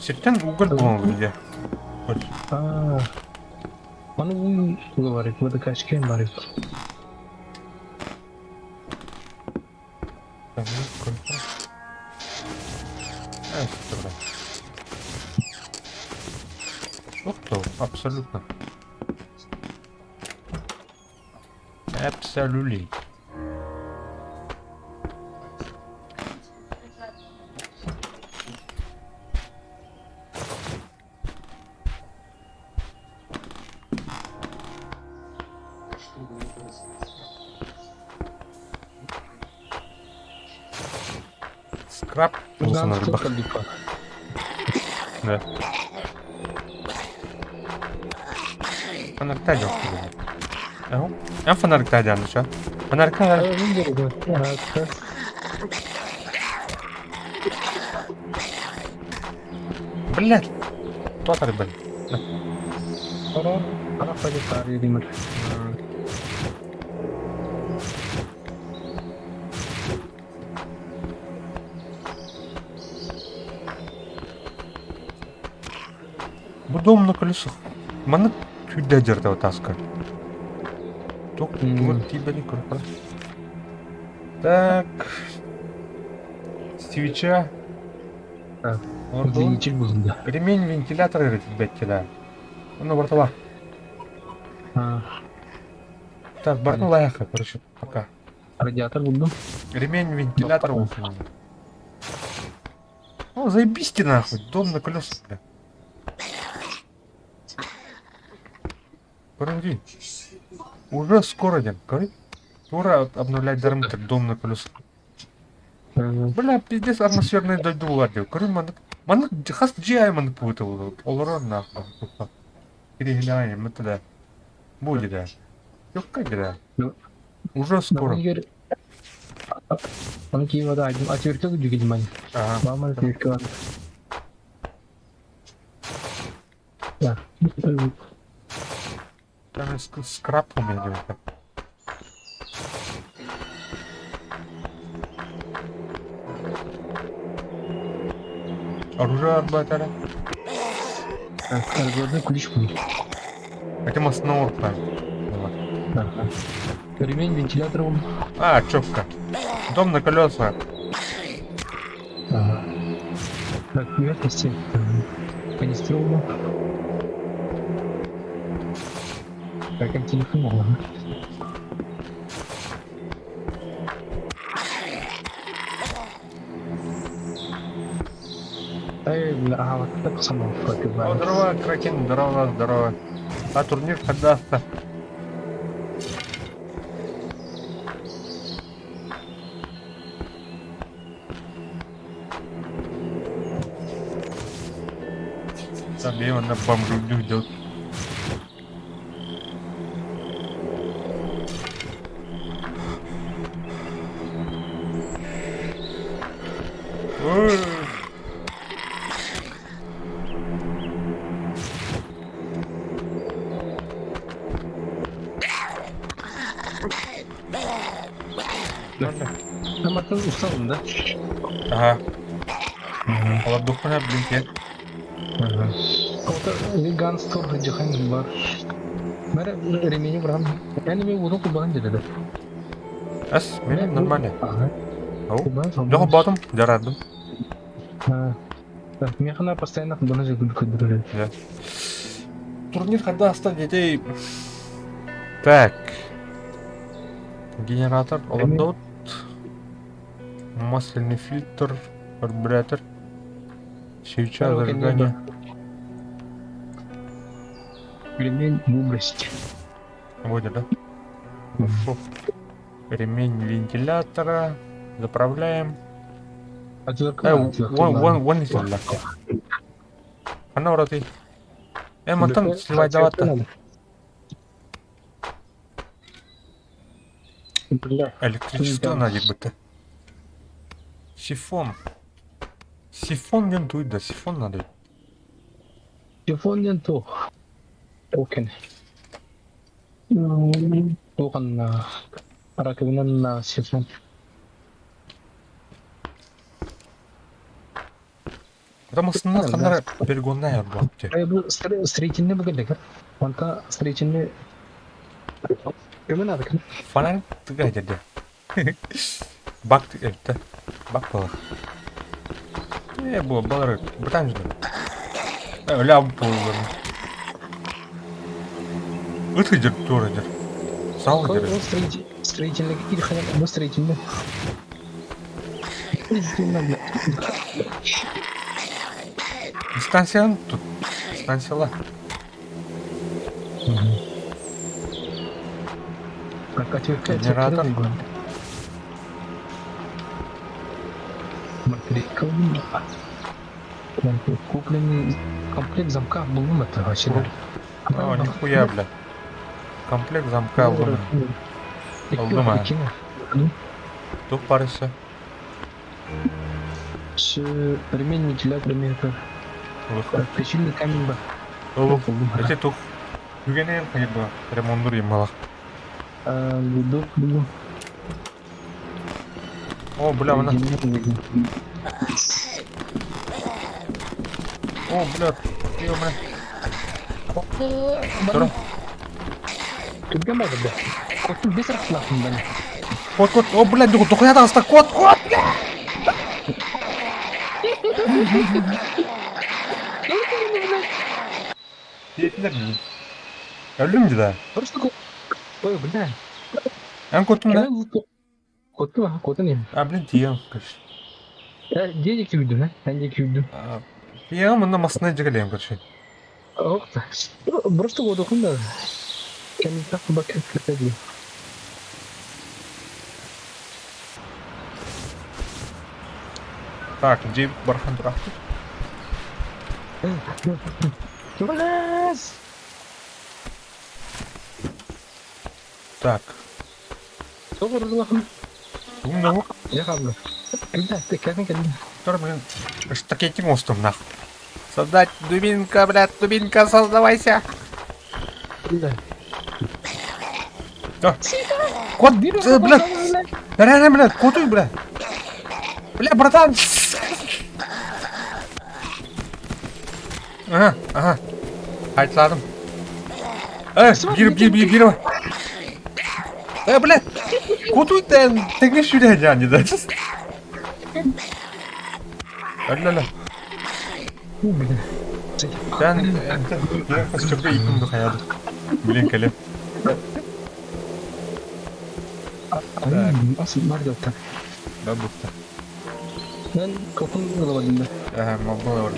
Сиртэн уголь булан где? А, он говорит, водокачки барит. Абсолютно. Absolutely. Скраб Да. Фонарьта жоқ. Эн фонарьта диэн Фонарька. Блядь. Тотар, блядь. Бу дом на колесах. Манна түүдэ дьэрдэ таска. Тук тугар тиибэни көрө. Так. Свеча. Удлинитель был, да. Ремень вентилятор бэттэ да. Ону бартала. Так, бартын лайха, короче, пока. Радиатор буду. Ремень вентилятор. О, заебись ты нахуй, дом на колесах, бля. Подожди. Уже скоро, дед, говори. Скоро обновлять дармтер дом на колесах. Бля, пиздец, атмосферный дойду ладил. Короче, маннык, маннык хас GI маннык будет олорор нахуй. Перегляем, это да. Будет, да. Легкая да. Уже скоро. Ону киим да отвертка күдүгүдүмань. Мама отвертка бар. Да. Там скраб у меня где-то. Оружие арбатера. Так, разводной ключ будет. Это маснорка. Ага. Ремень, вентилятор. А, четко. Дом на колесах. Ага. Так, поверхности. Канистру. Так, как телефон, ладно. Эй, бля, а вот так само О, здорово, Кракен, здорово, здорово. А турнир когда-то? Там я на бомжу идет. Аматын усталым да? Ага. Олордухпуна блин киэн. Ото ганстор дьахан бар. Мэр ремени брам. Эн эми уну кубан деді. Ас, мен нормально. Ага. Ау. Кубан Дьоҕо ботум, жарардым. Механа постоянно кубана же күдүрү. Турнир когда астан детей. Так. Генератор олордобут. Масляный фильтр, карбюратор, свеча зажигания. Ремень выбросить. Вот да? Хорошо. Ремень вентилятора. Заправляем. Вон, вон, вон вентилятор. Она вроде. Мантан сливайдавата. Бля. Электричество надо бы-то. Сифон. Сифон диэн да, сифон надо. Сифон диэн туох? Окен. Туоханна раковинанна сифон. Потому что нас ханнара перегонная буолбут. Бу строительный бугеллегер. Онта строительный Көмө надо. Фонарь тыга деді. Бак это. Бак была. Бу балар бытан жды. Ля буолар. Ыт идер тура идер. Сал идер. Строительный или хотя бы строительный. Дистанция тут. Дистанцияла. Генератор. Купленный комплект замка был это вообще. О, нихуя, бля. Комплект замка ыллым. Ыллым, а. Тух барыса. Ремень вентилятор, ремень Точильный камень ба. Ыллым. Эти тух. Түгенен хайба. Ремонтур емалах. Гудок, бугу. О, бля, она. О, бля, ё бля. Тура. Түргэн бага бля. Кот бес рахлахын бля. Кот, кот, о, бля, дохуя таҕыста, кот, кот, бля! Диэтилэр мин. Өллүм дии да. Просто кот. Ой, бля. Эн коттун да? Котту, а, коттун им. А, блин, тиийэн, короче. Денег күйдүм, а? Денег күйдүм. Тиийэн мында масына жигалем, короче. Ох, просто кодухун да. Кемин так бак кетеди. Так, дьиэбит бархан турахтыр. Блэс! Так. Тоҕурлахын. Тугум да Я хабла. Кэлдэ, кэлэн кэлдэ. Который, блин, штакетик мостом нах. Создать дубинка, блядь, дубинка, создавайся. Бля. Да. Кот, блядь. Реально, блядь, котуй, блядь. Бля, братан. Ага, ага. Айтладым. Гир, гир, гир, гир. Блядь. Котуй, тэҥҥэ сүүрэ дьаан да. Өллө. Бля. Sen костюмда икимди хаядым. Блин, кэлем. Ас бар да. Да бутта. Мен копун ылабадым да. Ага, могу бар.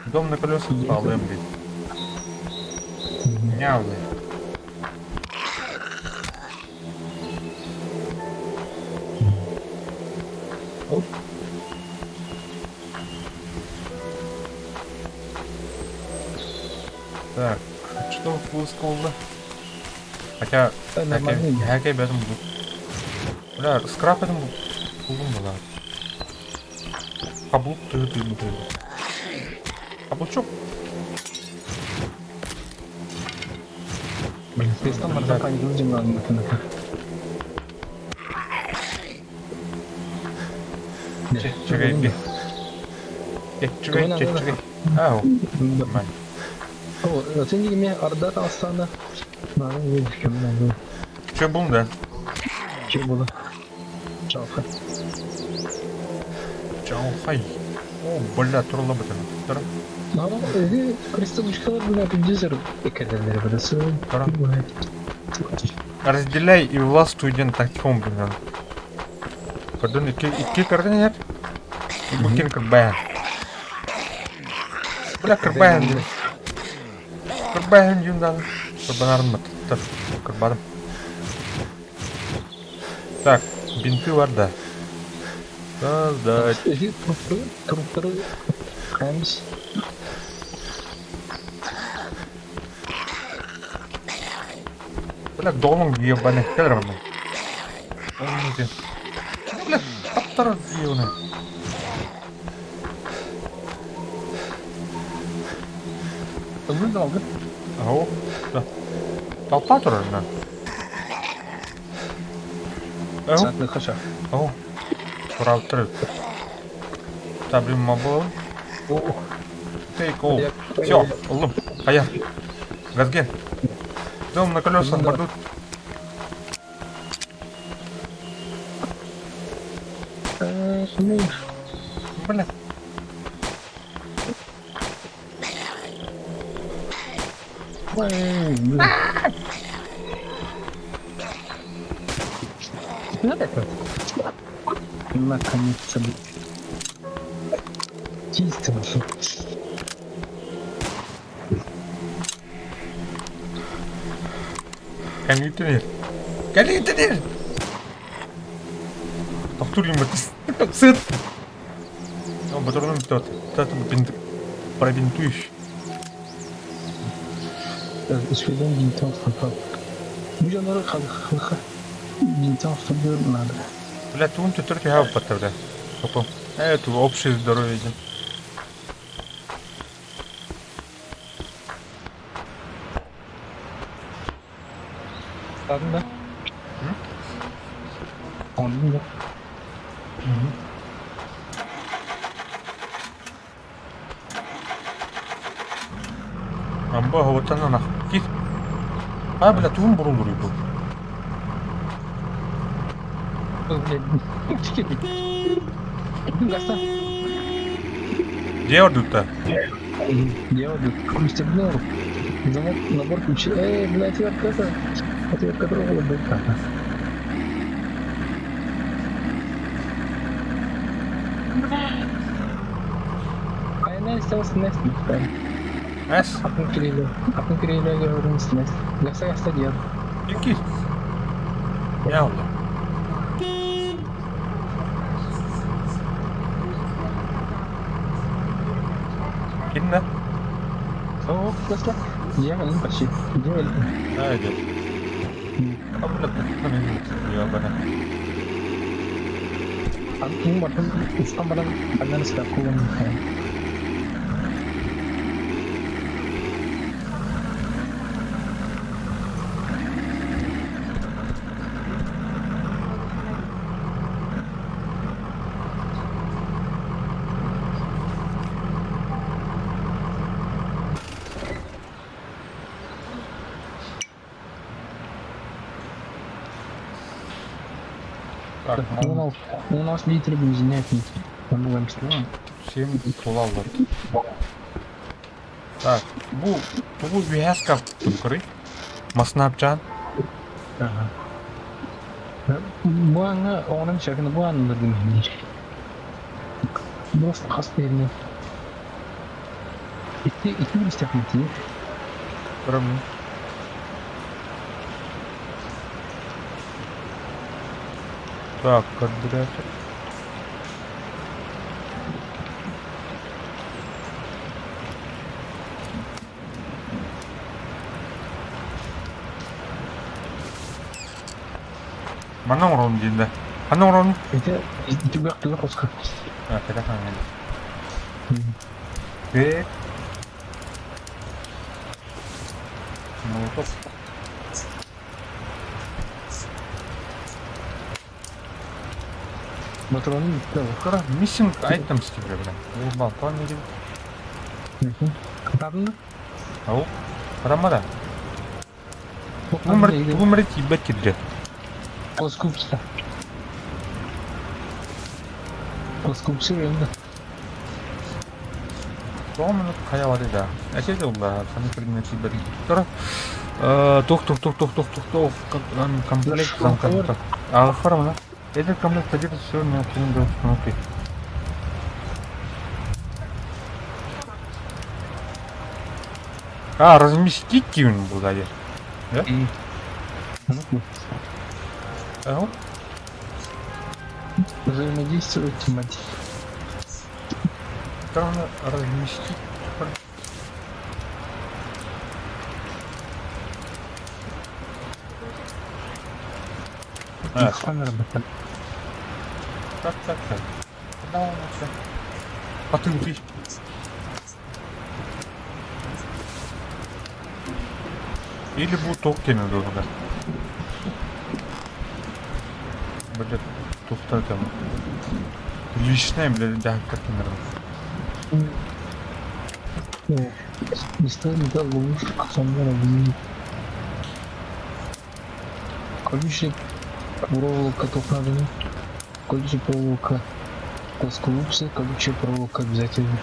Дом на колесах алым дейт. Нявы. Так, что высказал? Хотя, Нормально. хәкәй бәтем бу. Бля, скрап этим булдым была. Каблук ты ты ты. Каблучок. Блин, там марзапан будем ладно. Чэ, Чэччүгэй, чэччүгэй. Ау, нормально. О, сен дигиме арда таҕыстаана наада кэмнэн. Че бул да? Че була? Чалхай. Чалхай. О, бля, турла бытын. Тура. Наада крестовичкалар бына пиздезер экерденлери бадасы. Тура. Разделяй и властвуй диэн тактиком блин. Көрдөн икки икки көрдөн иһэр. Бу ким кырбайан. Бля кырбайан диэн. Кырбайан диэн даҕаны. Кырбанарым баттар. Кырбадым. Так, бинты бар да. Создать. Эти труптары, труптары хаймс. Бля, долон ебаный, кэлэр манна. Бля, таптар ебаный. Ыллын да алгын. Ау, да. Толпа турар на. Ау. Сатны хаша. Ау. Тураптыр. Таблин мобыл. Take all. Все, ыллым. Хайа. Газген. Дом на колесах бардут. Бля. Наконец-то. Чисто. Кэлиитинир. Кэлиитинир! Тохтуур юм Сыт! Батурун пробинтуешь. Үчүгэй бинтон фото. Бу дьоннору халха бинтон фото надо. Бля, тугун төттөрү түһэ баппаттар, бля. Опа. Это общее здоровье диэн. Ладно, да? Он да. Амба оһуоттан ынах. Кит. А, бля, тугун бурулуруй бу? Блядь. Гаса. Дьиэ ордутта. Я вот ключ Замок, набор ключей. Эй, блядь, отвертка это. Отвертка другого, блядь. Айна остался Нест. Эс. Атын кириле. Атын кириле говорим с Нест. Гаса гаса дед. Икки. Яалла. Киннэ? О, гаса. Я не почти. Делали. Да, идет. А, бля, ебаный. Атын бартын устан баран аннан скакулын. Так, У нас, у нас литр бензина нет. Там 7 тулаллар. Так, бу тугу үһэс курый. Маснапчан. Ага. Бу аңа оҕонон шакына бу аннырдым диир. Просто хас берине. Ити ити билистэх Көрөм. Так, карбюратор. Манна оҥорон диэн да. Ханна оҥорон? Ити түгэх түгэх оска. А, кэтэх хаҥан. Э. Молотов. Ботуруонун бүттэ ол. Кыра missing items диир бля. Ол балкон не диир. Кытаатынна? Ау. Хараммада. Тугум эрэ тиийбэт кирдэ. Плоскупса. Плоскупсы енді. Тоҕо минут хайа да. Эти да улла, саны предмет тиийбэт. Тура. Тух тух тух тух тух тух тух комплект замка. А форма. Этот комплект содержит все необходимое для установки. А, разместить киин булда Да? Ау? Взаимодействовать, мать. Там разместить. А, так, так, так. Куда он вообще? А ты ты. Или будет токкеме да. Блядь, тухта там. Личная, блядь, да, как наверное. Не стоит да ловушка, сонно Колючая проволока только надо, не? Колючая проволока. Плоскогубцы, колючая проволока обязательно.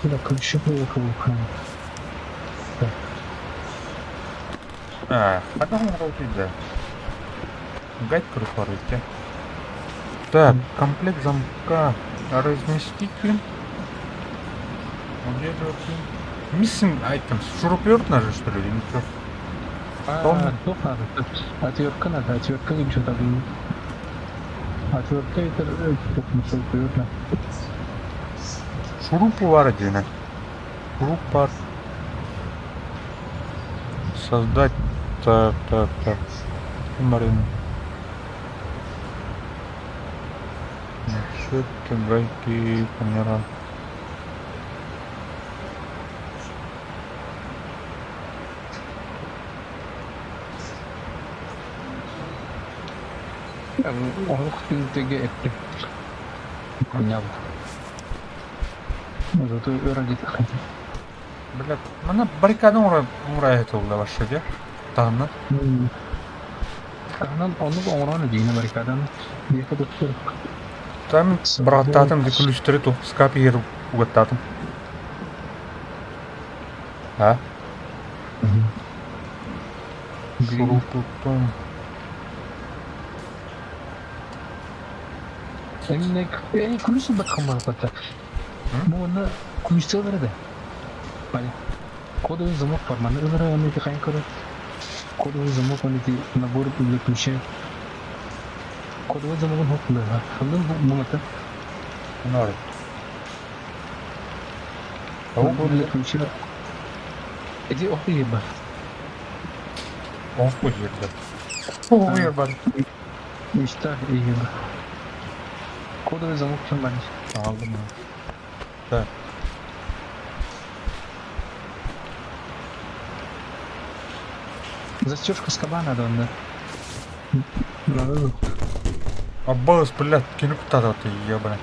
Да, колючая проволока вулкана. Так. А, потом да. Гайд прупарыйте. Так, комплект замка разместите. Где же Missing items. Шуруповерт нажи, что ли, или что? А, туох надо. Отвертка надо, отвертка или что-то. Отвертка это шуруповерт надо. Шурупу бар диэн. Шуруп бар. Создать. Так, так, так. Марин. Щетки, гайки, фанера. Оһох түнтэгэ эттим. Понял. Зато өр где-то Блядь, мана баррикада оҥоро этэ вообще дии. Таһынан. Таһынан оннук оҥорон диини баррикаданы. Диэхэ туттар. Там бырахтаатым ди күлүстэри ту скап иһэр угаттаатым. А? Шурупутун. Эмне күлүсүн бакхан бар Бу онно күлүстэ ылар да. Пали. Кодовый замок бар. Маны ылар оны ити хайын көрөр. Кодовый замок он ити набор для ключа. Кодовый замогун хоп булар. Ондан бу мумата. Норм. Набор для ключа. Эти ох еба. Ох еба. Ох еба. Мечта еба. Кодовый замок нормально. Алдым. Так. Застежка скоба надо, да. Надо. Аббас, блядь, кини куттаата ты ебаный.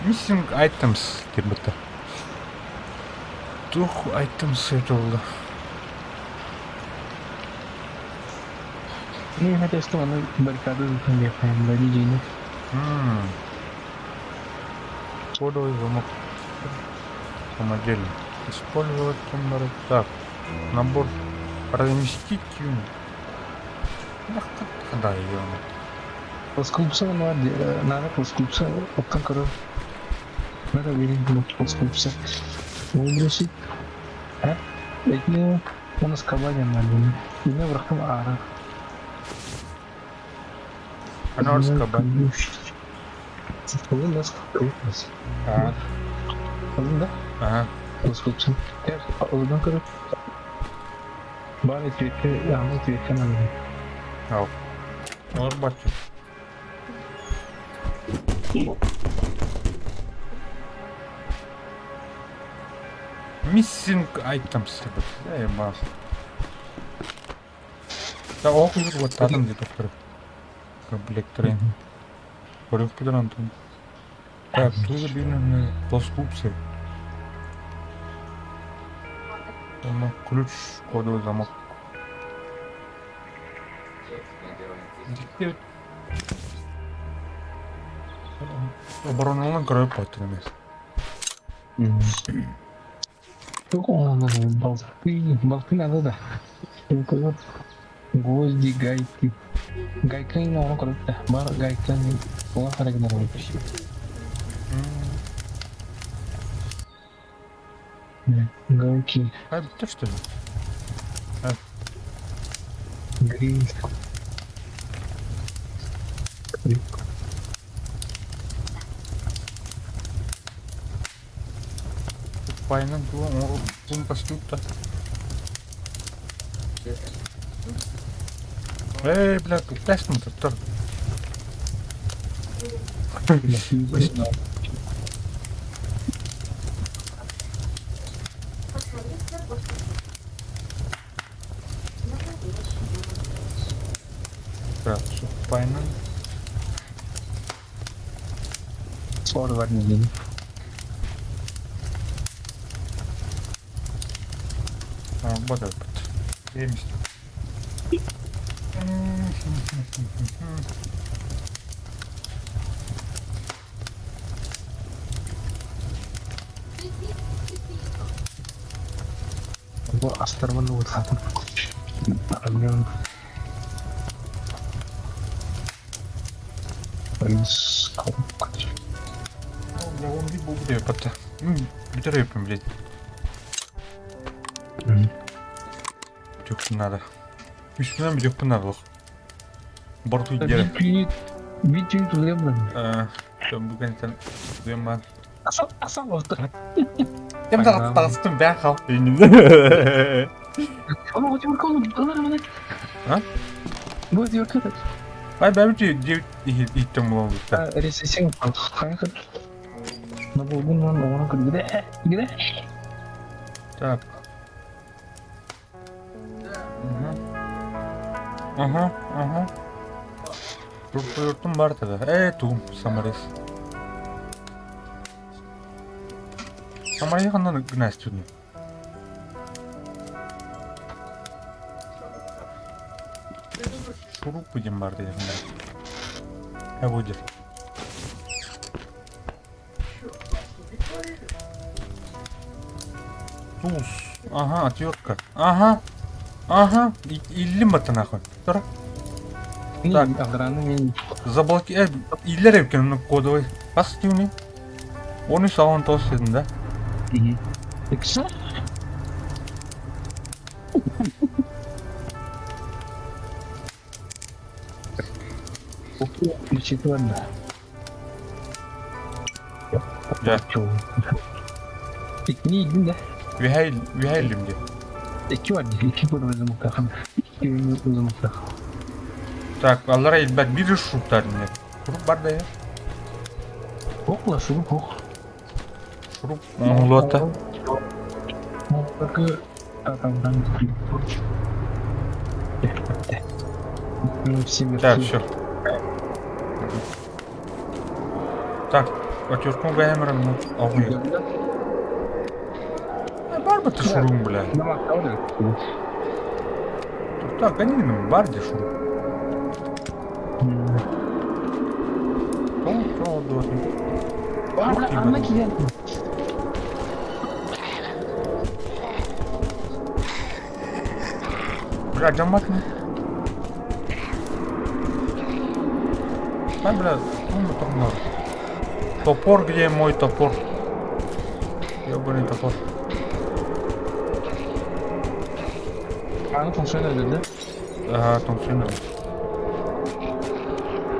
Missing items диэбитэ. Туох items это буолла? Ну, хотя что, оно баррикады ехаем, ради денег. Кодовый замок. Самодельный. Использовать камеры. Так. Набор. Разместить юнит. Да, ее. Плоскогубцы надо, надо плоскогубцы, оттан короче. Надо видеть плоскогубцы. Выбросить. А? Эти у нас кабаня надо. И на врахом ара. Анор скаба. У нас крупность. Ага. Да? Ага. Плоскогубцы. Одан короче. Бар этвекке, аны этвекке надо. Ау. Олор баччы. Missing items. Я ебал. Да, ол кыыс уоттаатым дии тохтору. Комплекторын. Көрүөхпүтүн онтон. Так, туга биир плоскупсы. Замок, ключ, кодовый замок. Дикти Оборонунан көрөп баттым эмес. Болты, болты надо, да. Гвозди, гайки. Гайканы оҥорон көрбүт бар гайканы туга хара гынар Гайки. А, ты что ли? Гриль. Крюк. Пайынан туга оҥорбуппун көстүбүт да. Эй, бля, куттаастым туттар. Так, сухпайынан. Сор бар дии. Бодойбут. Эмис. Бу астарбын уутаатын. Бля, он бит был бүтэр Бүтэр өппүн, блядь. Бүтүөхпүн наада. Үстүнэн бүтүөхпүн наада олох. Борту дьиэ. Биир түүн тулуйан баран. Бүгүн бүгүн баар. Асан асан отыр. Кем таҕыстым бээн хал. Ama отвертка ылар маны. А? Бу отвертка. Ай бэбит дьиэ ииттэн буолбута. Ресесин хайа На булгун ван оҥорон көргүдэ. Гидэ. Так. Ага, ага. Туртум бар тогда. Тум, саморез. Саморез ханна гнастюны. Шуруп будем бар дедим. Я будет. Туз. Ага, отвертка. Ага. Ага. Иллим это нахуй. Тура. Так. Аграны Заблоки... Иллер эбикен кодовый. Бас тюни. Оны салон тос дедим да. Икса? Включить ладно. Да. Икни идин да. Үһәйлим де. Икки бар дии. Икки бар замоктахан. Икки замоктах. Так, аллара илбэт бир шуруптар мне. Шуруп бар да я. Ох, шуруп ох. Шуруп оҥолуота. Так, все. Так, отвертку гаймером, ну, огуй. Бар бы ты шурум, бля. Так, они бар где шуруп. Бля, джамат не. Ай, бля, ну, топор. Топор, где мой топор? Ёбаный топор. Аны функционер да? Ага, функционер.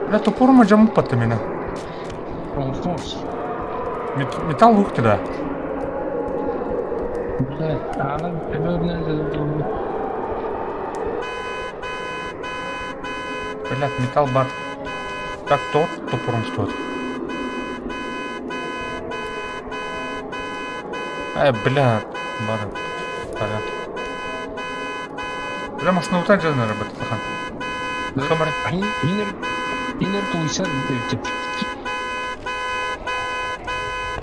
Бля, топор ма джамут патта меня. Металл ух ты, да. Бля, аны Блядь, металл бар. Так, тот топором стоит. Ай, бля, бар. Бля. Бля, массыына дьаданар быт хахан. Хамар. Инер тулуйсар эбит.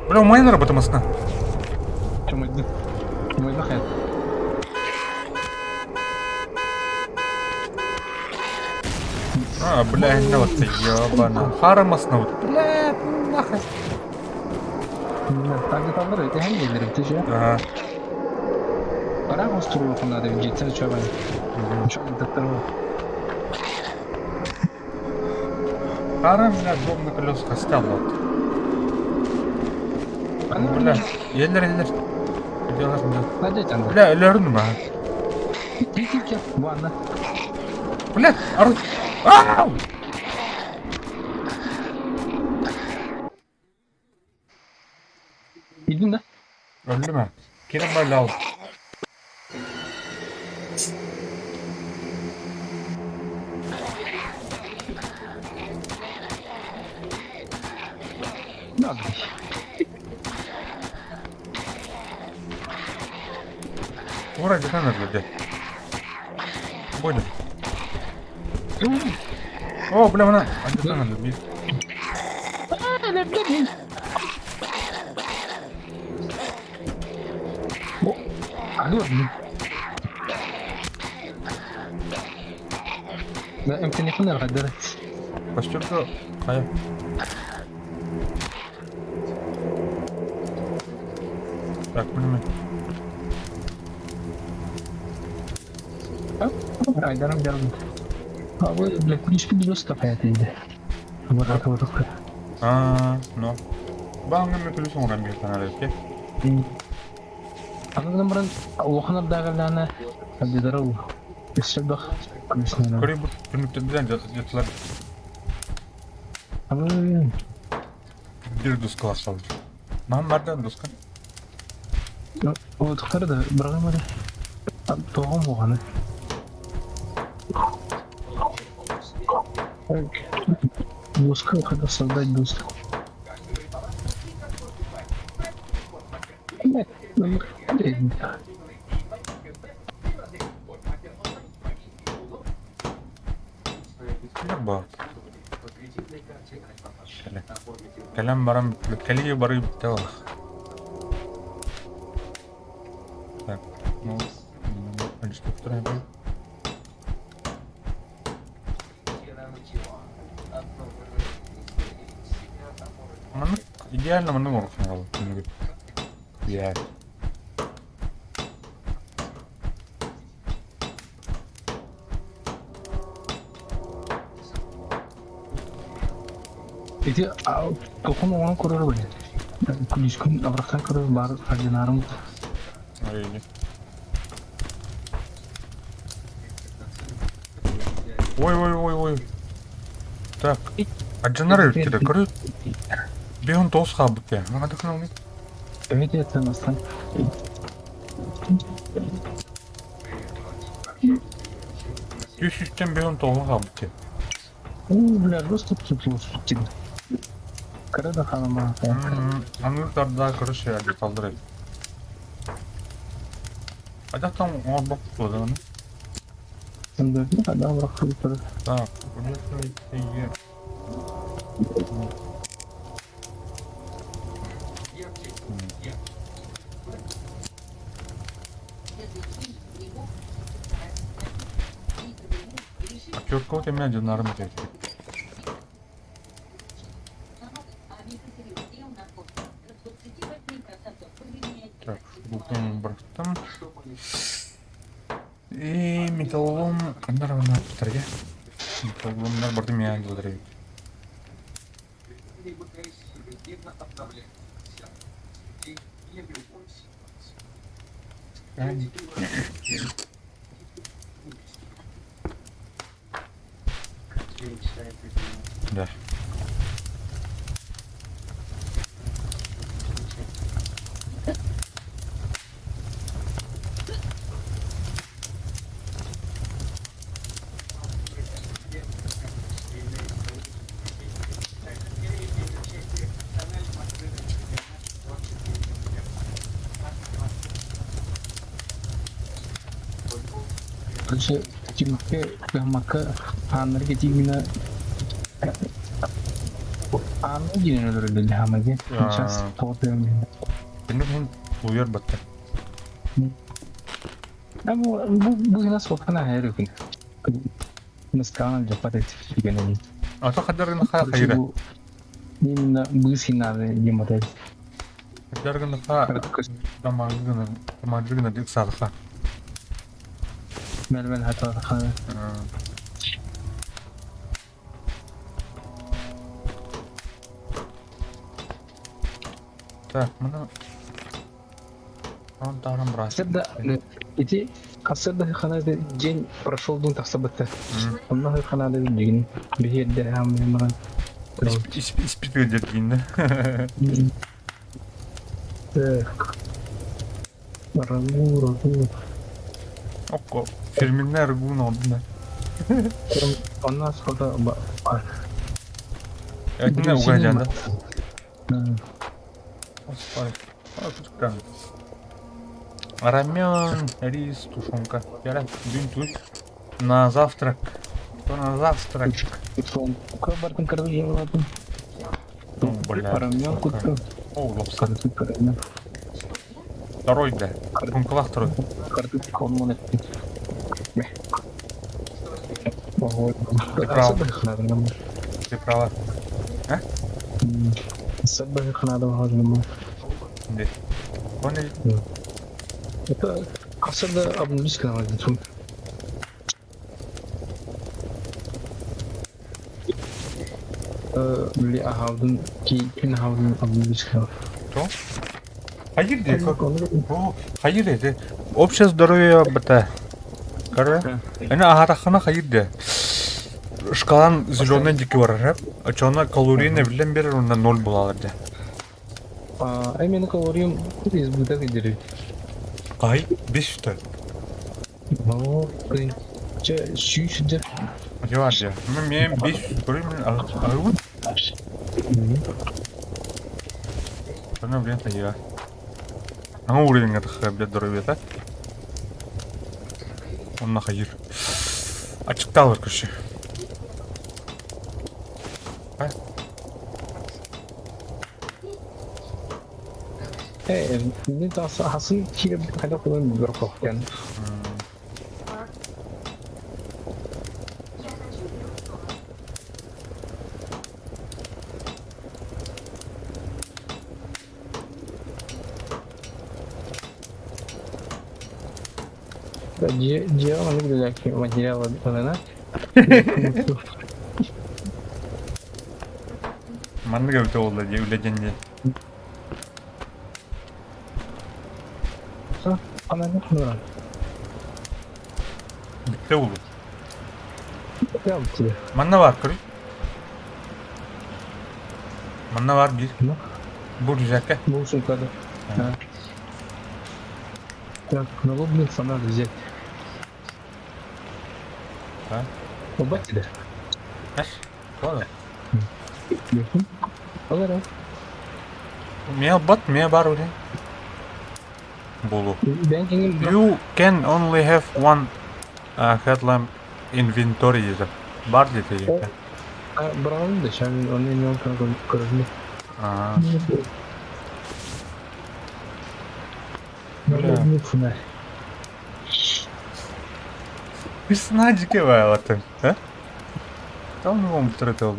Бля, умайнар быт массыына. Чумайды. Чумайды хайат. А, бля, не вот ебана. Хара массыына вот. Бля, нахуй. Таргеталлар өтөһөн диэллэр эбит же. Ага. Бараах устуруохун наада дьиэттэн үчүгэй. Үчүгэй Хара, бля, дом на колесах стал вот. Бля, еллер, еллер. Делар, бля. Бля, өлөрүн ба. Ванна. Бля, ару. Ау! Билдин да? Өлдүм ээ. Кирэн барла Надо. Ура, декан өлдү. Будем. О, бля, мына. Декан өлдү. Алло. Да, эмтэнихин арҕайдара. Костюмка хайа. Так, билимин. Айдарым жарым. А вы, бля, кулички просто хаятыйды. Бара Аа, но. Бааңҥа мүтүлү соҥуран биир таҥара Аны баран улахан ардаагалаана абдидара өссө күлүснэ. Көрүй бу түнүктэрден жатылар Абы бир дуска басалыр. Мам бардан дуска. Отуктар да бирагамары. Тоғым болғаны. Доска, хотел создать доску. Блядь, ну, блядь. Бар. Кэлэн баран кэлии бары бүттэ Так, ну, инструктор был. Маннык идеально маннык оҥоруохха Я. Ити тохон оҥорон көрөр били. Күлүскүн абырахтан көрөр бар ординарым. Ой, ой, ой, ой. Так. Аджанары өттүлэр. Көрү. Бэйон тоос хаалбыт ээ. Маҕа Эмети астан. Үс үстэн бэйон тоҕо хаалбыт ээ. Уу, бля, просто тут лосутин. Карада ханама. Аны тарда көрүшэ адьыталлар эбит. Адьахтан оҥорбок туодаҕына. Анда бырахтыбыттар. Так, Актерка эмэ дьоннорум этэ. Так, буквально бырахтым. И металлолом ханна аттарга. Металлоломнар барды миэн дылдар эбит. Да. Короче, Тимофей кыһаммакка ааннарга тиийгинэ аанна диэн өлөрөллөр хаама диэн. Сейчас тоҕо тыам Киник иһин тулуйар батта. Бу бу бу гына суоххана аһар үкүн. Мыскаан дьаппат этигенени. Ата хадарын хайра. Именно быыс хиннары диэн Хадарын ха тамагына тамагына дик сарха. Мэлмэл хатарха. Так, мына он тарам брас. Сырда ити хасырда хана день прошел дун тахсабыта. Онно ханада билигин биһиэрдэ хаамман. Испит дергинне. Так. Рагу, рагу. Окко, фирменная рагу на. Онно схода бар. Этне угайжанда. Рамен, рис, тушенка. Дюнь туш. На завтрак. Что на завтрак? Тушенка бартын кырды жабылатын. Бля. Рамен кутты. О, лапса. Второй, бля. Тушенкалах второй. Ты прав. Ты права. А? Где? Поняли? Это особо обнулись канал. Били аһаабын күн аһаабын обнулись канал. Что? Хайыр де, как? О, хайыр де. Общее здоровье бата. Кара? Ана ахатахана хайыр де. Шкалан зеленый дики бар, Ачона калорийный билен берер, онда ноль булалар де. А именно калориям избыток идери. Кай, бес что? Ну, че, сүүс де. Жавар де. Мен бес көрөмүн алгын. Ана блин хайыр. Ана уровень это блядь здоровье, так? Онна хайыр. Ачыкталыр күші. Мин хасын кире хайда кулан бир кохтен. Дьиэ ону билээки материал ылына. Маннык эбитэ буолла дии үлэ диэн дии. Бүттэ улуу. Манна баар көрүй. Манна баар биир. Бу рюкзакка. Бу сумкада. Так, налобный фонарь взять. А? Убать да? Ас? Ладно. Алара. Мия бат, мия бар ули. Болу. Бэнкингин You can only have one headlamp inventory диэтэ. Бар диэтэ диэтэ. Браун да, сейчас он не он как көрүнү. Аа. Бля. Налобный фонарь. Персонажики байлатын. А? Там не вам втратил.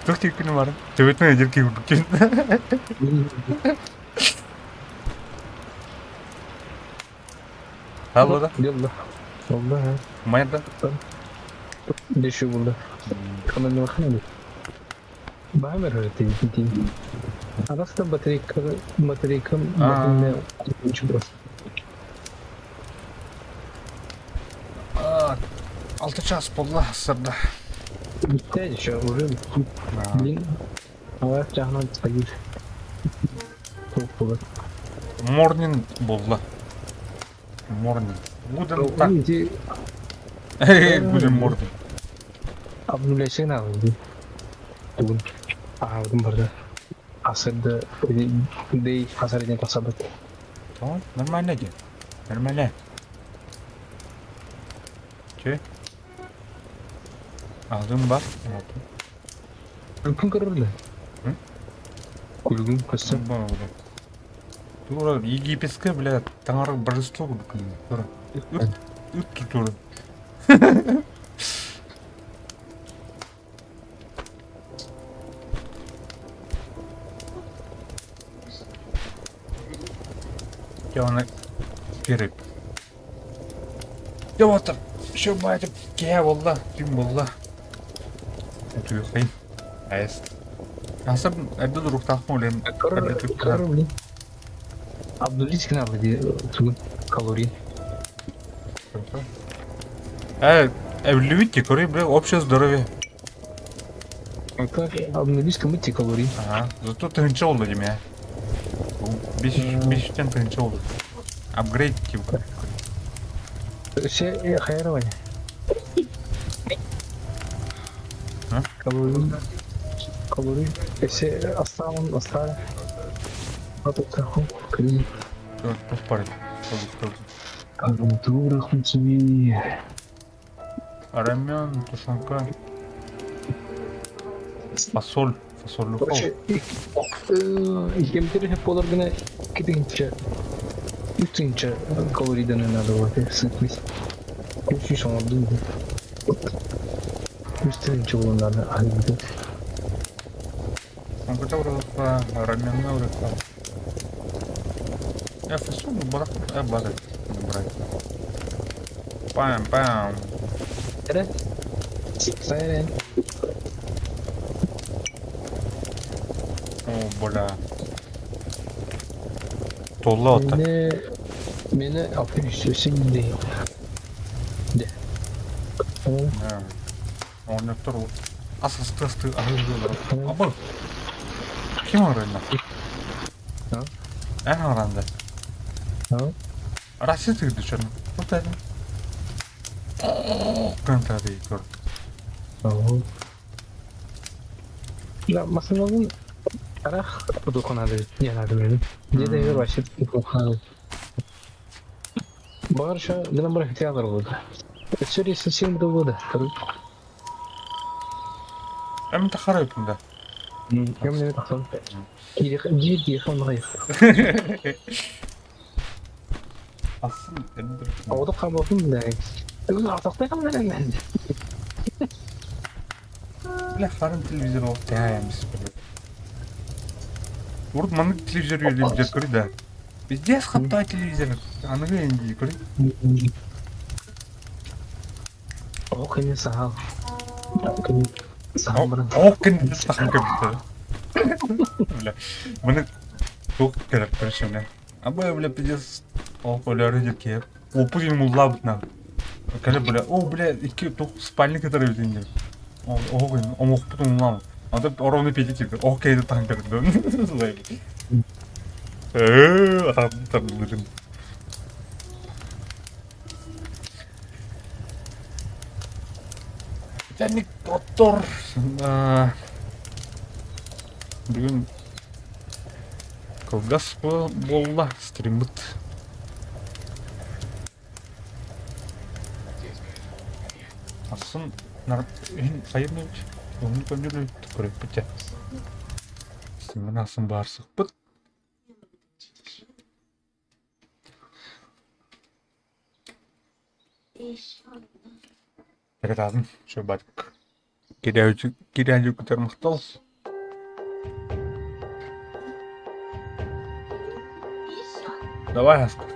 Тух тиккини бар. Төбөтүн эдир кийбит. Алло да. Дело. Oldu ha. Майда. Деші болды. Канал ханали. Бамер öğretti. Arasında батарейка батарейка А. просто. Алты час болла сырда. Bitti еще уже. Блин. Алар жағынан стоит. Тоқ болады. Морнин болла. Морнин. Гуден так. Иди Гуден морнин. обнуляйсың алды. Бүгін. Алдым барды. Асырды дей асыр ден тасабыт. Tamam, нормально де. Нормально. Че? Аҕым бар. Күлгүн көрөрлө. Күлгүн көстөн. Тура египетская, бля, таҥара божество курдук. Тура. Ыт, ыт тура. Дьэ уонна переп. Дьэ уоттар, все баайдык киһэ буолла, түүн буолла. Утуйуоххайын. Айас. Аса эрдэ туруктаахпын үлэм. Көр, блин. Обнулить надо тугун калорий. Эбиллибит ти, көрүй, бля, общее здоровье. Это обнулить кому калорий. Ага, зато тыһыынча oldu дим я. Беш үстен тыһыынча oldu. Апгрейд типа. Все хайрование. Калорий. Калорий. Все оставим, оставим. А тут ху, кри. Тух бар. Рамен, тушенка. Фасоль. Фасоль. Короче, икемтери хеп болар гына китинче. Үтүнче калорийден надо вот сытность. Үч оңордум. Үч тыһыынча буолан надо аһыйбыты. Тушенката уруохха, раменна уруохха. Фасоль барах, бар брать. Пам, пам. Эрэ? Сайрен. О, бля. Толла отта. Мени мени 680 дей. Де. Оҕонньоттор ас астыы астыы аһыы Абы. Ким оҥоройно? Эн оҥоронда? Россия тыгды чөрн. Вот это. Кантады көр. Да, масыналын арах удуханады. Не надо мен. Где-то вообще удуханады. Барша гынан бар театр болды. Все совсем до года. Эм тахара өтүндэ. Кем не тахсан. Кири кири хон гай. Асын эндер. Ауды қабылдым да. Өзі артақтай қалған мен. Бля, харын телевизор ол тәміз. Урут маннык телевизор үйреніп көрі да. Пиздец хаптай телевизор. Аныгы энди көрі. Ох, не сахал. Сахал баран. Ох, кенди тахын көбүтэ. Бля, маны туох кэлэр көрүшүнэ. Абы, бля, пиздец. Ол өлөрү деп киһи. Опут муллабытна. Кэлэ, бля, о, бля, икки туох спальник кытары бүтүн деп. Ох, омохпут умлам. Анда ровно пяти типа. Ох, кейді тахын көрдүм. Атам табылырым. Титаник оттор. Бүгүн кылгас буолла стриммит. Асын хайыр Оны көндүрү көрөппүт. Стриммин асын баарсыкпыт. Тагатаатын шөбатык. Кирәҗү көтөр махтал. Давай, Аска.